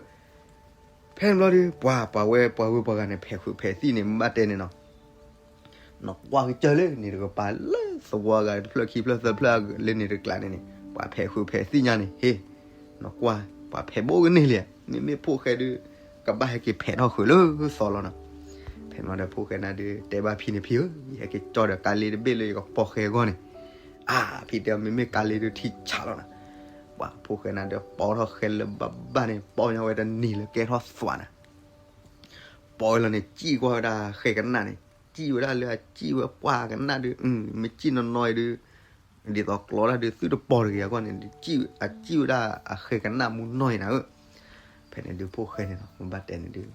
ဖဲန့ၣ်ဘျီဒီး ပှၤပှၤဝဲပှၤဝဲပှၤဂၤန့ၣ် ဖဲးဃုာ်ဖဲးသံၣ်န့ၣ် မ့ၢ်ဘၣ်တဲန့ၣ်နီၤ နကွၢ်ကစၢၢ်လၢန့ၣ်တကပၤလၢသဝီဂၤတဖျၢၣ်ခံဖျၢၣ်သၢဖျၢၣ်လၢန့ၣ်တကျးန့ၣ်န့ၣ် ပှၤဖဲးဃုာ်ဖဲးသံၣ်ညါန့ၣ် ဟ့ၣ်, နကွၢ် ပှၤဖဲးဘိၣ်ကန့ၢ်လံ, မ့မ့ၢ်ဖိၣ်ဃဲဒုး ကဘၣ်ဟဲက့ၤဖဲးထီၣ်ဃုာ်လၢသီလီၤနီၤ, ဖဲန့ၣ်ဘျီဒီးဖိၣ်ဃဲနၤဒုး တဲဘၣ်ဖံန့ၣ် ဖံဧၢ, ယဟဲက့ၤကၠီဒီးကါလ့တဘ့ၣ်လၢယကပီၢ်ဃဲအဂီၢ်န့ၣ်, အါ ဖံတဲအီၤ မ့မ့ၢ်ကါလ့ဒုးထံဆးလီၤနီၤ, ပှၤဖိၣ်ဃဲနၤဒုး ပီထီၣ်ဃဲလၢဘၣ်ဘၣ်န့ၣ် ပီညါဝဲတနံၤလၢကဲထီၣ်သွးနၤ ပီဝဲလီၤန့ၣ် စံၣ်ကွၢ်ဝဲဒၣ်ဃဲကနၣ်န့ၣ်, စံၣ်ဝဲဒၣ်လၢအစံၣ်ဝဲပှၢ်ကနၣ်ဒုး, မ့ၢ်စံၣ်နီၢ်နီၢ်အံၤဒုး, ဒ်သိးကျီတၢ်ဒုးသုတပီၢ်တဂ့ၤအဂီၢ်န့ၣ်, အစံၣ်ဝဲဒၣ်အဃဲကနၣ်မူနီၢ်အံၤနၤဧၢ, ဖဲန့ၣ်ဒုးဖိၣ်ဃဲန့ၣ်နီၤ မ့ၢ်ဘၣ်တဲန့ၣ်ဒုး,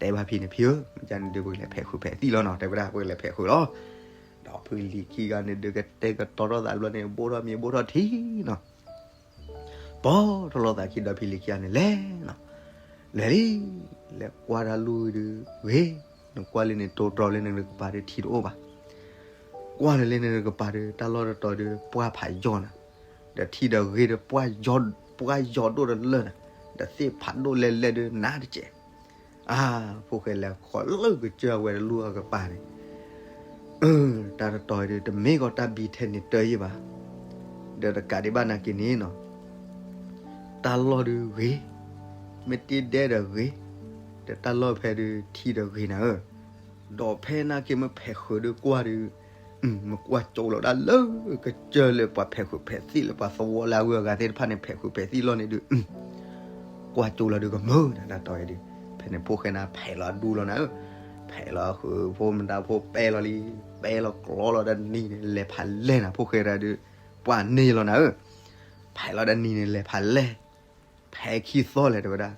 တဲဘၣ်ဖံန့ၣ် ဖံဧၢ, မ့ၢ်ကန့ၣ်ဒုး ပကလဲၤဖဲးဃုာ်ဖဲးသံၣ်လီၤနီၤ, တဲဝဲဒၣ် ပကလဲၤဖဲးဃုာ်လီၤ, ဒီးဖုလံၤခံဂၤန့ၣ်ဒုး ကတဲာ်ကတီၤထီၣ်သးဘျီန့ၣ် ဘိၣ်ထီၣ်မ့ၤဘိၣ်ထီၣ်ထံနီၤ ပီထီၣ်လိာ်သးခံဒီးဖံလံၤခံဂၤန့ၣ် လဲၤနီၤ, လဲၤလံ, လဲၤကွၢ်တၢ်လူၢ်ဒုးဂ့ၤ, နကွၢ်လၢန့ၣ် တိတြီလၢန့ၣ်တကပၤဒုးထံတအိၣ်ဘၣ်, ကွၢ်လၢန့ၣ်တကပၤဒုး တၢ်လီၢ်တတီၤဒုး ပှၢ်ဖးယီၤနၤ, ဒီးထံဒီးဂ့ၤဒီး ပှၢ်ယီၤဒိၣ်တလၢာ်နၤ, ဒီးသ့ၣ်ဖးဒိၣ်လဲၢ်လဲၢ်ဒုးနးတကဲး အါ, ဖိၣ်ဃဲလဲၤဃီၤလၢကစၢၢ်ဝဲတလူၢ်အကပၤန့ၣ်, တၢ်တတီၤအံၤဒုး တမ့ၢ်ကီးတၢ်ဘံထဲန့ၣ်တၢ်ယံၣ်ဘၣ်, ဒီးတကးဒံးဘၣ်နာ်က့န့ၣ်နီၤ, တၢ်လီၢ်ဒုးဂ့ၤ, မ့ၢ်တ့ဒဲဒီးဂ့ၤ, ဒီးတၢ်လီၢ်ဖဲဒုးထံဒီးဂ့ၤနၤဧၢ, ဒီးဖဲနာ်က့မ့ၢ်ဖဲးဃုာ်ဒုးကွၢ်ဒုး မ့ၢ်ကွၢ်ကၠိလီၤဒၣ်လၢကစၢၢ်လၢပှၤဖဲးဃုာ်ဖဲးသံၣ်လၢပှၤသဝီလၢအဂုၤအဂၤသ့ၣ်တဖၣ်န့ၣ် ဖဲးဃုာ်ဖဲးသံၣ်လီၤန့ၣ်ဒုး, ကွၢ်ကၠိလီၤဒုးကမၢနၤတၢ်တီၤအံၤဒုး, ဖဲန့ၣ်ဖိၣ်ဃဲနၤဖဲးလီၤအဒူလီၤနၤဧၢ, ဖဲးလီၤဃုာ်ဖိမတၤဖိပဲလီၤလံ, ပဲလီၤကျီလီၤဒီးနံၤန့ၣ် လဲၤဖးလဲၢ်နၤဖိၣ်ဃဲတၢ်ဒုး, ပှၤန့ၢ်လီၤနၤဧၢ, ဖဲးလီၤဒီးနံၤန့ၣ် လဲၤဖးလဲၢ် ဖဲခံသီလဲၣ်တဲဝဲဒၣ်,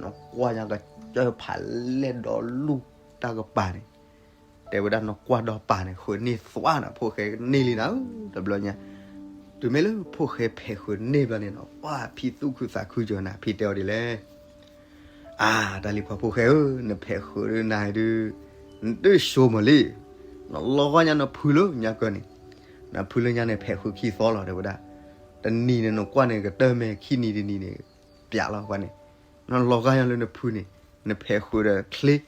နကွၢ်ညါကစၢၢ်ဖးလဲၢ်ဒီးလူၢ်တၢ်ကပၤန့ၣ်, တဲဝဲဒၣ်နကွၢ်ဒီးပၤန့ၣ် ဃုာ်န့ၢ်သွါနၤ ဖိၣ်ဃဲန့ၢ်လံနၤဧၢ, တဘျီညါ, တုၤမ့ၢ်လၢဖိၣ်ဃဲဖဲးဃုာ်န့ၢ်ဘျီန့ၣ်နီၤ ပှၤဖံသူၣ်ခုသးခုကၢၤနၤ ဖံတဲအီၤဒ်လဲၣ် အါ တၢ်လံၤခွါဖိၣ်ဃဲဧၢ, နဖဲးဃုာ်ဒုးနၤဒုး, နတၢ်ဆိမိၣ်လံ, နလီၤဂီၢ်ညါနဖုလၢညါကၢန့ၣ်, နဖုလၢညါန့ၣ် ဖဲးဃုာ်ခံသီလီၤတဲဝဲဒၣ်, တနံၤန့ၣ်နကွၢ်န့ၣ် ကတၢၢ်မဲာ်ခံနံၤတနံၤန့ၣ်, ပျးလီၤပှၤန့ၣ်, နလီၤဂာ်ညါလၢနဖုန့ၣ်, နဖဲးဃုာ်ဒီးချ့,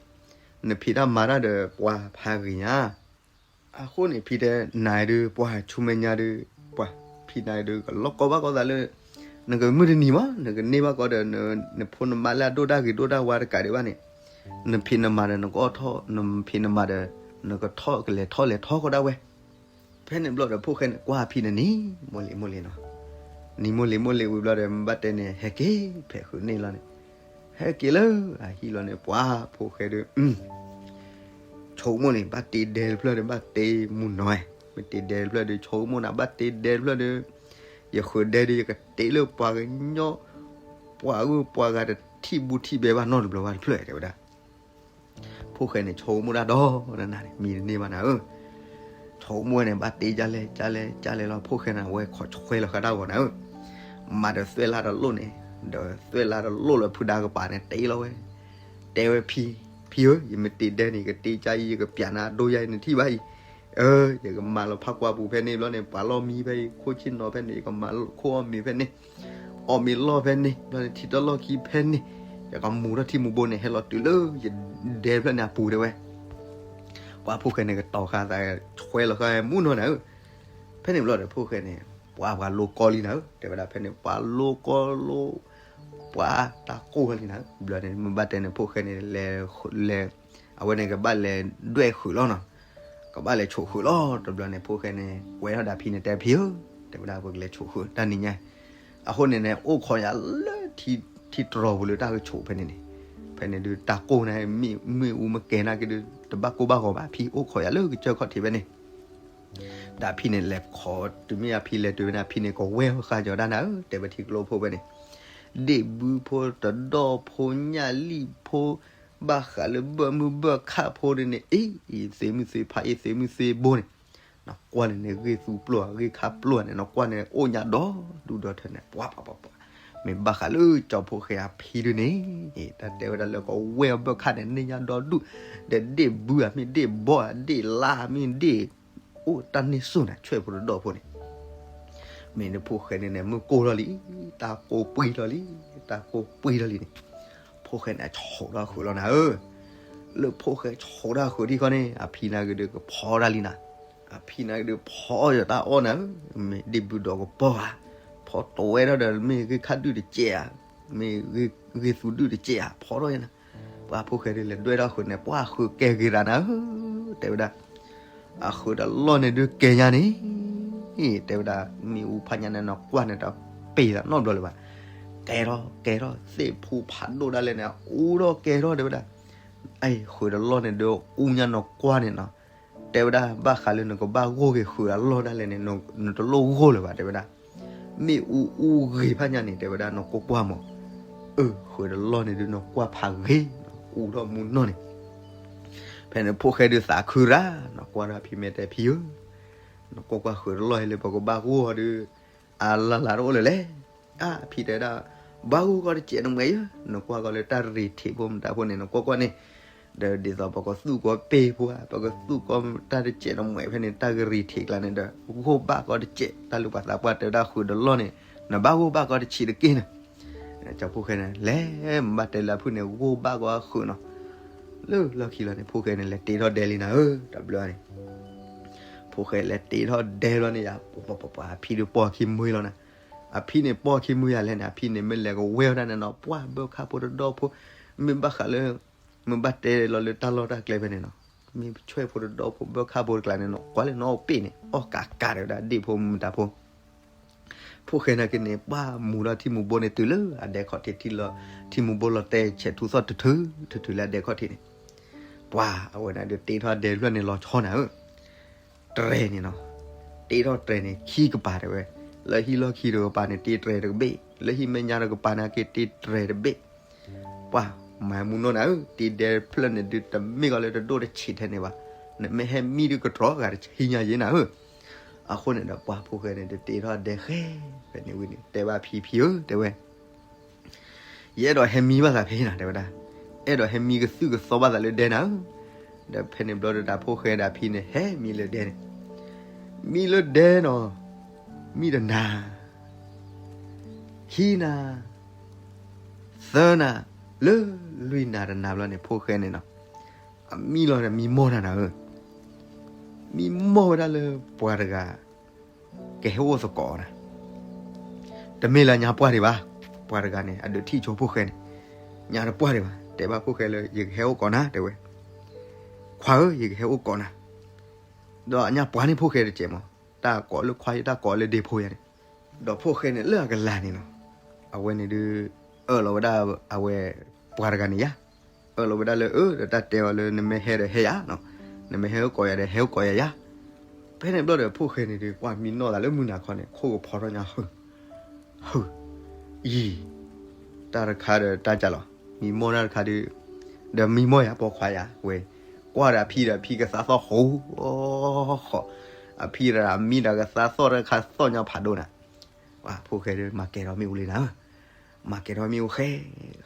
နဖံးတၢ်မၤတၢ်ဒီးပှၤဖးဂ့ၤညါ. အဃိန့ၣ် ဖံတဲနၤဒုး ပှၤဆူမဲာ်ညါဒုး, ပှၤဖံနၤဒုး ကလီၤကီဘၣ်ကီသးလၢ နကမုၢ်တနံၤမး နကန့ၢ်ဘၣ်ကီဒီး နဖိနမါလၢအဒိၣ်တၢ်ဂ့ၤဒိၣ်တၢ်ဝါတကးဒံးဘၣ်န့ၣ်, နဖံးနမၤဒီး နကအီၣ်ထီၣ်, နဖံးနမၤဒီး နကထီၣ်ကလဲၤထီၣ်လဲၤထီၣ်ဃီဒၣ်ဝဲ. ဖဲန့ၣ်ဘျီဒီး ဖိၣ်ဃဲန့ၣ် ကွၢ်ဖံန့ၣ်နံၤမိၢ်လံၤမိၢ်လံၤနီၤ. နံၤမိၢ်လံၤမိၢ်လံၤဝံၤဘျီဒီး မ့ၢ်ဘၣ်တဲန့ၣ် ဟဲက့ၤ ဖဲးဃုာ်န့ၣ်လီၤန့ၣ်, ဟဲက့ၤလၢအဟံၣ်လီၤန့ၣ် ပှၤဖိၣ်ဃဲဒီး ဆိကမိၣ်န့ၣ် ဘၣ်တ့ဒဲတဖျၢၣ်ဒီး ဘၣ်တ့မုၢ်နီၤဝဲ, မ့ၢ်တ့ဒဲတဖျၢၣ်ဒီး ဆိကမိၣ်နၤ ဘၣ်တ့ဒဲတဖျၢၣ်ဒီး ယဃုာ်ဒဲဒီး ယကတ့လၢပှၤကညီ ပှၤဂုၤပှၤဂၤတထံၣ်ဘူးထံၣ်ဘဲဘၣ်နီတဘျီဘၣ်တဖျၢၣ် တဲဝဲဒၣ်. ဖိၣ်ဃဲန့ၣ် ဆိကမိၣ်တၢ်ဒီးနၤန့ၣ် မံၤတန့ၢ်ဘၣ်နၤဧၢ. ဆိကမိၣ်ဝဲန့ၣ် ဘၣ်တ့ကၢ်လဲၣ်ကၢ်လဲၣ်ကၢ်လဲၣ်လီၤ ဖိၣ်ဃဲန့ၣ် အဝဲခိးဆွဲလီၤဃာ်တၢ်ဂီၤနၤဧၢ. မၤဒီးသွဲၣ်လၢ်တလိၣ်န့ၣ်, ဒီးသွဲၣ်လၢ်တလိၣ်လၢဖုဒါကပၤန့ၣ် တ့လီၤဝဲ, တဲဝဲဖံ, ဖံဧၢ, ယမ့ၢ်တ့ဒဲန့ၣ် ယကတ့ကၢ်အံၤ ယကပျးနၤအဒိယါအံၤ နထံၣ်ဘၣ်အံၤ, အၢ, ယကမၤလီၤဖးကွၢ်ပူၤဖဲန့ၣ်ဘျီန့ၣ် ပှၤလီၢ်မံဖဲအံၤ ခိၣ်ဆ့ၣ်နီၤဖဲန့ၣ် ယကမၤခိၣ်အီၣ်မ့ၤဖဲန့ၣ် အီၣ်မ့ၤလီၢ်ဖဲန့ၣ် ဘျီန့ၣ် ထံတလီၢ်ခံဖဲန့ၣ်, ယကမူၤထီၣ်ထံမူၤဘိန့ၣ် ဟဲလီၤတုၤလၢယဒဲတဖျၢၣ်န့ၣ်အပူၤတဲဝဲ. ပှၤဖိၣ်ဃဲန့ၣ် ကတီၤဃာ်သး ဆွဲလီၤဃာ်မုၢ်နီၤနၤဧၢ. ဖဲန့ၣ်ဘျီဒီး ဖိၣ်ဃဲန့ၣ် ပှၤပှၤလိကီလံနၤဧၢ တဲဝဲဒၣ် ဖဲန့ၣ် ပှၤလိကီလိ ပှၤတၢ်ကိၢ်လီၤလံနၤဧၢ. ဘျီန့ၣ် မ့ၢ်ဘၣ်တဲန့ၣ် ဖိၣ်ဃဲန့ၣ် လဲၤ လဲၤ အဝဲန့ၣ် ကဘၣ်လဲၤဒွဲၣ်ဃုာ်လီၤနီၤ, ကဘၣ်လဲၤဆိးဃုာ်လီၤ. တဘျီန့ၣ် ဖိၣ်ဃဲန့ၣ် ကွဲထီၣ်ဒီးဖံန့ၣ် တဲဖံဧၢ, တဲဝဲဒၣ် ပကလဲၤဆိးဃုာ်တၢ်နံၤညါ. အဃိန့ၣ်န့ၣ် အိၣ်ခိးယၤလၢ ထံတြီၤပူၤလၢတၢ်ကဆိးဖဲန့ၣ်န့ၣ်, ဖဲန့ၣ်ဒုး တၢ်ကိၢ်န့ၣ် မ့ၣ်အူမ့ၢ်ကဲနာ်က့ဒုး တဘၣ်ကိၢ်ဘၣ်ဂီၤဘၣ် ဖံအိၣ်ခိးယၤလၢကစၢၢ်ခီၣ်ထံးဖဲန့ၣ် ဒီးအဖံန့ၣ် လဲၤခိးတုၤမ့ၢ်အဖံလဲၤတုၤဖဲန့ၣ် အဖံန့ၣ် ကဝဲၢ်ဃာ်ကီၤတၢ်နၤဧၢ တဲဝဲထံကျိဖိဖဲန့ၣ်, ဒ့ၣ်ဘုဖိတဒီၣ်ဖိညၣ်လံၣ်ဖိ ဘၣ်ဃးလၢဘၢၣ်မုၢ်ဘၢၣ်ခၣ်ဖိန့ၣ်န့ၣ် အ့ၣ် အံၤသ့မုၢ်သ့ဖးအ့ၣ်သ့မုၢ်သ့ဘိန့ၣ်, နကွၢ်န့ၣ်န့ၣ် ဂ့ၢ်သူပျိၢ် ဂ့ၢ်ခၣ်ပျိၢ်န့ၣ် နကွၢ်န့ၣ် အိၣ်ညါဒီဒူၣ်ဒီထၢန့ၣ် ပှၤပှၤပှၤပှၤ, မ့ၢ်ဘၣ်ဃးလၢကၠီဖိၣ်ဃဲအဖံဒုန့ၣ်, တၢ်တဲဝဲဒၣ်လၢကဝဲၢ်အဘၢၣ်ခၣ်န့ၣ် န့ၢ်ညါဒီဒူၣ်, ဒီးဒ့ၣ်ဘုဧါ မ့ၢ်ဒ့ၣ်ဘီဧါ ဒ့ၣ်လါဧါ မ့ၢ်ဒ့ၣ် အိၣ်တၢ်န့ၢ်စိၣ်န့ၣ် ဆွဲၣ်ဖိတဒီၣ်ဖိန့ၣ် မ့ၢ်နဖိၣ်ဃဲန့ၣ်န့ၣ် မုၢ်ကိၢ်ထီၣ်လံ, တၢ်ကိၢ်ပှံၢ်ထီၣ်လံ, တၢ်ကိၢ်ပှံၢ်ထီၣ်လံန့ၣ်, ဖိၣ်ဃဲန့ၣ် ဆိးထီၣ်ဃုာ်လီၤနၤဧၢ. လၢဖိၣ်ဃဲဆိးထီၣ်ဃုာ်ထံၣ်ခီန့ၣ် အဖံနာ်က့ဒုးကဖီတၢ်လံနၤ, အဖံနာ်က့ဒုးဖီယတၢ်အီၣ်နၤဧၢ, မ့ၢ်ဒ့ၣ်ဘုဒီးကပီၤဧါ, ဖီတဝဲထီၣ်ဒီး မ့ၢ်ဂ့ၢ်ခၣ်ဒုၣ်တစဲးဧါ, မ့ၢ်ဂ့ၢ်သူဒုၣ်တစဲးဧါ, ဖီထီၣ်ယနၤ. ပှၤဖိၣ်ဃဲဒုးလဲၤဒွဲၣ်ထီၣ်ဃုာ်န့ၣ် ပှၤဃုာ်ကဲဂ့ၤတၢ်နၤဧၢ, တဲဝဲဒၣ် အဃုာ်တလီၢ်န့ၣ်ဒုးကဲညါန့ၣ်, တဲဝဲဒၣ် မ့ၣ်အူဖးညါန့ၣ် နကွၢ်န့ၣ်တပ့ၤသးနီတဘျီလၢၤဘၣ်. ကဲထီၣ်ကဲထီၣ် သ့ၣ်ဖူဖးဒိၣ်ဒၣ်လဲာ်န့ၣ် အူထီၣ်ကဲထီၣ် တဲဝဲဒၣ်. အဃုာ်တလီၢ်န့ၣ်ဒုးအူညါနကွၢ်န့ၣ်နီၤ, တဲဝဲဒၣ် ဘၣ်ဃးလၢနကဘၣ်ဂိၢ်က့ၤဃုာ်တလီၢ်ဒၣ်လဲာ်န့ၣ် နတလိၣ်ဂိၢ်လၢၤဘၣ် တဲဝဲဒၣ်. မ့ၣ်အူအူဂ့ၤဖးညါန့ၣ် တဲဝဲဒၣ် နကွၢ်ကွၢ်မး, အဃုာ်တလီၢ်န့ၣ်ဒုးနကွၢ်ဖးဂ့ၤ, အူထီၣ်မူနီၢ်န့ၣ် ဖဲန့ၣ်ဖိၣ်ဃဲဒုးသးခုရၣ်, နကွၢ်ဒီးအဖံမဲာ်တဲဖံဧၢ, နကွၢ်ကွၢ်ဃုာ်တလီၢ်ဟဲလၢပကဘၣ်ဂိၢ်အီၤဒုး အလၢ်လၢ်တအိၣ်လၢၤလဲၣ်. အဖံတဲဒၣ် ဘၣ်ဂိၢ်ကီတစဲးနမဲာ်ဧၢ, နကွၢ်ကီလၢတၢ်ရ့ၤထံးဖိမတၤဖိန့ၣ် နကွၢ်ကွၢ်န့ၣ်, ဒီးဒ်သိးပကသူၣ်ကီပ့ၢ်ဖိဧါ, ပကသူၣ်ကီတၢ်တစဲးနမဲာ်ဖဲန့ၣ် တၢ်ကရံၤထံးကျါန့ၣ်ဒီး ဂိၢ်ဘၣ်ကီတစဲး တၢ်လူၤပာ်သးပှၢ်တဲဝဲဒၣ်ဃုာ်တလီၢ်န့ၣ် နဘၣ်ဂိၢ်ဘၣ်ကီတဆံးတက့ၢ်န့ၣ်. ကၠီဖိၣ်ဃဲန့ၣ် လဲၤမ့ၢ်ဘၣ်တဲလၢအဖုၣ်န့ၣ် ဂိၢ်ဘၣ်ကီဃုာ်နီၤ. လၢလီၢ်ခံလီၤန့ၣ် ဖိၣ်ဃဲန့ၣ် လဲၤတ့ထီၣ်ဒဲလံနၤဧၢ, တဘျီန့ၣ် ဖိၣ်ဃဲလဲၤတ့ထီၣ်ဒဲလီၤန့ၣ်ယၤ, ပှၤပှၤပှၤ အဖံဒုးပိာ်ခံမုၢ်လီၤနၤ. အဖံန့ၣ်ပိာ်ခံမုၢ်ယၤလဲၣ်န့ၣ် အဖံန့ၣ်မ့ၢ်လဲၤကဝဲၢ်ဝဲဒၣ်န့ၣ်နီၤ ပှၢ်ဘၢၣ်ခၣ်ဖိတဒီဖိ, မ့ၢ်ဘၣ်ဃးလၢ မ့ၢ်ဘၣ်တဲလီၤလၢတၢ်လီၢ်တၢ်ကျဲဖဲန့ၣ်နီၤ, မ့ၢ်ဆွဲၣ်ဖိတဒီဖိဘၢၣ်ခၣ်ဖိတကျါန့ၣ်နီၤ ကွၢ်လၢနီၣ်အိၣ်ပ့ၣ်န့ၣ် အီၣ်ကးကးတဲဝဲဒၣ်ဒ့ၣ်ဖိမတၤဖိ ဖိၣ်ဃဲနာ်က့န့ၣ် ပှၢ်မူၤထီၣ်ထံမူၤဘိန့ၣ်တုၤလၢအဒဲခီၣ်ထံး, ထံမူၤဘိလီၤတဲာ်ဆဲးထူသီၣ်တထုးတထုးလၢအဒဲခီၣ်ထံးန့ၣ်, ပှၢ်အဝဲန့ၣ်ဒုးတ့ထီၣ်ဒဲတဖျၢၣ်န့ၣ်လီၤဆီနၤဧၢ, တြဲၤန့ၣ်နီၤ, တ့ထီၣ်တြဲၤန့ၣ်ခံကပၤတဲဝဲ, လၢဟံၣ်လီၢ်ခံတကပၤန့ၣ် တ့တြဲၤတကဘ့ၣ်, လၢဟံၣ်မဲာ်ညါတကပၤနာ်က့တ့တြဲၤတဘ့ၣ် ပှၤမၤမူနီၢ်နၤဧၢ, တ့ဒဲတဖျၢၣ်န့ၣ်ဒုးတမ့ၢ်ကီးလၢတဒိၣ်တဆံးထဲန့ၣ်ဘၣ်, နမ့ၢ်ဟဲမံဒုးကတြီၤဂၤတဆံညါယ့နၤဧၢ. အဃိန့ၣ်ဒီးပှၤဖိၣ်ဃဲန့ၣ် တတ့ထီၣ်ဒဲဃဲ, ဖဲန့ၣ်ဝံၤန့ၣ် တဲဘၣ်ဖံဖံဧၢ တဲဝဲ ယအဲၣ်ဒိးဟဲမံဘၣ်သးဖဲနၤ တဲဝဲဒၣ်, အဲၣ်ဒိးဟဲမံကသုၣ်ကသီဘၣ်သးလၢဒဲနၤဧၢ. ဒီးဖဲန့ၣ်ဘျီဒီးတၢ်ဖိၣ်ဃဲဒီးဖံန့ၣ် ဟဲမံလၢဒဲန့ၣ်, မံလၢဒဲနီၤ, မံတနၤ ခံနၤ, သၢနၤ လၢလွံၢ်နၤတနၤဘျီန့ၣ် ဖိၣ်ဃဲန့ၣ်နီၤ, အမံလီၤဒီးမံမီၢ်တၢ်နၤဧၢ, မံမီၢ်ဝဲဒၣ်လၢပှၤတဂၤ ကဟဲအိၣ်သကိးနၤ, တမ့ၢ်လၢညါပှၢ်ဒံးဘၣ်, ပှၤတဂၤန့ၣ် အဒုးထံၣ်ဆိဖိၣ်ဃဲန့ၣ်, ညါတပှၢ်ဒံးဘၣ်, တဲဘၣ်ဖိၣ်ဃဲလၢ ယကဟဲအိၣ်ကိးနၤ တဲဝဲ, ခွါဧၢ ယကဟဲအိၣ်ကိးနၤ, ဒီးအညါပှၢ်န့ၣ်ဖိၣ်ဃဲတကဲးမး, တၢ်ကိးလၢခွါယတၢ်ကိးလၢဒ့ဖိယၤန့ၣ်, ဒီးဖိၣ်ဃဲန့ၣ်လၢအကလၤန့ၣ်နီၤ, အဝဲန့ၣ်ဒုး အၢၣ်လီၤဝဲဒၣ်အဝဲ ပှၤတဂၤန့ၣ်ယၤ, အၢၣ်လီၤဝဲဒၣ်လၢ အၢ ဒီးတၢ်တဲအီၤလၢ နမ့ၢ်ဟဲဒီးဟဲယၤ, နမ့ၢ်ဟဲအိၣ်ကိးယၤဒီးဟဲအိၣ်ကိးယၤယၤ, ဖဲန့ၣ်ဘျီဒီးဖိၣ်ဃဲန့ၣ်ဒုး ကွၢ်မံနီၢ်သးလၢမုၢ်နၤခီန့ၣ် ခိၣ်ကဖီထီၣ်ညါ ဟုၣ် ဟုၣ် ယံၤ, တၢ်တခါဒီးတၢ်ကၢ်လီၤ, မံမီၢ်တၢ်တခါဒုး, ဒီးမံမီၢ်ယၤပိာ်ခွါယၤဝဲ, ကွၢ်ဒီးအဖံဒီးအဖံကသးသီၣ်ဃိးဃီ, အဖံဒီးအမံဒီးကသးသီၣ်တၢ်ခါသီၣ်ညါဖးဒိၣ်နၤ, ပှၤဖိၣ်ဃဲဒုး မၤကဲၤထီၣ်မ့ၣ်အူလံနၤဧၢ, မၤကဲၤထီၣ်မ့ၣ်အူဃဲ,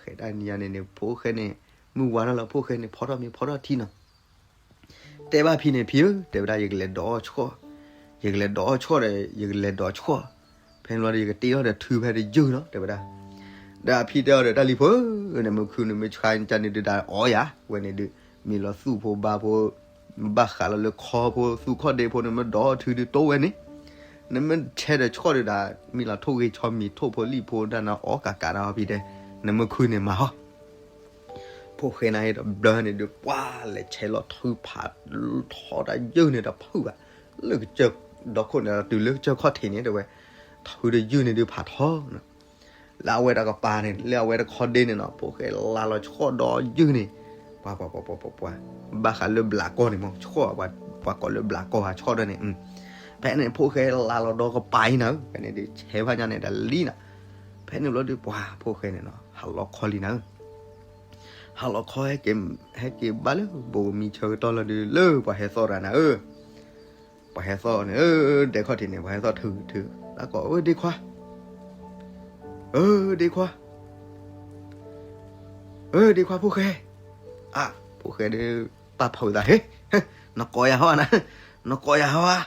ဃဲတၢ်နံၤညါန့ၣ်န့ၣ် ဖိၣ်ဃဲန့ၣ် မုၢ်ဝါထီၣ်လီၤ ဖိၣ်ဃဲန့ၣ် ဖီထီၣ်မ့ၤဖီထီၣ်ထံနီၤ တဲဘၣ်ဖံန့ၣ် ဖံဧၢ တဲဝဲဒၣ် ယကလဲၤဒိးအီၣ်ဆှီၣ်, ယကလဲၤဒိးအီၣ်ဆှီၣ်ဒီး ယကလဲၤဒိးဆှီၣ်, ဖဲန့ၣ်ဘျီဒီး ယကတ့အီၣ်ဒီးထုဖဲတယုၢ်နီၤ တဲဝဲဒၣ်, ဒီးအဖံတဲအီၤဒီး တၢ်လံၤဖိဧၢ, နမ့ၢ်ခုနမ့ၢ်ဆှါန့ၣ် တၢ်န့ၣ်ဒုးဒၣ်အီၣ်ယၤ, ဝဲန့ၣ်ဒုး မ့ၢ်လီၤသူၣ်ဖိဘါဖိ, ဘၣ်ဃးလီၤလၢခီဖိ သူၣ်ခီၣ်ဒ့ဖိ နမ့ၢ်ဒိးအီၣ်ထုဒုးတိဝဲန့ၣ်, နမ့ၢ်ဆဲးဒီးဆှီၣ်ဒုးဒၣ် မ့ၢ်လီၤထိၣ်ဂ့ၤဆီမံၤထိၣ်ဖိလံၣ်ဖိဒၣ်နၤအီၣ်ကးကးဒီးဖံတဲ, နမ့ၢ်ခုန့ၣ်မၤဟီ ဖိၣ်ဃဲနၤအံၤဒီးဘျၢန့ၣ်ဒုး ပှၤလဲၤဆဲးလီၤထုဖး ထီတၢ်ယုၢ်န့ၣ်တဖုဘၣ်, လၢကစၢၢ်ဒီခိၣ်န့ၣ် တုၤလၢကစၢၢ်ခီၣ်ထံးန့ၣ် တဲဝဲ, ထုတယုၢ်န့ၣ်ဒုးဖးထီနီၤ, လၢအဝဲတကပၤန့ၣ် လၢအဝဲတခီဒ့န့ၣ်နီၤ ဖိၣ်ဃဲလါလီၤဆှီၣ်ဒီယုၢ်န့ၣ်, ပှၤ ပှၤ ပှၤ ပှၤ ပှၤ ဘၣ်ဃးလၢဘျးကီၢ်န့ၣ်မး ဆှီၣ်, ပှၤကိးလၢဘျးကီၢ်ဟးဆှီၣ်ဒီးန့ၣ်, ဖဲန့ၣ်ဖိၣ်ဃဲလါလီၤဒီကပၤအံၤနၤဧၢ, ဖဲန့ၣ်ဒုးဆဲးဖးညါန့ၣ်တလံနၤ, ဖဲန့ၣ်ဘျီဒုးပှၤဖိၣ်ဃဲန့ၣ်နီၤ ဟးလီၤခီလံနၤဧၢ ဟးလီၤခီ ဟဲက့ၤဘၣ်လၢဘိးကမံဆၢကတီၢ်လီၤဒုး လၢပှၤဟဲသီၣ်တဂၤနၤဧၢ, ပှၤဟဲသီၣ်န့ၣ် ဒဲခီၣ်ထံးန့ၣ် ပှၤဟဲသီၣ်ထုထု, တၢ်ကိး အၢ ဒ့ခွါ, အၢ ဒ့ခွါ, အၢ ဒ့ခွါဖိၣ်ဃဲ, အၢ ဖိၣ်ဃဲဒုး ပာ်ဖုးသး ဟ့, နကိးယၤဟီဧါ, နကိးယၤဟီဧါ,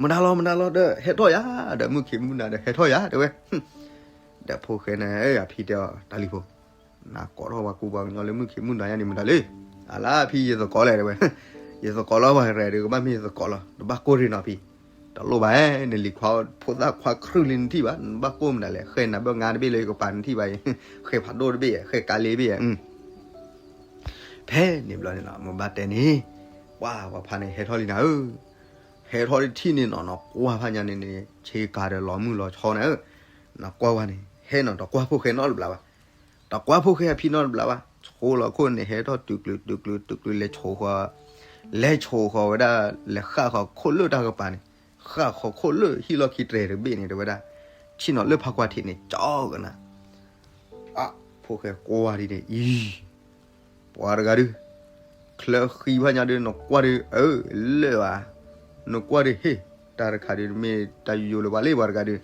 မတၤလီၤ မတၤလီၤဒီး ဟဲထီၣ်ယၤ, ဒီးမုၢ်ခံမုၢ်နၤဒီး ဟဲထီၣ်ယၤ တဲဝဲ, ဒီးဖိၣ်ဃဲန့ၣ် အဖံတဲအီၤ တၢ်လံၤဖိ နကိးထီၣ်ပှၤကူပှၤကညီလၢမုၢ်ခံမုၢ်နၤယါန့ၣ်မတၤလဲၣ်, အလါဖံယသကိးလဲၣ် တဲဝဲ, ယသကိးလီၤပှၤရဲၣ်ဒုး ကဘၣ်မ့ၢ်ယသကိးလီၤ တဘၣ်ကိၢ်ရ့ၣ်နီၤဖံ, တလိၣ်ဘၣ် နလံၤခွါ ဖိသၣ်ခွါခရုၣ်လံနထံၣ်ဘၣ် နဘၣ်ကိၢ်မတၤလဲၣ် ဃဲနၤဘၣ်ငါတဘ့ၣ်လၢယကပၤနထံၣ်ဘၣ်အံၤ, ဃဲဖးဒိၣ်တဘ့ၣ် ဃဲကါလ့တဘ့ၣ်ဧါ ဖဲန့ၣ်ဘျီန့ၣ်နီၤ မ့ၢ်ဘၣ်တဲန့ၣ်, ပှၤပှၤဖါန့ၣ် ဟဲထီၣ်လံနၤဧၢ, ဟဲထီၣ်တထံၣ်န့ၣ်နီၤ နကွၢ်ဖးညါန့ၣ်န့ၣ် ဆ့ကၤဒီးလီၤမုၢ်လီၤဆီနၤဧၢ, နကွၢ်ဝဲန့ၣ် ဟဲနီၤ တကွၢ်ဖိၣ်ဃဲနီတဘျီဘၣ်, တကွၢ်ဖိၣ်ဃဲအဖံနီတဘျီဘၣ်, ဆိလီၤခိၣ်န့ၣ် ဟဲထီၣ်တုၤကျုးတုၤကျုးတုၤကျုး လဲၤဆိဃီၤ, လဲၤဆိဃီၤဝဲဒၣ် လဲၤဃၣ်ဃီၤခိၣ်လၢတၢ်ကပၤန့ၣ်, ဃၣ်ဃီၤခိၣ်လၢဟံၣ်လီၢ်ခံတြဲၤတဘ့ၣ်န့ၣ် တဲဝဲဒၣ်, ဆ့ၣ်နီၤလၢဖးကွၢ်ထံးန့ၣ် ကၠီကနၤ အၢ ဖိၣ်ဃဲကွၢ်ဒ်န့ၣ်အံၤ, ပှၤတဂၤဒုး, ချၢဃံဖးညါဒုး နကွၢ်ဒုး အၢ လၢာ်ဧါ, နကွၢ်ဒုးဟ့ၣ်, တၢ်တခါဒုး မ့ၢ်တၢ်ယိယိလၢပှၤလၢပှၤတဂၤဒုး,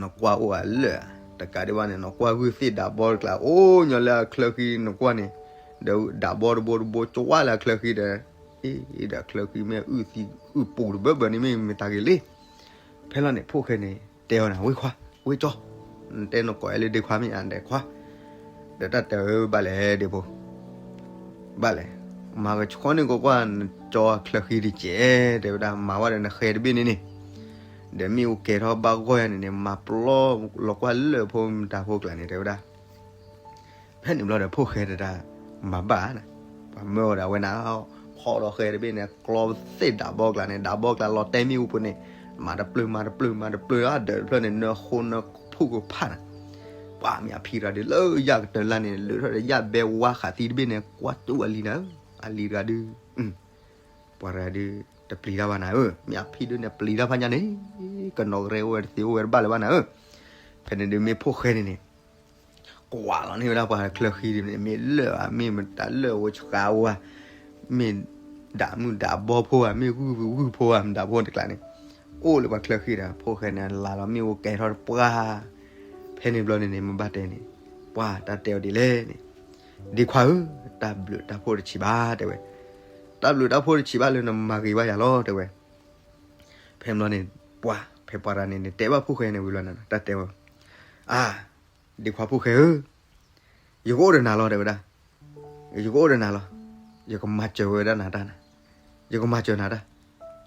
နကွၢ်အိၣ်ဧါလၢာ်ဧါ, တကးဒံးဘၣ်န့ၣ် နကွၢ်ဂုၢ်သ့ၣ်ဒးဘီတကျါ အိၣ်ညီလၢအချၢဃံ နကွၢ်န့ၣ်, ဒီးဒးဘီတဘိတဘိ ကဝါလၢအချၢဃံဒီး, အ့ ဒီးချၢဃံမ့ၢ်အုၣ်သံအုၣ်ပူၤတဘၢဘၢန့ၣ် မ့ၢ်မတၤဂ့ၤလံ, ဖဲလီၤန့ၣ် ဖိၣ်ဃဲန့ၣ် တဲအီၤနၤ ဝ့ၢ်ခွါ, ဝ့ၢ်ကၠီ, နတဲနကိးအဲၣ်လၢဒ့ခွါမ့ၢ်ဧါ ဒ့ခွါ, ဒီးတၢ်တဲအီၤ ဘၣ်လဲၣ်ဒ့ဖိ, ဘၣ်လဲၣ်, မၤကဆှီန့ၣ်ကွၢ်ကွၢ် နကၠီချၢဃံတကဲး တဲဝဲဒၣ် မၤဝဲဒီးနဃဲတဘ့ၣ်န့ၣ်န့ၣ်, ဒီးမ့ၣ်အူကဲၤထီၣ်ဘၣ်ဂီၢ်ယါန့ၣ်န့ၣ် မၤပျီလီၤကွၢ်လၢာ်ဖိမတၤဖိကျါန့ၣ် တဲဝဲဒၣ် ဖဲန့ၣ်ဘျီဒီး ဖိၣ်ဃဲတဒၣ် မၤဘၣ်နၤ, ပှၤမၢအီၤဒီး အဝဲနၤ ဖီၣ်ဒီးဃဲတဘ့ၣ်န့ၣ် ကျီသ့ၣ်ဒးဘီကျါန့ၣ် ဒးဘီကျါလီၤတဲာ်မ့ၣ်အူပူၤန့ၣ်, မၤတပျုၤ မၤတပျုၤ မၤတပျုၤ အဒၢးတဖျၢၣ်န့ၣ် နၢဃိနၢဖုၣ်ကဖၣ်နၤ, ပှၤမ့ၢ်အဖံတဂၤဒုး လၢယၣ်ကတၢၢ်လၢ်န့ၣ် လၢထီၣ်ဒီးယၣ်ဘဲဝါဃာ်သံတဘ့ၣ်န့ၣ် ကွၢ်တူၢ်အလံၤနၤဧၢ, အလံၤတဂၤဒုး, ပှၤတဂၤဒုး တပျံၤတၢ်ဘၣ်နၤဧၢ, မ့ၢ်အဖံဒုးန့ၣ် ပျံၤတၢ်ဖးညါန့ၣ်, ကနီၤကရဲအိၣ်ဝဲတသ့အိၣ်ဝဲတဘၣ်လၢၤဘၣ်နၤဧၢ, ဖဲန့ၣ်ဒုးမ့ၢ်ဖိၣ်ဃဲန့ၣ်န့ၣ် ကွၢ်လီၤန့ၢ်ဝဲဒၣ်ပှၤချၢဃံဒ်န့ၣ် မ့ၢ်လၢာ်ဧါ မ့ၢ်မတၤလၢာ်ဧါ အိၣ်ဆှးဧါ, မ့ၢ်ဒးမုၢ်ဒးဘီဖိဧါ မ့ၢ်ဂုၢ်ဂုၢ်ဖိဧါ မတၤဖိတကျါန့ၣ်, အိၣ်လၢပှၤချၢဃံဒီး ဖိၣ်ဃဲန့ၣ် လါလီၤမ့ၣ်အူကဲၤထီၣ်တပှၢ်, ဖဲန့ၣ်ဘျီန့ၣ်န့ၣ် မ့ၢ်ဘၣ်တဲန့ၣ်, ပှၤတၢ်တဲအီၤဒ်လဲၣ်န့ၣ်, ဒ့ခွါဧၢ, တၢ်ဘျုးတၢ်ဖှိၣ်တဆံးဘၣ်တဲဝဲ, တၢ်ဘျုးတၢ်ဖှိၣ်တဆံးဘၣ်လၢနမၤဂ့ၤဘၣ်ယၤလီၤတဲဝဲ, ဖဲန့ၣ်ဘျီန့ၣ် ပှၤ ဖဲပှၤတဂၤန့ၣ်န့ၣ် တဲဘၣ်ဖိၣ်ဃဲန့ၣ်ဝံၤလီၤန့ၣ် တၢ်တဲဝဲ, အါ ဒ့ခွါဖိၣ်ဃဲဧၢ, ယကအိၣ်ဒီးနၤလီၤ တဲဝဲဒၣ်. ယကအိၣ်ဒီးနၤလီၤ. ယကမၤစၢၤဝဲဒၣ်နၤတၢ်နၤ. ယကမၤစၢၤနၤတၢ်.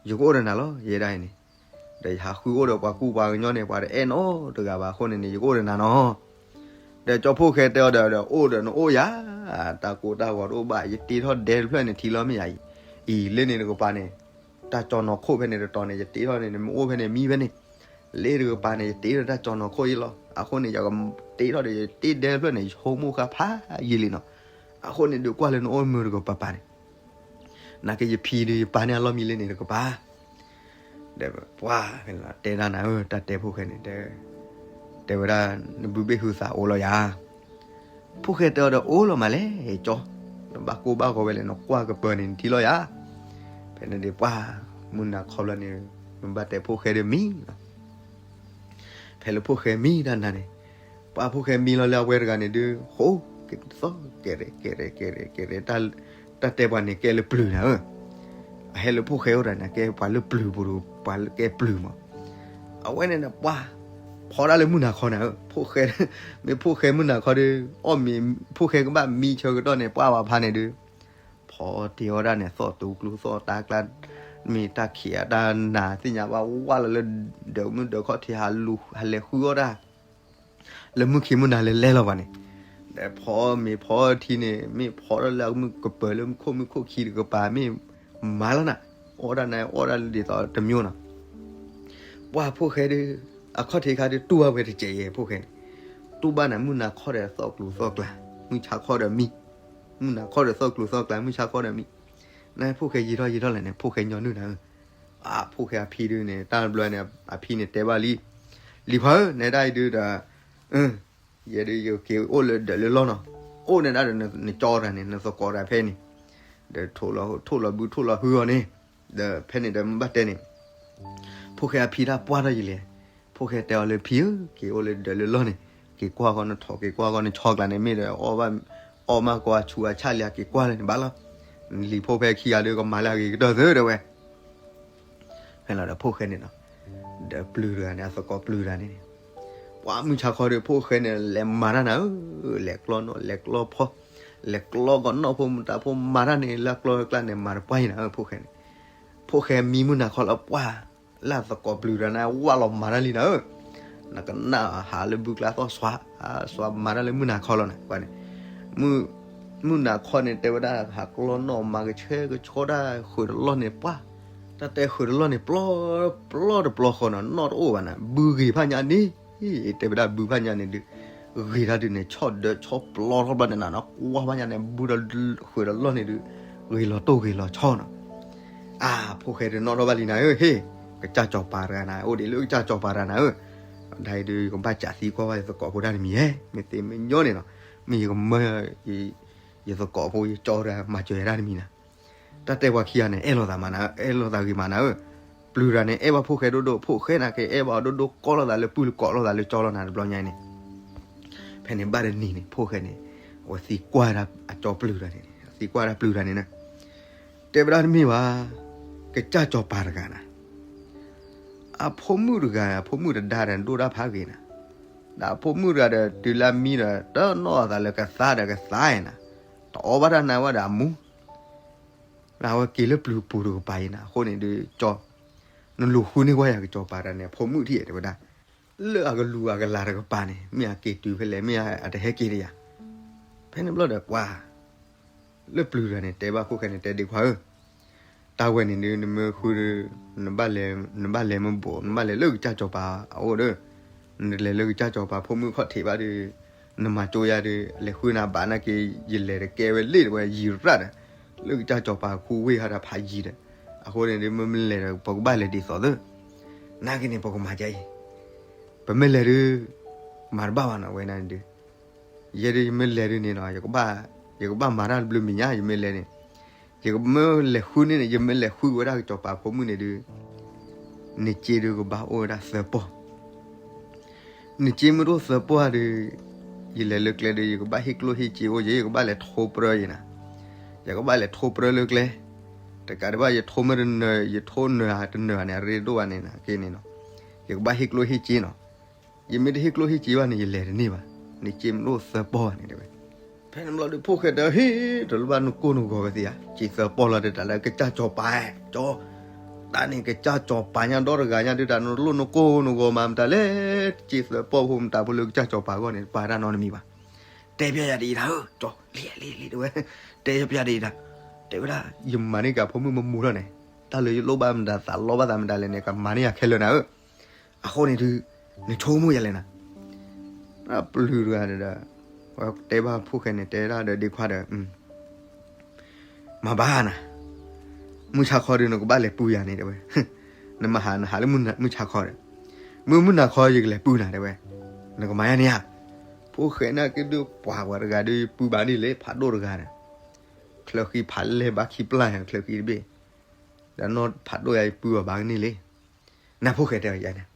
ယကအိၣ်ဒီးနၤလီၤ ယဲဒၣ်အံၤန့ၣ်. ဒီးယဟးဃုအိၣ်ဒီးပှၤကူပှၤကညီန့ၣ် ပှၤတအဲၣ်နီတဂၤဘၣ်အဃိန့ၣ်န့ၣ် ယကအိၣ်ဒီးနၤနီၤ. ဒီးကၠီဖိၣ်ဃဲတဲအီၤဒီး ဒီးအိၣ်ဒီးနအိၣ်ယၤ, တၢ်ကိၢ်တၢ်ဂီၤတအိၣ်ဘၣ် ယတ့ထီၣ်ဒဲတဖျၢၣ်န့ၣ်ထံလီၤမ့ၢ်ယၤအံၤ, အံၤလၢန့ၣ်တကပၤန့ၣ်, တၢ်ကၠီနီၤခိၣ်ဖဲန့ၣ်တတီၤန့ၣ် ယတ့ထီၣ်န့ၣ် နမ့ၢ်အိၣ်ဖဲန့ၣ်မံဖဲန့ၣ်, လၢတကပၤန့ၣ် ယတ့ထီၣ်တၢ်ကၠီနီၤခိၣ်အံၤလီၤ. အဃိန့ၣ် ယကတ့ထီၣ်ဒီး ယတ့ဒဲတဖျၢၣ်န့ၣ် ယဆိကမိၣ်ဃာ်ဖးယံာ်လံနီၤ. အဃိန့ၣ် ဒုးကွၢ်လၢနအိၣ်မုာ်တကပၤပၤန့ၣ် နာ်က့ယဖံဒီးယပၢ်န့ၣ်အလီၢ်မံလၢန့ၣ်တကပၤ. ဒီးပှၤတဲဒၣ်နၤဧၢ တၢ်တဲဖိၣ်ဃဲန့ၣ်, တဲဝဲဒၣ် နဘုဘ့ၣ်ဟုသးအိၣ်လီၤယၤ. ဖိၣ်ဃဲတဲအီၤဒီးအိၣ်လီၤမးလဲၣ် ကၠီ, နဘၣ်ကိၢ်ဘၣ်ဂီၤဝဲလဲၣ် နကွၢ်ကပၤန့ၣ်နထံလီၤယၤ. ဖဲန့ၣ်ဒီးပှၤ မုၢ်နၤခီဘျီန့ၣ် မ့ၢ်ဘၣ်တဲဖိၣ်ဃဲဒီးမံလီၤ. ဖဲလၢဖိၣ်ဃဲမံတၢ်နၤန့ၣ်, ပှၤဖိၣ်ဃဲမံလီၤလၢအဝဲတဂၤန့ၣ်ဒုး ဃိးကဲသီၣ်ကဲရဲၣ်ကဲရဲၣ်ကဲရဲၣ်ကဲရဲၣ်, တၢ်တဲပှၤန့ၣ်ကဲလၢပျုၤနၤဧၢ. အဟဲလၢဖိၣ်ဃဲအိၣ်တၢ်န့ၣ် ကဲပှၤလၢပျုၤပူၤဒီး ပှၤလၢကဲပျုၤမး. အဝဲန့ၣ်န့ၣ် ပှၤ ဖီဒၣ်လၢမုၢ်နၤခီနၤဧၢ, ဖိၣ်ဃဲ, မ့ၢ်ဖိၣ်ဃဲမုၢ်နၤခီဒီး အီၣ်မ့ၤ, ဖိၣ်ဃဲကဘၣ်မံဆၢကတီၢ်န့ၣ် ပှၤဝဲဖးန့ၣ်ဒုး ဖီတ့ၢ်အီၣ်ဒၣ်န့ၣ် သီၣ်တူၤကျူသီၣ်တၢ်ကျါ, မ့ၢ်တၢ်ခံးအတၢ်နၤသ့ၣ်ညါဘၣ်ဝဲလီၤလၢ ဒၢးမုၢ်ဒၢးခီၣ်ထံး ဟးလဲၤဃုအီၣ်တၢ် လၢမုၢ်ခံမုၢ်နၤလဲၤလဲၤလီၤပှၤန့ၣ်, ဒီးဖီမ့ၤဖီထံန့ၣ် မ့ၢ်ဖီထီၣ်လၢမုၢ်ကပၤလၢမုၢ်ခိၣ်မုၢ်ခိၣ်ခံတကပၤ မ့ၢ်မၤလီၤနၤ, အီၣ်ဒၣ်န့ၣ် အီၣ်ဒၣ်လၢဒ်သိးတမျိုးနီၤ. ပှၤဖိၣ်ဃဲဒီး အခီၣ်ထံးခါဒီးတူၢ်ဘၣ်ဝဲတစဲးယဲၢ်ဖိၣ်ဃဲန့ၣ်, တူၢ်ဘၣ်နၤမုၢ်နၤခီဒီးသီၣ်ကျူၤသီၣ်ကျါ, မုၢ်ဆါခီဒီးမံ, မုၢ်နၤခီဒီးသီၣ်ကျူၤသီၣ်ကျါ မုၢ်ဆါခီဒီးမံ, နဖိၣ်ဃဲယံာ်ထီၣ်ယံာ်ထီၣ်လဲၣ်န့ၣ် ဖိၣ်ဃဲညီနုၢ်နၤဧၢ. အဖိၣ်ဃဲအဖံဒုးန့ၣ် တၢ်ဘျီန့ၣ် အဖံန့ၣ်တဲဘၣ်လံ, လံၤခွါဧၢ နဲဒၣ်အံၤဒုးဒီး ယဲဒုးယက့ၤအိၣ်လၢဒၢးလၢလီၢ်နီၤ, အိၣ်န့ၣ်ဒၣ်ဒီးနကၠီတဂၤန့ၣ် နသကိးတဂၤဖဲန့ၣ်, ဒီးထိၣ်လီၤဘုထိၣ်လီၤဟုအီၤန့ၣ်, ဒီးဖဲန့ၣ်ဒီးမ့ၢ်ဘၣ်တဲန့ၣ်, ဖိၣ်ဃဲအဖံတၢ်ပှၢ်ထီၣ်ယံာ်လဲၣ်, ဖိၣ်ဃဲတဲအီၤလၢဖံဧၢ က့ၤအိၣ်လၢဒၢးလၢလီၢ်န့ၣ်, က့ၤကွၢ်ဃီနထိၣ် က့ၤကွၢ်ဃီနဆီကျါန့ၣ် မ့ၢ်ဒီး အီၣ်မးကီအဆူးအဆၣ်လံ က့ၤကွၢ်လၢန့ၣ်ဘၣ်လီၤ. လံၤဖိဖဲခံဂၤဒီးကမၤလၢအဂ့ၤကတၢၢ်သၢတဲဝဲ ဖဲလီၤဒီးဖိၣ်ဃဲန့ၣ်နီၤ, ဒီးပျုၤတဂၤန့ၣ် အသကိးပျုၤတဂၤန့ၣ်န့ၣ်, ပှၤမုၢ်ဆါခီဒီးဖိၣ်ဃဲန့ၣ် လဲၤမၤတၢ်နၤဧၢ, လဲၤကျီနီၣ် လဲၤကျီဖီ, လဲၤကျီကီးနီၣ်ဖိမုၢ်တၢ်ဖိမၤတၢ်န့ၣ် လၢကျီလၢကျါန့ၣ် မၤတပှၢ်အံၤနၤဧၢ ဖိၣ်ဃဲန့ၣ်, ဖိၣ်ဃဲမံမုၢ်နၤခီလၢပှၢ်, လၢအသကိးပျုၤတဂၤန့ၣ် ဝၢ်လီၤမၤတၢ်လံနၤဧၢ, နကနၣ်ဟးလၢဘုကျါသီၣ်စွါ, စွါမၤတၢ်လၢမုၢ်နၤခီလီၤနၤ, ပှၤန့ၣ် မုၢ်နၤခီန့ၣ် တဲဝဲဒၣ် ဟးကျီနီၣ်မၤကဆှဲကဆှီတၢ်ဃုာ်တလီၢ်န့ၣ် ပှၢ်, တၢ်တဲဃုာ်တလီၢ်န့ၣ် ပျီ, ပျီတပျီဃီနီၤ နီၣ်တအိၣ်ဘၣ်နၤ, ဘုဂ့ၤဖးညါန့ၣ်, တဲဝဲဒၣ်ဘုဖးညါန့ၣ်ဒုး, ဂ့ၤတၢ်ဒုးန့ၣ် ဆီၣ်ဒၢဆီၣ်ပျီထီၣ်ဘျီန့ၣ်နၤနီၤ ကွၢ်ဖးညါန့ၣ် ဘုဒီးဃုာ်တလီၢ်န့ၣ်ဒုး, ဂ့ၤလီၤတိၢ်ဂ့ၤလီၤဆီနီၤ အါ, ဖိၣ်ဃဲဒုးနီၣ်ထီၣ်ဘၣ်လံနၤဧၢ, ဟ့ၣ်, ကစၢ်စီၤပၤတဂၤနၤ အိၣ်ဒံးလၢကစၢ်စီၤပၤတဂၤနၤဧၢ, ဒ်အံၤဒုး ယကဘၣ်စးသံကွၢ်ဘၣ်ယသကိးဖိတၢ်တမံၤဧဲ, မ့ၢ်သ့မ့ၢ်ညီန့ၣ်နီၤ, မ့ၢ်ယကမၢ ယသကိးဖိယကၠီတဂၤမၤစၢၤယၤတၢ်တမံၤနၤ, တၢ်တဲပှၤခံဂၤန့ၣ် အဲၣ်လိာ်သးမးနၤ, အဲၣ်လိာ်သးဂ့ၤမးနၤဧၢ, ပျုၤတဂၤန့ၣ် အဲၣ်ဘၣ်ဖိၣ်ဃဲဒိၣ်ဒိၣ် ဖိၣ်ဃဲန့ၣ်က့ အဲၣ်ဘၣ်အီၤဒိၣ်ဒိၣ် ကိးလိာ်သးလၢပုၢ်လၢကိးလိာ်သးလၢကၠီလီၤနၤတဘျီညါအံၤန့ၣ် ဖဲန့ၣ်ဘၣ်တနံၤန့ၣ် ဖိၣ်ဃဲန့ၣ် အဝဲသံကွၢ်ဒၣ်အကၠီပျုၤတဂၤန့ၣ်, သံကွၢ်ဒၣ်ပျုၤတဂၤန့ၣ်နၤ, တဲဝဲဒၣ်တမ့ၢ်ဘၣ်, ကစၢ်စီၤပၤတဂၤနၤ, အဖိမုၣ်တဂၤ အဖိမုၣ်တဒါဒီးဒိၣ်တၢ်ဖးဂ့ၤနၤ, ဒီးအဖိမုၣ်တဂၤဒီးတုၤလၢအမံဒီး တနီၣ်အသးလၢကသါဒီးကသါအံၤနၤ, တအီၣ်ဘၣ်တၢ်နၤဝဲဒီးအမူ လၢအဝဲက့ၤလၢပျုၤပူၤတကပၤအံၤနၤ, အဃိန့ၣ်ဒုးကၠီ, နလူၤဃုန့ၢ်ကွၢ်ယၤကစၢ်စီၤပၤတဂၤန့ၣ် အဖိမုၣ်ထံၣ်တဲဝဲဒၣ်, လၢအကလူၤအကလၤတကပၤန့ၣ် မ့ၢ်အက့ၤတုၤဖဲလဲၣ် မ့ၢ်အတဟဲက့ၤတယၤ, ဖဲန့ၣ်ဘျီဒီးပှၤ လၢပျုၤတဂၤန့ၣ် တဲဘၣ်ဖိၣ်ဃဲန့ၣ် တဲဒ့ခွါဧၢ, တၢ်ဝဲန့ၣ်ဒုး နမ့ၢ်ဃုဒီး နဘၣ်လဲၤ, နဘၣ်လဲၤမ့ၢ်ဘိး နဘၣ်လဲၤလၢကစၢ်စီၤပၤအအိၣ်ဒီး, နလဲၤလၢကစၢ်စီၤပၤဖိမုၣ်ခီၣ်ထံးဘၣ်ဒီး, နမၤကၠိယၤဒီး လဲၤဃုနၤဘၣ်နာ်က့ ယလဲၤတကဲဝဲလ့ၣ်တဝဲယံာ်ရၣ်ဒီး, လၢကစၢ်စီၤပၤခူဝ့ၢ်ဟးဒီးဖးယံၤဒီး, အဃိန့ၣ်ဒုး မ့ၢ်မ့ၢ်လဲၤဒီး ပကဘၣ်လဲၤဒ်သိးသၢ, နာ်က့န့ၣ် ပကမၤဒ်အံၤ ပမ့ၢ်လဲၤဒုး မၤတဘၣ်ဘၣ်နီၤ ဝဲန့ၣ်ဒုး, ယဲဒုးယမ့ၢ်လဲၤဒုးန့ၣ်နီၤ ယကဘၣ်မၤတၢ်တဘျုးမံၤညါ ယမ့ၢ်လဲၤန့ၣ်, ယကမ့ၢ်လဲၤဃုန့ၣ်န့ၣ် ယမ့ၢ်လဲၤဃုက့ၤဝဲဒၣ်ကစၢ်စီၤပၤဖိမုၣ်န့ၣ်ဒုး, နစ့ဒုးကဘၣ်အိၣ်ဝဲဒၣ်သၢပီၢ် နစ့မ့ၢ်တအိၣ်သၢပီၢ်ဧါဒီး, ယလဲၤလၢကျဲဒီး ယကဘၣ်ဟ့ၣ်ကျိၣ်ဟ့ၣ်စ့အိၣ်ယဲ ယကဘၣ်လဲၤထိပြၢယဲနၤ, ယကဘၣ်လဲၤထိပြၢလၢကျဲ, တကးဒံးဘၣ် ယထိမ့ၢ်တနၢၤ ယထိနၢၤဧါတနၢၤဧါန့ၣ် အရ့ဒိၣ်ဘၣ်န့ၣ်နၤက့န့ၣ်နီၤ, ယကဘၣ်ဟ့ၣ်ကျိၣ်ဟ့ၣ်စ့နီၤ, ယမ့ၢ်တဟ့ၣ်ကျိၣ်ဟ့ၣ်စ့ဘၣ်န့ၣ် ယလဲၤတန့ၢ်ဘၣ်, နစ့မ့ၢ်တအိၣ်သၢပီၢ်ဧါန့ၣ်တဲဝဲ ဖဲန့ၣ်ဘျီဒီး ဖိၣ်ဃဲတဲ ဟ့ၣ် တလိၣ်ဘၣ်နကိၢ်နဂီၤဝဲသ့ဧါ, က့ၤသၢပီၢ်လီၤဒီး တၢ်လၢကစၢ်စီၤပၤ, ကၠီ, တၢ်န့ၣ်ကစၢ်စီၤပၤညါဒီတဂၤညါဒုး တၢ်နလိၣ်နကိၢ်နဂီၤမၤမတၤလဲၣ်, က့ၤသၢပီၢ်ဖိမတၤဖိလၢကစၢ်စီၤပၤအဂီၢ်န့ၣ် ပာ်တၢ်နီတမံၤဘၣ်. တဲပျၢ်ယၤဒ်အံၤတၢ်ဧၢ, ကၠီ, လံလံလံ တဲဝဲ, တဲပျၢ်ဒ်အံၤတၢ်, တဲဝဲဒၣ် ယမၤန့ၢ်က့ၤဖိမုၣ်မမူလီၤန့ၣ်, တၢ်လၢယလိၣ်ဘၣ်မတၤသးလီဘၣ်သးမတၤလဲၣ်န့ၣ် ကမၤန့ၢ်ယၤခဲလၢာ်နၤဧၢ, အဃိန့ၣ်ဒုး နဆိကမိၣ်ယၤလဲၣ်နၤ ပျုၤတဂၤန့ၣ်ဒီး တဲဘၣ်ဖိၣ်ဃဲန့ၣ် တဲဒၣ်ဒီးဒ့ခွါဒီး, မၤဘၣ်နၤ, မုၢ်ဆါခီဒီး နကဘၣ်လဲၤပုၢ်ယၤန့ၣ် တဲဝဲ, နမ့ၢ်ဟး နဟးလၢမုၢ်ဆါခီဒီး, မုၢ်မုၢ်နၤခီယကလဲၤပုၢ်နၤ တဲဝဲ, နကမၤယၤန့ၣ်ဧါ, ဖိၣ်ဃဲန့ၣ်က့ၤဒုး ပှၤပှၤတဂၤဒီး ပုၢ်ဘၣ်န့ၣ်လံ ဖးဒိၣ်တဂၤဒီး, ချၢဃံဖးလဲၢ်ဘၣ်ခံပျၢ် ချၢဃံတဘ့ၣ်, ဒီးနီၢ်ဖးဒိၣ်ယၤ ယပုၢ်အီၤဘၣ်န့ၣ်လံ နဖိၣ်ဃဲတဲအီၤယၤန့ၣ်,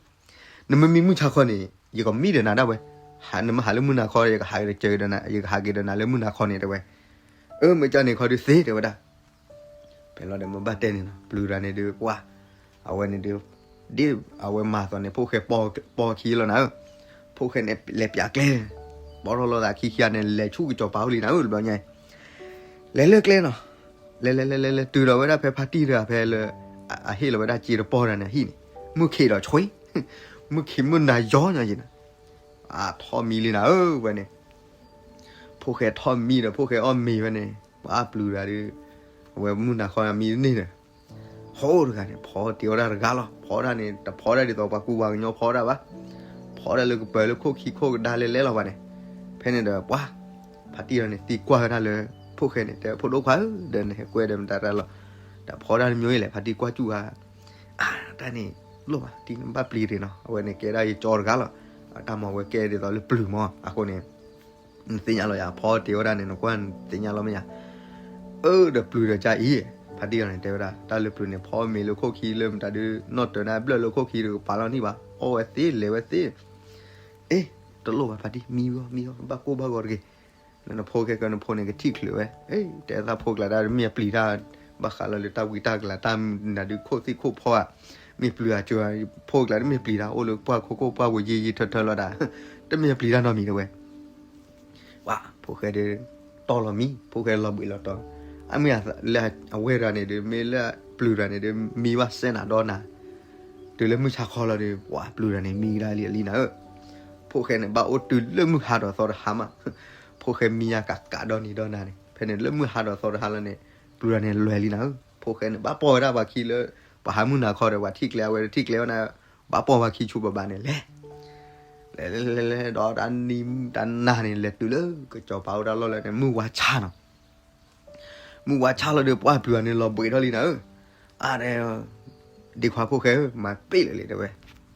နမ့မံမုၢ်ဆါခီန့ၣ် ယကမံဒီးနၤဒၣ်ဝဲ, နမ့ၢ်ဟးလၢမုၢ်နၤခီ ယကဟးက့ၤဒီးနၤ, ယကဟးက့ၤဒီးနၤလၢမုၢ်နၤခီန့ၣ် တဲဝဲ, အၢ မ့ၢ်ကန့ၣ်ခီဒုးသ့ တဲဝဲဒၣ်, ဖဲလီၤဒီးမ့ၢ်ဘၣ်တဲန့ၣ်နီၤ ပျုၤတဂၤန့ၣ်ဒုး ပှၤ, အဝဲန့ၣ်ဒုး, ဒ်အဝဲမၤအသိးန့ၣ် ဖိၣ်ဃဲပိာ်ခံလီၤနၤဧၢ, ဖိၣ်ဃဲန့ၣ်လဲၤပၠးကျဲ, ပိာ်ထီၣ်လိာ်သးခံခံဂၤန့ၣ် လဲၤဆူကစီၤပၤအိၣ်လံနၤဧၢ တဘျီညါ လဲၤလၢကျဲနီၤ, လဲၤလဲၤလဲၤလဲၤလဲၤတုၤဒီးဝဲဒၣ် ဖဲဖါတံၢ်တဂၤဖဲလၢ အဟ့ၣ်လီၤဝဲဒၣ်စ့တပီၢ်တဂၤန့ၣ် အဟံၣ်န့ၣ်, မုၢ်ခံးဒီးဆွ့, မုၢ်ခံးမုၢ်နၤယီညါယံၤန့ၣ်, အထီၣ်မံလံနၤဧၢ ဝဲန့ၣ်, ဖိၣ်ဃဲထီၣ်မံဒီး ဖိၣ်ဃဲအီၣ်မ့ၤဝဲန့ၣ် ပှၤပျုၤတဂၤဒီး, အဝဲမုၢ်နၤခီမံတန့ၢ်ဒီး ဖိတဂၤန့ၣ် ဖီတ့ၢ်ဝဲဒၣ်တဂၤလီၤ, ဖီဒၣ်န့ၣ် တဖီဒၣ်ဒ်သိးပှၤကူပှၤကညီဖီဒၣ်ဘၣ်, ဖီဒၣ်လၢကပၤလၢခိၣ်ခံခိၣ်ကဒါလဲလဲလီၤဘၣ်န့ၣ်, ဖဲန့ၣ်ဒီးပှၤ, ဖါတံၢ်လီၤန့ၣ် သံကွၢ်ဝဲဒၣ်လၢ, ဖိၣ်ဃဲန့ၣ် တဲဖိဒိၣ်ခွါဧၢ ဒီးနဟဲကွဲဒီးမတၤတၢ်လီၤ, တၢ်ဖီဒၣ်တမံၤအံၤလဲၣ် ဖါတံၢ်ကွၢ်စူၣ်ဧါ, အါ တၢ်န့ၣ်, လိၣ်ဘၣ်တံၢ်နဘၣ်ပျံၤတ့ၢ်နီၤ အဝဲန့ၣ်ကဲဒၣ်ယကၠီတဂၤလီၤ, တၢ်မၤဝဲကဲဒ်သိးလၢပျုၤမး အဃိန့ၣ် နသ့ၣ်ညါလီၤယၤ ဖီတ့ၢ်ဝဲဒၣ်န့ၣ် နကွၢ်နသ့ၣ်ညါလီၤမ့ၢ်ယၤ, အၢ ဒီးပျုၤဒီးကါအံၤ, ဖါတံၢ်လီၤန့ၣ် တဲဝဲဒၣ် တၢ်လၢပျုၤန့ၣ် ဖီမ့ၤလၢခိၣ်ခံလၢမတၤဒုး နီၣ်တၢၤန့ၣ်ဘျၢၣ်လၢခိၣ်ခံဒီးကပာ်လီၤန့ၢ်ဘၣ် အီၣ်ဝဲသ့လဲၤဝဲသ့, အ့ တလိၣ်ဘၣ်ဖါတံၢ် မံဂီၢ်မံဂီၢ် ဘၣ်ကိၢ်ဘၣ်ဂီၤတဂ့ၤ, နဖိခဲကနဖိန့ၣ် ကထံၣ်ချုးဝဲ, အ့ တဲသးဖိကျါတၢ်တမ့ၢ်အပျံၤတၢ်, ဘၣ်ဃးလီၤလၢတၢ်ဝံတၢ်ကလၤ တၢ်မနုၤဒုးခိၣ်သံၣ်ခိၣ်ဖီဧါ, မ့ၢ်ပျုၤဧါကၠိဧါ, ဖိကျါတမ့ၢ်ပျံၤတၢ် အိၣ်လၢပှၢ်ခိခိၣ်ပှၢ်ဝဲယံၤယံၤထၢထၢလီၤဒၣ်, တမ့ၢ်ပျံၤတၢ်နီတမံၤတဲဝဲ ပှၤဖိၣ်ဃဲဒီး, တီလီၤမံ ဖိၣ်ဃဲလီၤဘှံးလီၤတီၤ, အမ့ၢ်လၢအဝဲတဂၤန့ၣ်ဒီး မ့ၢ်လၢပျုၤတဂၤန့ၣ်ဒီး မံဘၣ်စဲနၤဒီနၤ, တုၤလၢမုၢ်ဆါခီလီၤဒီး ပှၤပျုၤတဂၤန့ၣ် မံကဒါလံအလံနၤဧၢ, ဖိၣ်ဃဲန့ၣ် ဘၣ်အိၣ်တုၤလၢမုၢ်ဟါဒီးသီတဟါမး, ဖိၣ်ဃဲမံညါကးကးဒီနံၤဒီနၤန့ၣ် ဖဲန့ၣ်လၢမုၢ်ဟါဒီးသီတဟါလီၤန့ၣ်, ပျုၤတဂၤန့ၣ်လွဲၤလံနၤဧၢ, ဖိၣ်ဃဲန့ၣ် ဘၣ်ပိာ်ဝဲဒၣ်ပှၤခံလၢ, ပှၤဟးမုၢ်နၤခီဒီး ပှၤထံၣ်ကျဲအဝဲထံၣ်ကျဲဝဲန့ၣ်, ဘၣ်ပိာ်ပှၤခံဆူဘၣ်ဘၣ်န့ၣ်လဲၤ လဲၤလဲၤလဲၤလဲၤဒီးတၢ်နံၤတၢ်နၤန့ၣ် လဲၤတုၤလၢကစီၤပၤအိၣ်တၢ်လီၢ်လၢန့ၣ် မုၢ်ဝါဆါနီၤ, မုၢ်ဝါဆါလီၤဒီး ပှၢ်ပျုၤတဂၤန့ၣ် လီၤဘှံးထီၣ်လံနၤဧၢ, အါ ဒ့ခွါဖိၣ်ဃဲဧၢ မၤပ့ၢ်လၢာ်လံတဲဝဲ,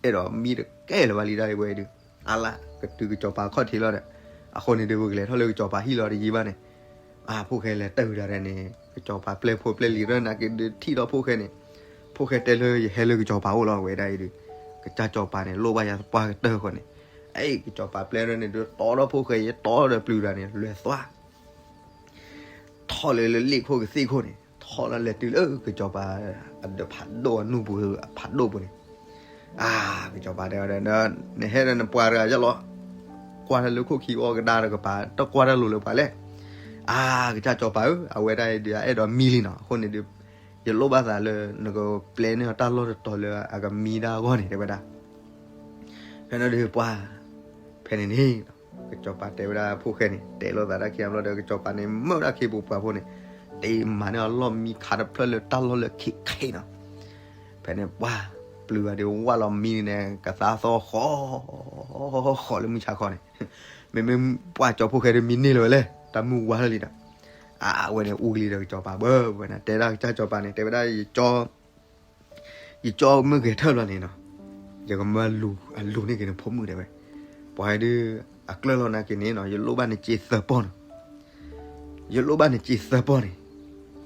အဲၣ်ဒိးမံတကဲလၢၤဘၣ်လံဒၣ်ဝဲအံၤဒုး, အါလၢ ကတုၤကစီၤပၤခီၣ်ထံးလီၤဒီး, အဃိန့ၣ်ဒီး ပကလဲၤထီၣ်လၢကစီၤပၤဟံၣ်လီၤတယံာ်ဘၣ်န့ၣ်, အါ ဖိၣ်ဃဲလဲၤတၢ်ဝံၤဒၣ်န့ၣ်, ကစီၤပၤပျဲဖိပျဲလံၤရၢၢ်န့ၣ်က့ၤဒုးထံၣ်ဒီးဖိၣ်ဃဲန့ၣ်, ဖိၣ်ဃဲတဲလၢယဟဲလၢကစီၤပၤအိၣ်လီၤဝဲဒၣ်အံၤဒုး, ကစၢ်စီၤပၤန့ၣ် လိၣ်ဘၣ်ယၤသပှၢ်ကတၢၢ်ဃီန့ၣ်, အံၤ ကစီၤပၤပျဲရၢၢ်န့ၣ်ဒုး တီဒီးဖိၣ်ဃဲယတီဒီးပျုၤတဂၤန့ၣ် လဲၤသွါ ထီၣ်လၢလၢလ့ၣ်ခိၣ်ကသ့ၣ်ခိၣ်န့ၣ် ထီၣ်လၢလဲၤတုၤလၢကစီၤပၤ အဒီးဖးဒိၣ်အနူၢ်ပူၤဖးဒိၣ်ပူၤန့ၣ်, အါ ကစီၤပၤတဲဝဲဒၣ် နဟဲဒီးနပှၤတဂၤယလီၤ, ကွၢ်တၢ်လၢခိၣ်ခံအီၤကဒါတကပၤ တကွၢ်တၢ်လိၤလၢပှၤလဲၣ်, အါ ကစၢ်စီၤပၤဧၢ အဝဲဒၣ်အံၤဒုး အအဲၣ်ဒိးမံလံနီၤ အဃိန့ၣ်ဒုး, ယလိၣ်ဘၣ်သးလၢနကပျဲန့ၢ်အီၤတၢ်လီၢ်တတီၤလၢအကမံဒၣ်အဂီၢ်န့ၣ် တဲဝဲဒၣ် ဖဲန့ၣ်ဒီးပှၤ, ဖဲန့ၣ်န့ၣ်, ကစီၤပၤတဲဝဲဒၣ်ဖိၣ်ဃဲန့ၣ် တဲလိာ်သးတၢ်ခံဘျီဒီး ကစီၤပၤန့ၣ် မၢဝဲဒၣ်ခ့ပူၤပှၤဖိန့ၣ်, တ့မၤန့ၢ်အလီၢ်မံခါတဖျၢၣ်လၢတၢ်လီၢ်လၢခံခဲအံၤနီၤ, ဖဲန့ၣ်ပှၤ, ပျုၤဂၤဒီးဝၢ်လီၤမံန့ၣ် ကသါသီဃီ, ဃီလၢမုၢ်ဆါခီန့ၣ်, မ့မ့ၢ်ပှၤကၠီဖိၣ်ဃဲဒီးမံန့ၢ်လၢၤဝဲလဲၣ် တၢ်မုၢ်ဝါထီၣ်လံဒီး, အဝဲန့ၣ်အူကလံဒီးကစီၤပၤဘၣ်ဝဲန့ၣ် တဲဒၣ်ကစၢ်စီၤပၤန့ၣ် တဲဝဲဒၣ် ယကၠီမ့ၢ်ဂဲၤထၢၣ်ဘျီန့ၣ်နီၤ, ယကမၢအလူၤန့ၢ်က့ၤနဖိမုၣ်တဲဝဲ, ပှၤဒုး, အကျၢၢ်လီၤနာ်က့ၤန့ၣ်နီၤ ယလိၣ်ဘၣ်နစ့သၢပီၢ်နီၤ, ယလိၣ်ဘၣ်နစ့သၢပီၢ်န့ၣ်,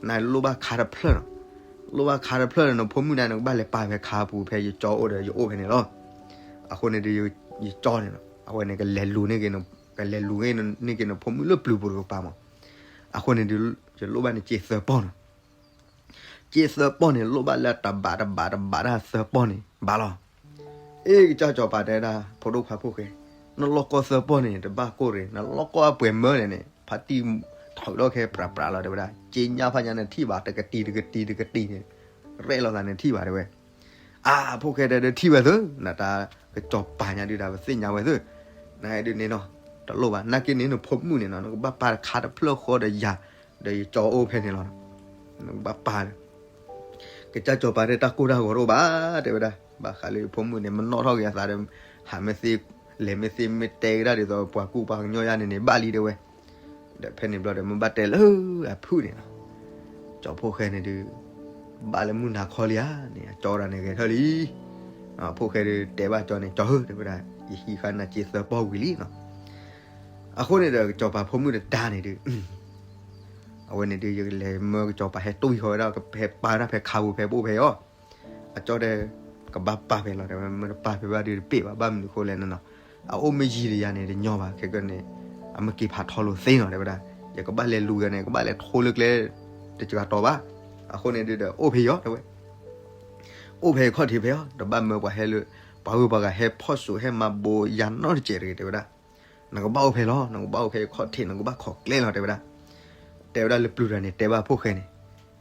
နလိၣ်ဘၣ်ခါတဖျၢၣ်နီၤ, လိၣ်ဘၣ်ခါတဖျၢၣ်ဒီးနဖိမုၣ်န့ၣ် နကဘၣ်လဲၤပာ်ဖဲခါပူၤဖဲယကၠီအိၣ်ဒီးယအိၣ်ဖဲန့ၣ်လီၤ, အဃိန့ၣ်ဒီး, ယကၠီန့ၣ်နီၤ အဝဲန့ၣ်ကလဲၤလူၤန့ၢ်က့ၤ, ကလဲၤလူၤန့ၢ်က့ၤနဖိမုၣ်လၢပျုၤပူၤတကပၤမး, အဃိန့ၣ်ဒီး, ယလိၣ်ဘၣ်နစ့သၢပီၢ်နီၤ စ့သၢပီၢ်န့ၣ် လိၣ်ဘၣ်လၢတဘးတဘးတဘးတၢ်သၢပီၢ်န့ၣ် ဘၣ်လီၤ. အ့ ကစၢ်စီၤပၤတဲဒၣ် ဖိဒိၣ်ခွါဖိၣ်ဃဲ, နလီၢ်ကီၢ်သၢပီၢ်န့ၣ် တဘၣ်ကိၢ်ရ့ၣ်, နလီၢ်ကီၢ်အပှဲၤမၢလဲၣ်န့ၣ်, ဖါတံၢ်ထုးထီၣ်ခဲပြးပြးလီၤ တဲဝဲဒၣ်. က့ညါဖးညါနထံၣ်ဘၣ် တကတံၤတကတံၤတကတံၤန့ၣ် ရဲၣ်လိာ်သးနထံၣ်ဘၣ် တဲဝဲ. အါ ဖိၣ်ဃဲတဲဒီး ထံၣ်ဝဲသု, နတၢ်ကစီၤပၤညါဒုး တၢ်ပသ့ၣ်ညါဝဲသု, နဒုးန့ၣ်နီၤ, တလိၣ်ဘၣ်, နာ်က့န့ၣ် နဖိမုၣ်န့ၣ်နီၤ နကဘၣ်ပာ်တခါတဖျၢၣ်ဃီဒီးယၤ, ဒီးယကၠီအိၣ်ဖဲန့ၣ်လီၤ. နကဘၣ်ပာ် ကစၢ်စီၤပၤတဲ တၢ်ကိၢ်တၢ်ဂီၤတအိၣ်ဘၣ် တဲဝဲဒၣ်. ဘၣ်ဃးလၢဖိမုၣ်န့ၣ် မနီၣ်ထီၣ်က့ၤအသးဒီး ဟးမ့ၢ်သ့, လဲၤမ့ၢ်သ့ မ့ၢ်တဲကဒါဒ်သိး ပှၤကူၣ်ပှၤကညီယါန့ၣ်န့ၣ် ဘၣ်လံ တဲဝဲ. ဒီးဖဲန့ၣ်ဘျီဒီး မ့ၢ်ဘၣ်တဲလၢအဖုၣ်န့ၣ်လီၤ. ကၠီဖိၣ်ဃဲန့ၣ်ဒုး ဘၣ်လၢမုၢ်နၤခီလံဧါန့ၣ် အကၠီဒၣ်န့ၣ်ဂဲၤထၢၣ်လံ. ဖိၣ်ဃဲဒုးတဲဘၣ်ကၠီန့ၣ် ကၠီဧၢ တဲဝဲဒၣ်, ယဟံးဃာ်နၤစ့သၢပီၢ်ဝံၤလံနီၤ. အဃိန့ၣ်ဒီး ကစီၤပၤဖိမုၣ်တဒါန့ၣ်ဒုး အဝဲန့ၣ်ဒုး ယကလဲၤမၢကစီၤပၤဟဲတွံၢ်ဃီဝဲဒၣ် ဟဲပာ်ဝဲဒၣ်ဖဲခါပူၤ ဖဲပအိၣ်ဖဲအံၤအီၤ. အကၠီတဲ ကဘၣ်ပာ်ဖဲလီၤ တဲဝဲ, မ့ၢ်တပာ်ဖဲဘၣ်ဒုးတပ့ၢ်ဘၣ်, ဘၣ်မနုၤဃိလဲၣ်နီၤနီၤ, အအိၣ်မ့ၢ်ယံာ်ဒီးယၤန့ၣ် တညီဘၣ်, ခဲကနံၣ်န့ၣ် အမ့ၢ်က့ၤဖးထီလိာ်သ့နီၤ တဲဝဲဒၣ်. ယကဘၣ်လဲၤလူၤယၤန့ၣ် ကဘၣ်လဲၤထိလၢကျဲ တစှၤတီၤဘၣ်. အဃိန့ၣ်ဒုးဒီး အိၣ်ဖဲအံၤအီၤ တဲဝဲ, အိၣ်ဖဲခီၣ်ထံးဖဲအံၤအီၤ, တဘၣ်မၢပှၤဟဲလၢ ပှၤဂုၤပှၤဂၤဟဲဖီၣ်စိးဟဲမၤဘိးယၤနီတစဲးတဂ့ၤ တဲဝဲဒၣ်. နကဘၣ်အိၣ်ဖဲလီၤ, နကဘၣ်အိၣ်ဖဲခီၣ်ထံး နကဘၣ်ခိးကျဲလီၤ တဲဝဲဒၣ်. တဲဝဲဒၣ်လၢပျုၤတဂၤန့ၣ် တဲဘၣ်ဖိၣ်ဃဲန့ၣ်,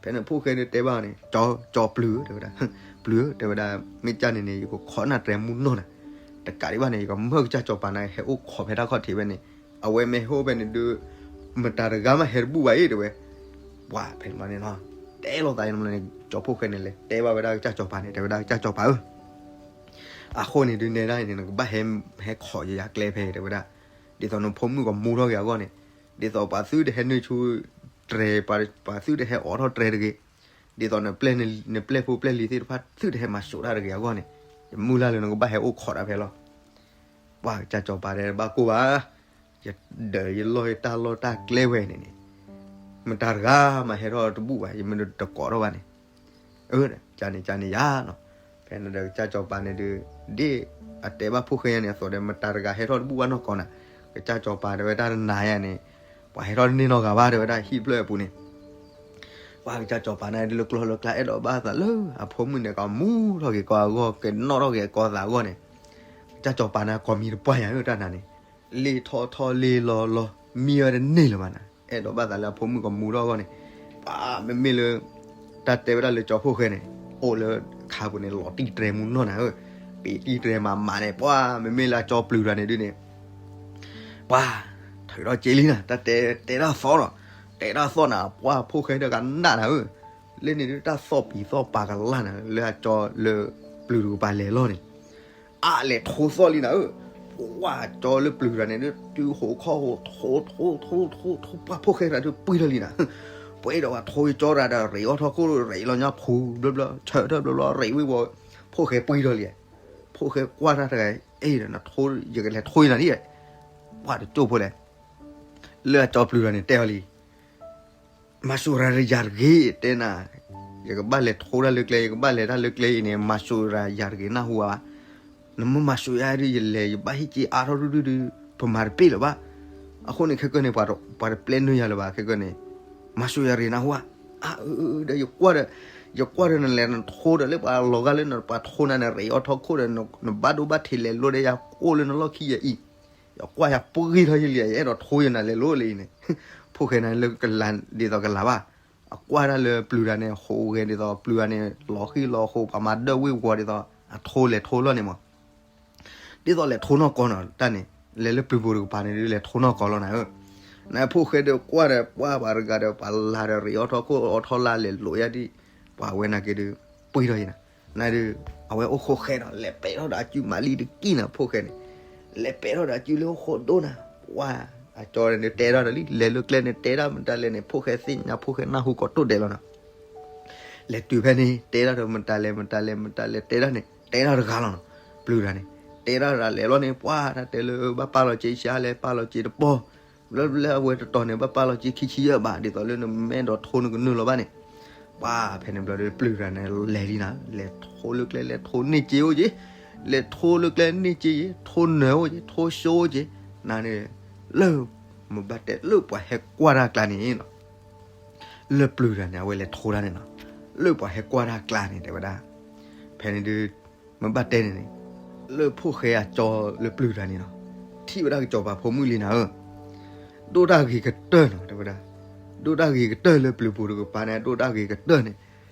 ဖဲန့ၣ်ဖိၣ်ဃဲဒုးတဲဘၣ်န့ၣ် ကၠီ ကၠီပျုၤဧၢ တဲဝဲဒၣ်, ပျုၤဧၢ တဲဝဲဒၣ်, မ့ၢ်ကၢ်န့ၣ်န့ၣ် ယကခိးနၢ်တြဲၤမူနီၢ်နၤ, တကးဒံးဘၣ်န့ၣ် ယကမၢကစၢ်စီၤပၤန့ၣ် ဟဲအိၣ်ခိးဖဲတၢ်ခီၣ်ထံးဖဲန့ၣ်, အဝဲမ့ၢ်ဟဲအိၣ်ဖဲန့ၣ်ဒုး မတၤတဂၤမးဟဲတဘူၣ်ဘၣ်အံၤ တဲဝဲ. ပှၤဖဲန့ၣ်ဘျီန့ၣ်နီၤ, တဲလိာ်သးန့ၣ် ကၠီဖိၣ်ဃဲန့ၣ် လဲၤတဲဘၣ်ဝဲဒၣ်ကစၢ်စီၤပၤန့ၣ် တဲဝဲဒၣ် ကစၢ်စီၤပၤဧၢ အဃိန့ၣ်ဒုး နဲဒၣ်အံၤန့ၣ် နကဘၣ်ဟဲ ဟဲခိးယၤကျဲဖဲ တဲဝဲဒၣ်, ဒ်သိးနဖိမုၣ်ကမူထီၣ်က့ၤအဂီၢ်န့ၣ်, ဒ်သိးပှၤသုတဟဲနုာ်ဆူတြဲၤ, ပှၤသုတဟဲအိးထီၣ်တြဲၤတဂ့ၤ, ဒ်သိးနပျဲၢ်, နပျဲၢ်ဖိပျဲၢ်လံၤသ့ၣ်တဖၣ် သုတဟဲမၤစိးတၢ်တဂ့ၤအဂီၢ်န့ၣ်, ယမုၢ်လၢ်လၢနကဘၣ်ဟဲအိၣ်ခိးတၢ်ဖဲလီၤ. ပှၤကစၢ်စီၤပၤတဲ ဘၣ်ကိၢ်ဘၣ်, ယဒၢးယလီၢ်ယတၢ်လီၢ်တၢ်ကျဲဝဲန့ၣ်န့ၣ်, မတၤတဂၤမးဟဲထီၣ်တဘူၣ်ဘၣ်, ယမ့ၢ်တကိးထီၣ်ဘၣ်န့ၣ် အၢ ကန့ၣ် ကန့ၣ်ယၤနီၤ. ဖဲန့ၣ်ဒီးကစၢ်စီၤပၤန့ၣ်ဒုး ဒ်အတဲဘၣ်ဖိၣ်ဃဲညါန့ၣ်အသိးဒီး မတၤတဂၤဟဲထီၣ်တဘူၣ်ဘၣ်နီၢ်ကီၢ်နၤ, ကစၢ်စီၤပၤတဲဝဲတၢ်တနၤယါန့ၣ်, ပှၤဟဲထီၣ်တန့ၢ်နီတဂၤဘၣ် တဲဝဲဒၣ် ဟံၣ်ဖျၢၣ်အပူၤန့ၣ်. ပှၤကစၢ်စီၤပၤန့ၣ်ဒုးလၢကျီၢ်လၢကျါ အဲၣ်ဒိးဘၣ်သးလၢအဖိမုၣ်န့ၣ် ကမူထီၣ်က့ၤကီၢ်အဂီၢ် ကနီၣ်ထီၣ်က့ၤကီၢ်သးအဂီၢ်န့ၣ်, ကစၢ်စီၤပၤန့ၣ် ကိးမံၤတပှၢ်ယၤဧၢ တၢ်နၤန့ၣ်, လ့ၣ်ထီၣ်ထီၣ်လ့ၣ်လီၤလီၤ မံဝဲတန့ၢ်လၢၤဘၣ်နၤ, အဲၣ်ဒိးဘၣ်သးလၢအဖိမုၣ်ကမူထီၣ်အဂီၢ်န့ၣ်, ပှၤမ့မ့ၢ်လၢ တၢ်တဲဝဲဒၣ်လၢကၠီဖိၣ်ဃဲန့ၣ် အိၣ်လၢခါပူၤန့ၣ် လီၤတံၢ်တြဲၤမူနီၢ်နၤဧၢ, ပ့ၤတံၢ်တြဲၤမးမးန့ၣ် ပှၤမ့မ့ၢ်လၢအကၠီပျုၤတဂၤန့ၣ်ဒုးန့ၣ် ပှၤ ထုးထီၣ်က့ၤလံနၤ, တၢ်တဲ တဲတၢ်သီၣ်လီၤ, တဲတၢ်သီၣ်နၤ ပှၤဖိၣ်ဃဲဒီးကနၣ်နၤဧၢ, လၢန့ၣ်ဒုး တၢ်သီၣ်ပံၤသီၣ်ပၤကလၢ်နၤ လၢအကၠီလၢပျုၤတကပၤလဲၤလီၤန့ၣ်, အါလဲၤထိသီၣ်လံနၤဧၢ, ပှၤကၠီလၢပျုၤတဂၤန့ၣ်ဒုး တုၤဟိးခီၣ်ဟိး ထိ ထိ ထိ ထိ ထိ ပှၤဖိၣ်ဃဲတဂၤဒုးပှံၢ်ထီၣ်လံနၤ, ပှဲၤဒီးပှၤထိကၠီတဂၤဒီး ရ့းအီၣ်ထီၣ်ခိၣ် ရ့းလီၤညါဖူဘျီဘျီ ဆၢထၢၣ်ဘျီဘျီ ရ့းဝံၤဝီၤ ဖိၣ်ဃဲပှံၢ်ထီၣ်လံ, ဖိၣ်ဃဲကွၢ်တၢ်တဂၤ, အဲၣ်ဒီးနထိ ယကလဲၤထိနၤလံ, ပှၤတကၠိၢ်ဖိလဲၣ်, လၢအကၠီပျုၤတဂၤန့ၣ်တဲအီၤလံ မၤစူၤရၤယၤတဂ့ၤ တဲနၤ, ယကဘၣ်လဲၤထိတၢ်လၢကျဲ ယကဘၣ်လဲၤတၢ်လၢကျဲအံၤန့ၣ် မၤစူၤရၤယၤတဂ့ၤ နၢ်ဟူဧါ, နမ့ၢ်မၤစူၤယၤဒုး ယလဲၤယဘၣ်ဟံၣ်က့ၤအါထီၣ်ဒုဒုဒုး ပမၤတပ့ၢ်လၢၤဘၣ်, အဃိန့ၣ်ခဲကနံၣ်န့ၣ် ပှၤတပျဲနုာ်ယၤလၢၤဘၣ် ခဲကနံၣ်န့ၣ်, မၤစူၤယၤတဂ့ၤ နၢ်ဟူဧါ, အၢ အၢ ဒီးယကွၢ်ဒီး ယကွၢ်ဒီးနလဲၤနထိဒီးလၢပှၤလီၤဂာ်လၢနပှၤထိနၤန့ၣ် ရ့းအီၣ်ထီၣ်ခိၣ်ဒီး နဘၣ်ဒိဘၣ်ထံးလဲၤလိၤဒီးယၤကိၢ်လၢနလီၢ်ခံယၤအံၤ, ယကွၢ်ယၤပှံၢ်ထီၣ်ယလံ ယအဲၣ်ဒိးထိယနၤလဲၤလိၤလၢအံၤန့ၣ်, ဖိၣ်ဃဲန့ၣ်လၢကလၤဒ်သိးကလၤဘၣ်, အကွၢ်တၢ်လၢပျုၤတဂၤန့ၣ် ဟူးဂဲၤဒ်သိးပျုၤတဂၤန့ၣ် လီၤဃံလီၤဃိ ပှၤမၤဒၢၣ်ဝ့ၤဝီၤဒ်သိး အထိလဲၤထိလီၤန့ၣ်မး ဒ်သိးလဲၤထိနီၢ်ကီၢ်နီၤ တၢ်န့ၣ် လဲၤလၢပျုၤပူၤတကပၤန့ၣ်ဒုး လဲၤထိနီၢ်ကီၢ်လီၤနၤဧၢ, နဖိၣ်ဃဲဒီးကွၢ်ဒီး ပှၤပှၤတဂၤဒီး ပှၤလၤဒီး ရ့းအီၣ်ထီၣ်ခိၣ်အီၣ်ထီၣ်လါလဲၤလိၤယၤဒ်, ပှၤဝဲနာ်က့ဒုး ပှံၢ်ထီၣ်ယၤနၤ, နဒုး အဝဲအိၣ်ခိၣ်ဃဲဒီးလဲၤပဲာ်ထီၣ်ဒီးအစုမၤလံတကံၢ်နၤ ဖိၣ်ဃဲန့ၣ်, လဲၤပဲာ်ထီၣ်ဒီးအစုလၢအိၣ်ဃိဒိၣ်နၤ, ပှၤ အကၠီန့ၣ်ဒုးတဲထီၣ်ဒီးလံ လဲၤလၢကျဲန့ၣ် တဲဒၣ်မတၤလဲၣ်န့ၣ် ဖိၣ်ဃဲသ့ၣ်ညါ ဖိၣ်ဃဲနၢ်ဟူကိးတိၢ်ဒဲးလီၤနၤ လဲၤတုၤဖဲန့ၣ် တဲဒၣ်ဒီးမတၤလဲၣ် မတၤလဲၣ် မတၤလဲၣ် တဲဒၣ်န့ၣ် တဲဒၣ်တဂၤလီၤနီၤ, ပျုၤတဂၤန့ၣ် တဲဒၣ်တဂၤလဲၤလီၤန့ၣ် ပှၤတၢ်တဲလၢဘၣ်ပာ်လီၤစ့ဆါလဲၤပာ်လီၤစ့တပီၢ်, လၢလၢအဝဲတတီၤန့ၣ် ဘၣ်ပာ်လီၤစ့ခံဆံယဲၢ်ဘး ဒ်သိးလၢနမ့ၢ်အဲၣ်ဒိးထိနကနုာ်လီၤဘၣ်န့ၣ်, ပှၤဖဲန့ၣ်ဘျီဒီးပျုၤတဂၤန့ၣ် လဲၤလံနၤ လဲၤထိလၢကျဲ လဲၤထိန့ၢ်စ့အိၣ်က့ၤ, လဲၤထိလၢကျဲန့ၢ်စ့ယ့ၤ ထိနၢၤအိၣ်က့ၤ ထိစိအိၣ်က့ၤ, နန့ၣ် လၢ မ့ၢ်ဘၣ်တဲလၢပှၤဟဲကွၢ်တၢ်ကျါန့ၣ်နီၤ လၢပျုၤတဂၤန့ၣ် အဝဲလဲၤထိတၢ်န့ၣ်နီၤ, လၢပှၤဟဲကွၢ်တၢ်ကျါန့ၣ် တဲဝဲဒၣ်, ဖဲန့ၣ်ဒုး မ့ၢ်ဘၣ်တဲန့ၣ်န့ၣ်, လၢဖိၣ်ဃဲအကၠီလၢပျုၤတဂၤန့ၣ်နီၤ, ထံၣ်ဝဲဒၣ်ကစီၤပၤဖိမုၣ်လံနၤဧၢ, ဒိၣ်တၢ်ဂ့ၤကတၢၢ်နီၤ တဲဝဲဒၣ်, ဒိၣ်တၢ်ဂ့ၤကတၢၢ်လၢပျုၤပူၤတကပၤန့ၣ် ဒိၣ်တၢ်ဂ့ၤကတၢၢ်န့ၣ်,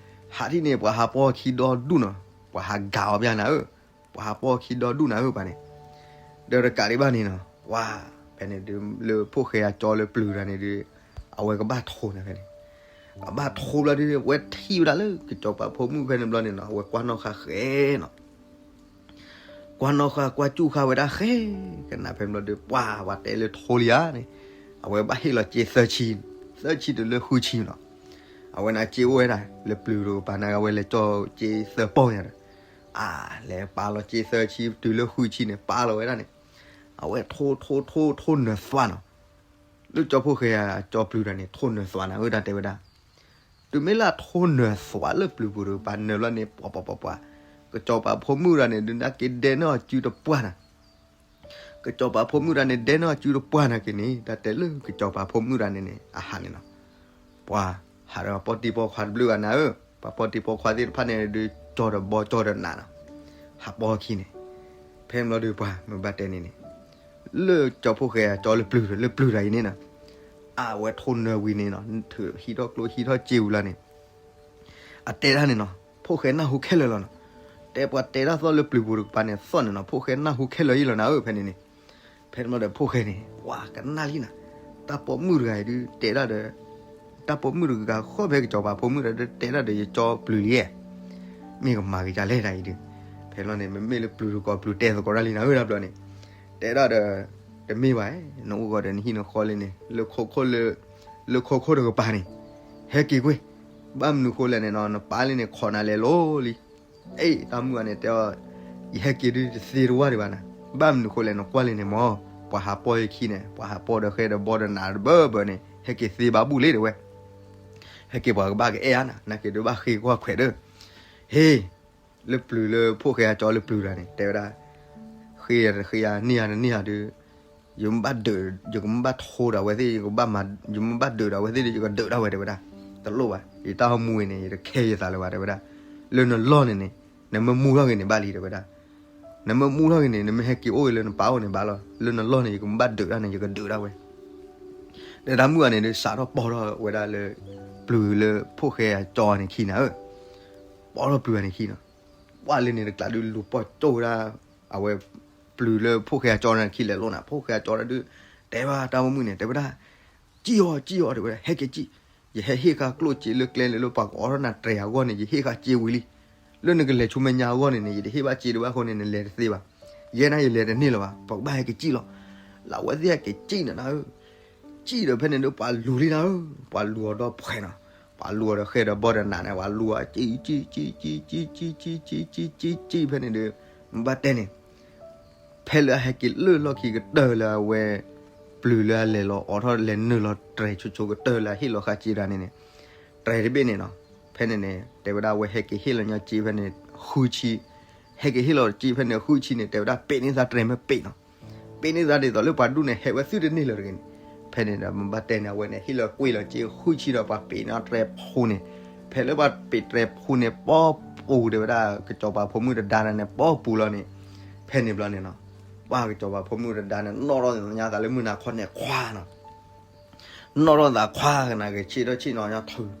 ဟးထံၣ်န့ၣ် ပှၤဟးပီၢ်ခံဒီဒူၣ်နီၤ, ပှၤဟးဂာ်အီၤဘၣ်နၤဧၢ, ပှၤဟးပီၢ်ခံဒီဒူၣ်နၤဧၢပှၤန့ၣ်, ဒီးတကးဒံးဘၣ်န့ၣ်နီၤ, ပှၤ ဖဲန့ၣ်ဒုး လၢဖိၣ်ဃဲအကၠီလၢပျုၤတဂၤန့ၣ်ဒုး အဝဲကဘၣ်ထိးနၤဖဲန့ၣ်, ကဘၣ်ထိးဘျီဒုး အဝဲထံၣ်ဝဲဒၣ်လၢကစီၤပၤဖိမုၣ်ဖဲန့ၣ်ဘျီန့ၣ်နီၤ အဝဲကွၢ်နီၣ်ဃာ်ဃဲနီၤ ကွၢ်နီၣ်ဃာ်ကွၢ်စူၣ်ဃာ်ဝဲဒၣ်ဃဲ, ကနၣ်ဖဲန့ၣ်ဘျီဒီး ပှၤဝဲတဲလၢထိလံဧါန့ၣ်, အဝဲဘၣ်ဟ့ၣ်လီၤစ့သၢဆံ, သၢဆံတုၤလၢဃုဆံနီၤ, အဝဲန့ၣ်စ့အိၣ်ဝဲဒၣ် လၢပျုၤတကပၤန့ၣ် အဝဲလဲၤကၠီစ့သၢပီၢ်ညါဒီး, အါ လဲၤပာ်လီၤစ့သၢဆံတုၤလၢဃုဆံန့ၣ် ပာ်လီၤဝဲဒၣ်န့ၣ်, အဝဲထိထိထိထိနၢၤသွးနီၤ လၢကၠီဖိၣ်ဃဲအကၠီပျုၤတဂၤန့ၣ် ထိနၢၤသွးနၤဧၢ တၢ်တဲဝဲဒၣ်, တုၤမ့ၢ်လၢအထိနၢၤသွးလၢပျုၤပူၤတကပၤနၢၤဘျီန့ၣ် ပှၤပှၤပှၤပှၤ, ကစီၤပၤဖိမုၣ်တဂၤန့ၣ် ဒုးနၢ်က့ဒဲန့ၢ်အီၤစုတပှၢ်နၤ, ကစီၤပၤဖိမုၣ်တဂၤန့ၣ် ဒဲန့ၢ်အီၤစုတပှၢ်နၤက့ၤန့ၣ် တၢ်တဲလၢကစီၤပၤဖိမုၣ်တဂၤန့ၣ်န့ၣ် အဟးန့ၣ်နီၤ ပှၤဟးဒီးပီၢ်တံၢ်ပီၢ်ခွါတဘျုးဂၤနၤဧၢ, ပှၤပီၢ်တံၢ်ပီၢ်ခွါသ့ၣ်တဖၣ်န့ၣ်ဒုး ကၠီဒီးဘီကၠီဒီးနးနီၤ, ဟးပီၢ်ခံန့ၣ်, ဖဲန့ၣ်ဘျီဒီးပှၤမ့ၢ်ဘၣ်တဲန့ၣ်န့ၣ်, လၢကၠီဖိၣ်ဃဲအကၠီလၢပျုၤ လၢပျုၤတဂၤအံၤန့ၣ်နီၤ, အဝဲထိနၢၤဝံၤန့ၣ်နီၤ ထုးဟံးထီၣ်ကျိဟံးထီၣ်စ့ဝံၤလီၤန့ၣ် အတဲဒၣ်န့ၣ်နီၤ ဖိၣ်ဃဲနၢ်ဟူခဲလၢာ်လီၤနီၤ, တဲပှၤတဲဒၣ်သီၣ်လၢပျုၤပူၤတကပၤန့ၣ် သီၣ်န့ၣ်နီၤ ဖိၣ်ဃဲနၢ်ဟူခဲလၢာ်ယံလီၤနၤဧၢ ဖဲန့ၣ်န့ၣ်, ဖဲန့ၣ်ဘျီဒီးဖိၣ်ဃဲန့ၣ် ပှၤကနၣ်လံနီၤ, တၢ်ပိာ်မုၣ်တဂၤအံၤဒုး တဲဒၣ်ဒီး တၢ်ပိာ်မုၣ်တဂၤဃီဖဲကစီၤပၤဖိမုၣ်ဒီး တဲဒၣ်ဒီးယကၠီပျုၤလံ, မ့ၢ်ကမၤက့ၤဒ်လဲၣ်တၢ်အံၤဒုး, ဖဲန့ၣ်ဘျီန့ၣ် မ့မ့ၢ်လၢပျုၤတကိးပျုၤတဲသကိးတၢ်လံနၤဧၢ တၢ်ဘျီန့ၣ်, တဲဒၣ်ဒီး တမ့ၢ်ဘၣ်, နအိၣ်ဂီၢ်ဒီးနဟံၣ်နဃီလံန့ၣ် လၢခိခိၣ်လၢ လၢခိခိၣ်တကပၤန့ၣ် ဟဲက့ၤကွ့ၢ်, ဘၣ်မနုၤဃိလဲၣ်န့ၣ်နီၤ နပၢ်လံန့ၣ် ခိးနၤလဲၤလိၤလံ အ့ တၢ်မုၣ်ဂၤန့ၣ်တဲအီၤ, ယဟဲက့ၤဒုးတသ့တဝၢ်ဒံးဘၣ်နၤ, ဘၣ်မနုၤဃိလဲၣ် နကွၢ်လံန့ၣ်မၢ်, ပှၤဟးပီၢ်ယခံန့ၣ် ပှၤဟးပီၢ်ဒီးဃဲဒီးဘီဒီးနးတဘၢဘၢန့ၣ် ဟဲက့ၤသ့ဘၣ်ဘူၣ်လံတဲဝဲ, ဟဲက့ၤပှၤကဘၣ်ကအဲၣ်ဧါနၤ နာ်က့ၤဒုးဘၣ်ဃ့ကွၢ်ခွဲးဒီး, ဟ့ လၢပျုၤလၢဖိၣ်ဃဲအကၠီလၢပျုၤတဂၤန့ၣ် တဲဝဲဒၣ်, ဃ့ယၤတဃ့ယၤန့ၢ်ယၤတန့ၢ်ယၤဒုး ယမ့ၢ်ဘၣ်ဒုး ယကမ့ၢ်ဘၣ်ထိဒီးအဝဲသ့ၣ် ယကဘၣ်မၤ ယမ့ၢ်ဘၣ်ဒုးဒီးအဝဲသ့ၣ်ဒီး ယကဒုးဒၣ်ဝဲတဲဝဲဒၣ်, တလိၣ်ဘၣ် ယတၢ်အိၣ်မူဝဲန့ၣ် ယတခဲယသးလၢၤဘၣ်တဲဝဲဒၣ်, လၢနလီၢ်န့ၣ်န့ၣ် နမ့ၢ်မူထီၣ်ဂ့ၤန့ၣ်ဘၣ်လံတဲဝဲဒၣ်, နမ့ၢ်မူထီၣ်ဂ့ၤန့ၣ် နမ့ၢ်ဟဲက့ၤအိၣ်ဂ့ၤလၢနပၢ်အိၣ်န့ၣ်ဘၣ်လီၤ, လၢနလီၢ်န့ၣ် ယကမ့ၢ်ဘၣ်ဒုးဒၣ်န့ၣ် ယကဒုးဒၣ်ဝဲ ဒီးတၢ်မုၣ်ဂၤန့ၣ်ဒုး စးထီၣ်ပီၢ်ထီၣ်ဝဲဒၣ်လၢ ပျုၤလၢဖိၣ်ဃဲအကၠီန့ၣ်ခံနၤဧၢ, ပီၢ်ထီၣ်ပျုၤဂၤန့ၣ်ခံနီၤ, ပှၢ်လၢန့ၣ်တကျးဒုးလူၤပီၢ်ကၠိၣ်ဝဲဒၣ်, အဝဲ ပျုၤလၢဖိၣ်ဃဲအကၠီန့ၣ်ခံလဲၤလိာ်နၤ ဖိၣ်ဃဲအကၠီဒုး, တဲဘၣ်တၢ်ပိာ်မုၣ်န့ၣ် တဲဝဲဒၣ်, စံၣ်အီၤ စံၣ်အီၤ တဲဝဲဒၣ် ဟဲက့ၤစံၣ်, ယဟဲဟ့ၣ်ဃာ်ကျိၣ်စ့လၢကျဲလၢ လၢပှၤကအီထီၣ်နၤတြဲၤအဂီၢ်န့ၣ် ယဟ့ၣ်ဃာ်စ့ဝံၤလံ, လၢနကလဲၤဆူမဲာ်ညါအဂီၢ်န့ၣ်န့ၣ် ယတဟ့ၣ်ဘၣ်စ့တဘၣ်အဃိန့ၣ် နလဲၤတသ့ဘၣ်, ယဲဒၣ်ယလဲၤတန့ၢ်လၢၤဘၣ် ပကဘၣ်ဟဲက့ၤစံၣ်လီၤ, လၢအဝဲသ့ၣ်ဟဲက့ၤစံၣ်န့ၣ်နၤဧၢ စံၣ်ဒီးဖဲန့ၣ်ဒုး ပှၤလူၤလံနၤဧၢ, ပှၤလူၤအီၤဒီးဖှဲးနီၤ, ပှၤလူၤအီၤဒီးဃဲဒီးဘီဒီးနးန့ၣ် ပှၤလူၤအီၤစံၣ်စံၣ်စံၣ်စံၣ်စံၣ်စံၣ်စံၣ်စံၣ်စံၣ်စံၣ်စံၣ်စံၣ်ဖဲန့ၣ်ဒုး, မ့ၢ်ဘၣ်တဲန့ၣ်, ဖဲလၢအဟဲက့ၤလၢလီၢ်ခံကတၢၢ်လၢအဝဲ ပျုၤလၢအလဲၤလီၤအိးထီၣ်လဲၤနုာ်လီၤတြဲၤဆိဆိကတၢၢ်လၢအဟ့ၣ်လီၤဃာ်စ့တဂၤန့ၣ်န့ၣ်, တြဲၤတဘ့ၣ်န့ၣ်နီၤ, ဖဲန့ၣ်န့ၣ် တဲဝဲဒၣ်အဝဲဟဲက့ၤဟ့ၣ်လီၤညီစ့ဖဲန့ၣ် ဃုဆံ, ဟဲက့ၤဟ့ၣ်လီၤစ့ဖဲန့ၣ်ဃုဆံန့ၣ် တဲဝဲဒၣ်ပ့းန့ၢ်သးတြဲၤမ့ၢ်ပ့းနီၤ, ပ့းန့ၢ်သးဒ်သိးလၢပှၤဒူၣ်န့ၣ် ဟဲဝဲသုတန့ၢ်လၢၤတဂ့ၤန့ၣ်, ဖဲန့ၣ်ဒီးမ့ၢ်ဘၣ်တဲန့ၣ် အဝဲန့ၣ် ဟ့ၣ်လီၤကွံာ်လီၤစ့ဃုဆံဒီးပှၤပ့းန့ၢ်တြဲၤဖိန့ၣ်, ဖဲလၢပှၤပ့းတြဲၤဖိန့ၣ် ပီပူၤတဲဝဲဒၣ် ကစီၤပၤဖိမုၣ်တဒါန့ၣ် ပီပူၤလီၤန့ၣ်, ဖဲန့ၣ်ဘျီန့ၣ်နီၤ, ပှၤကစီၤပၤဖိမုၣ်တဒါန့ၣ် နီၣ်ထီၣ်ညါသးလၢမုၢ်နၤခီန့ၣ်ခွါနီၤ နီၣ်ထီၣ်သးခွါကနၣ်က့ၤဆ့ထီၣ်ဆ့ၣ်နီၤညီထုး,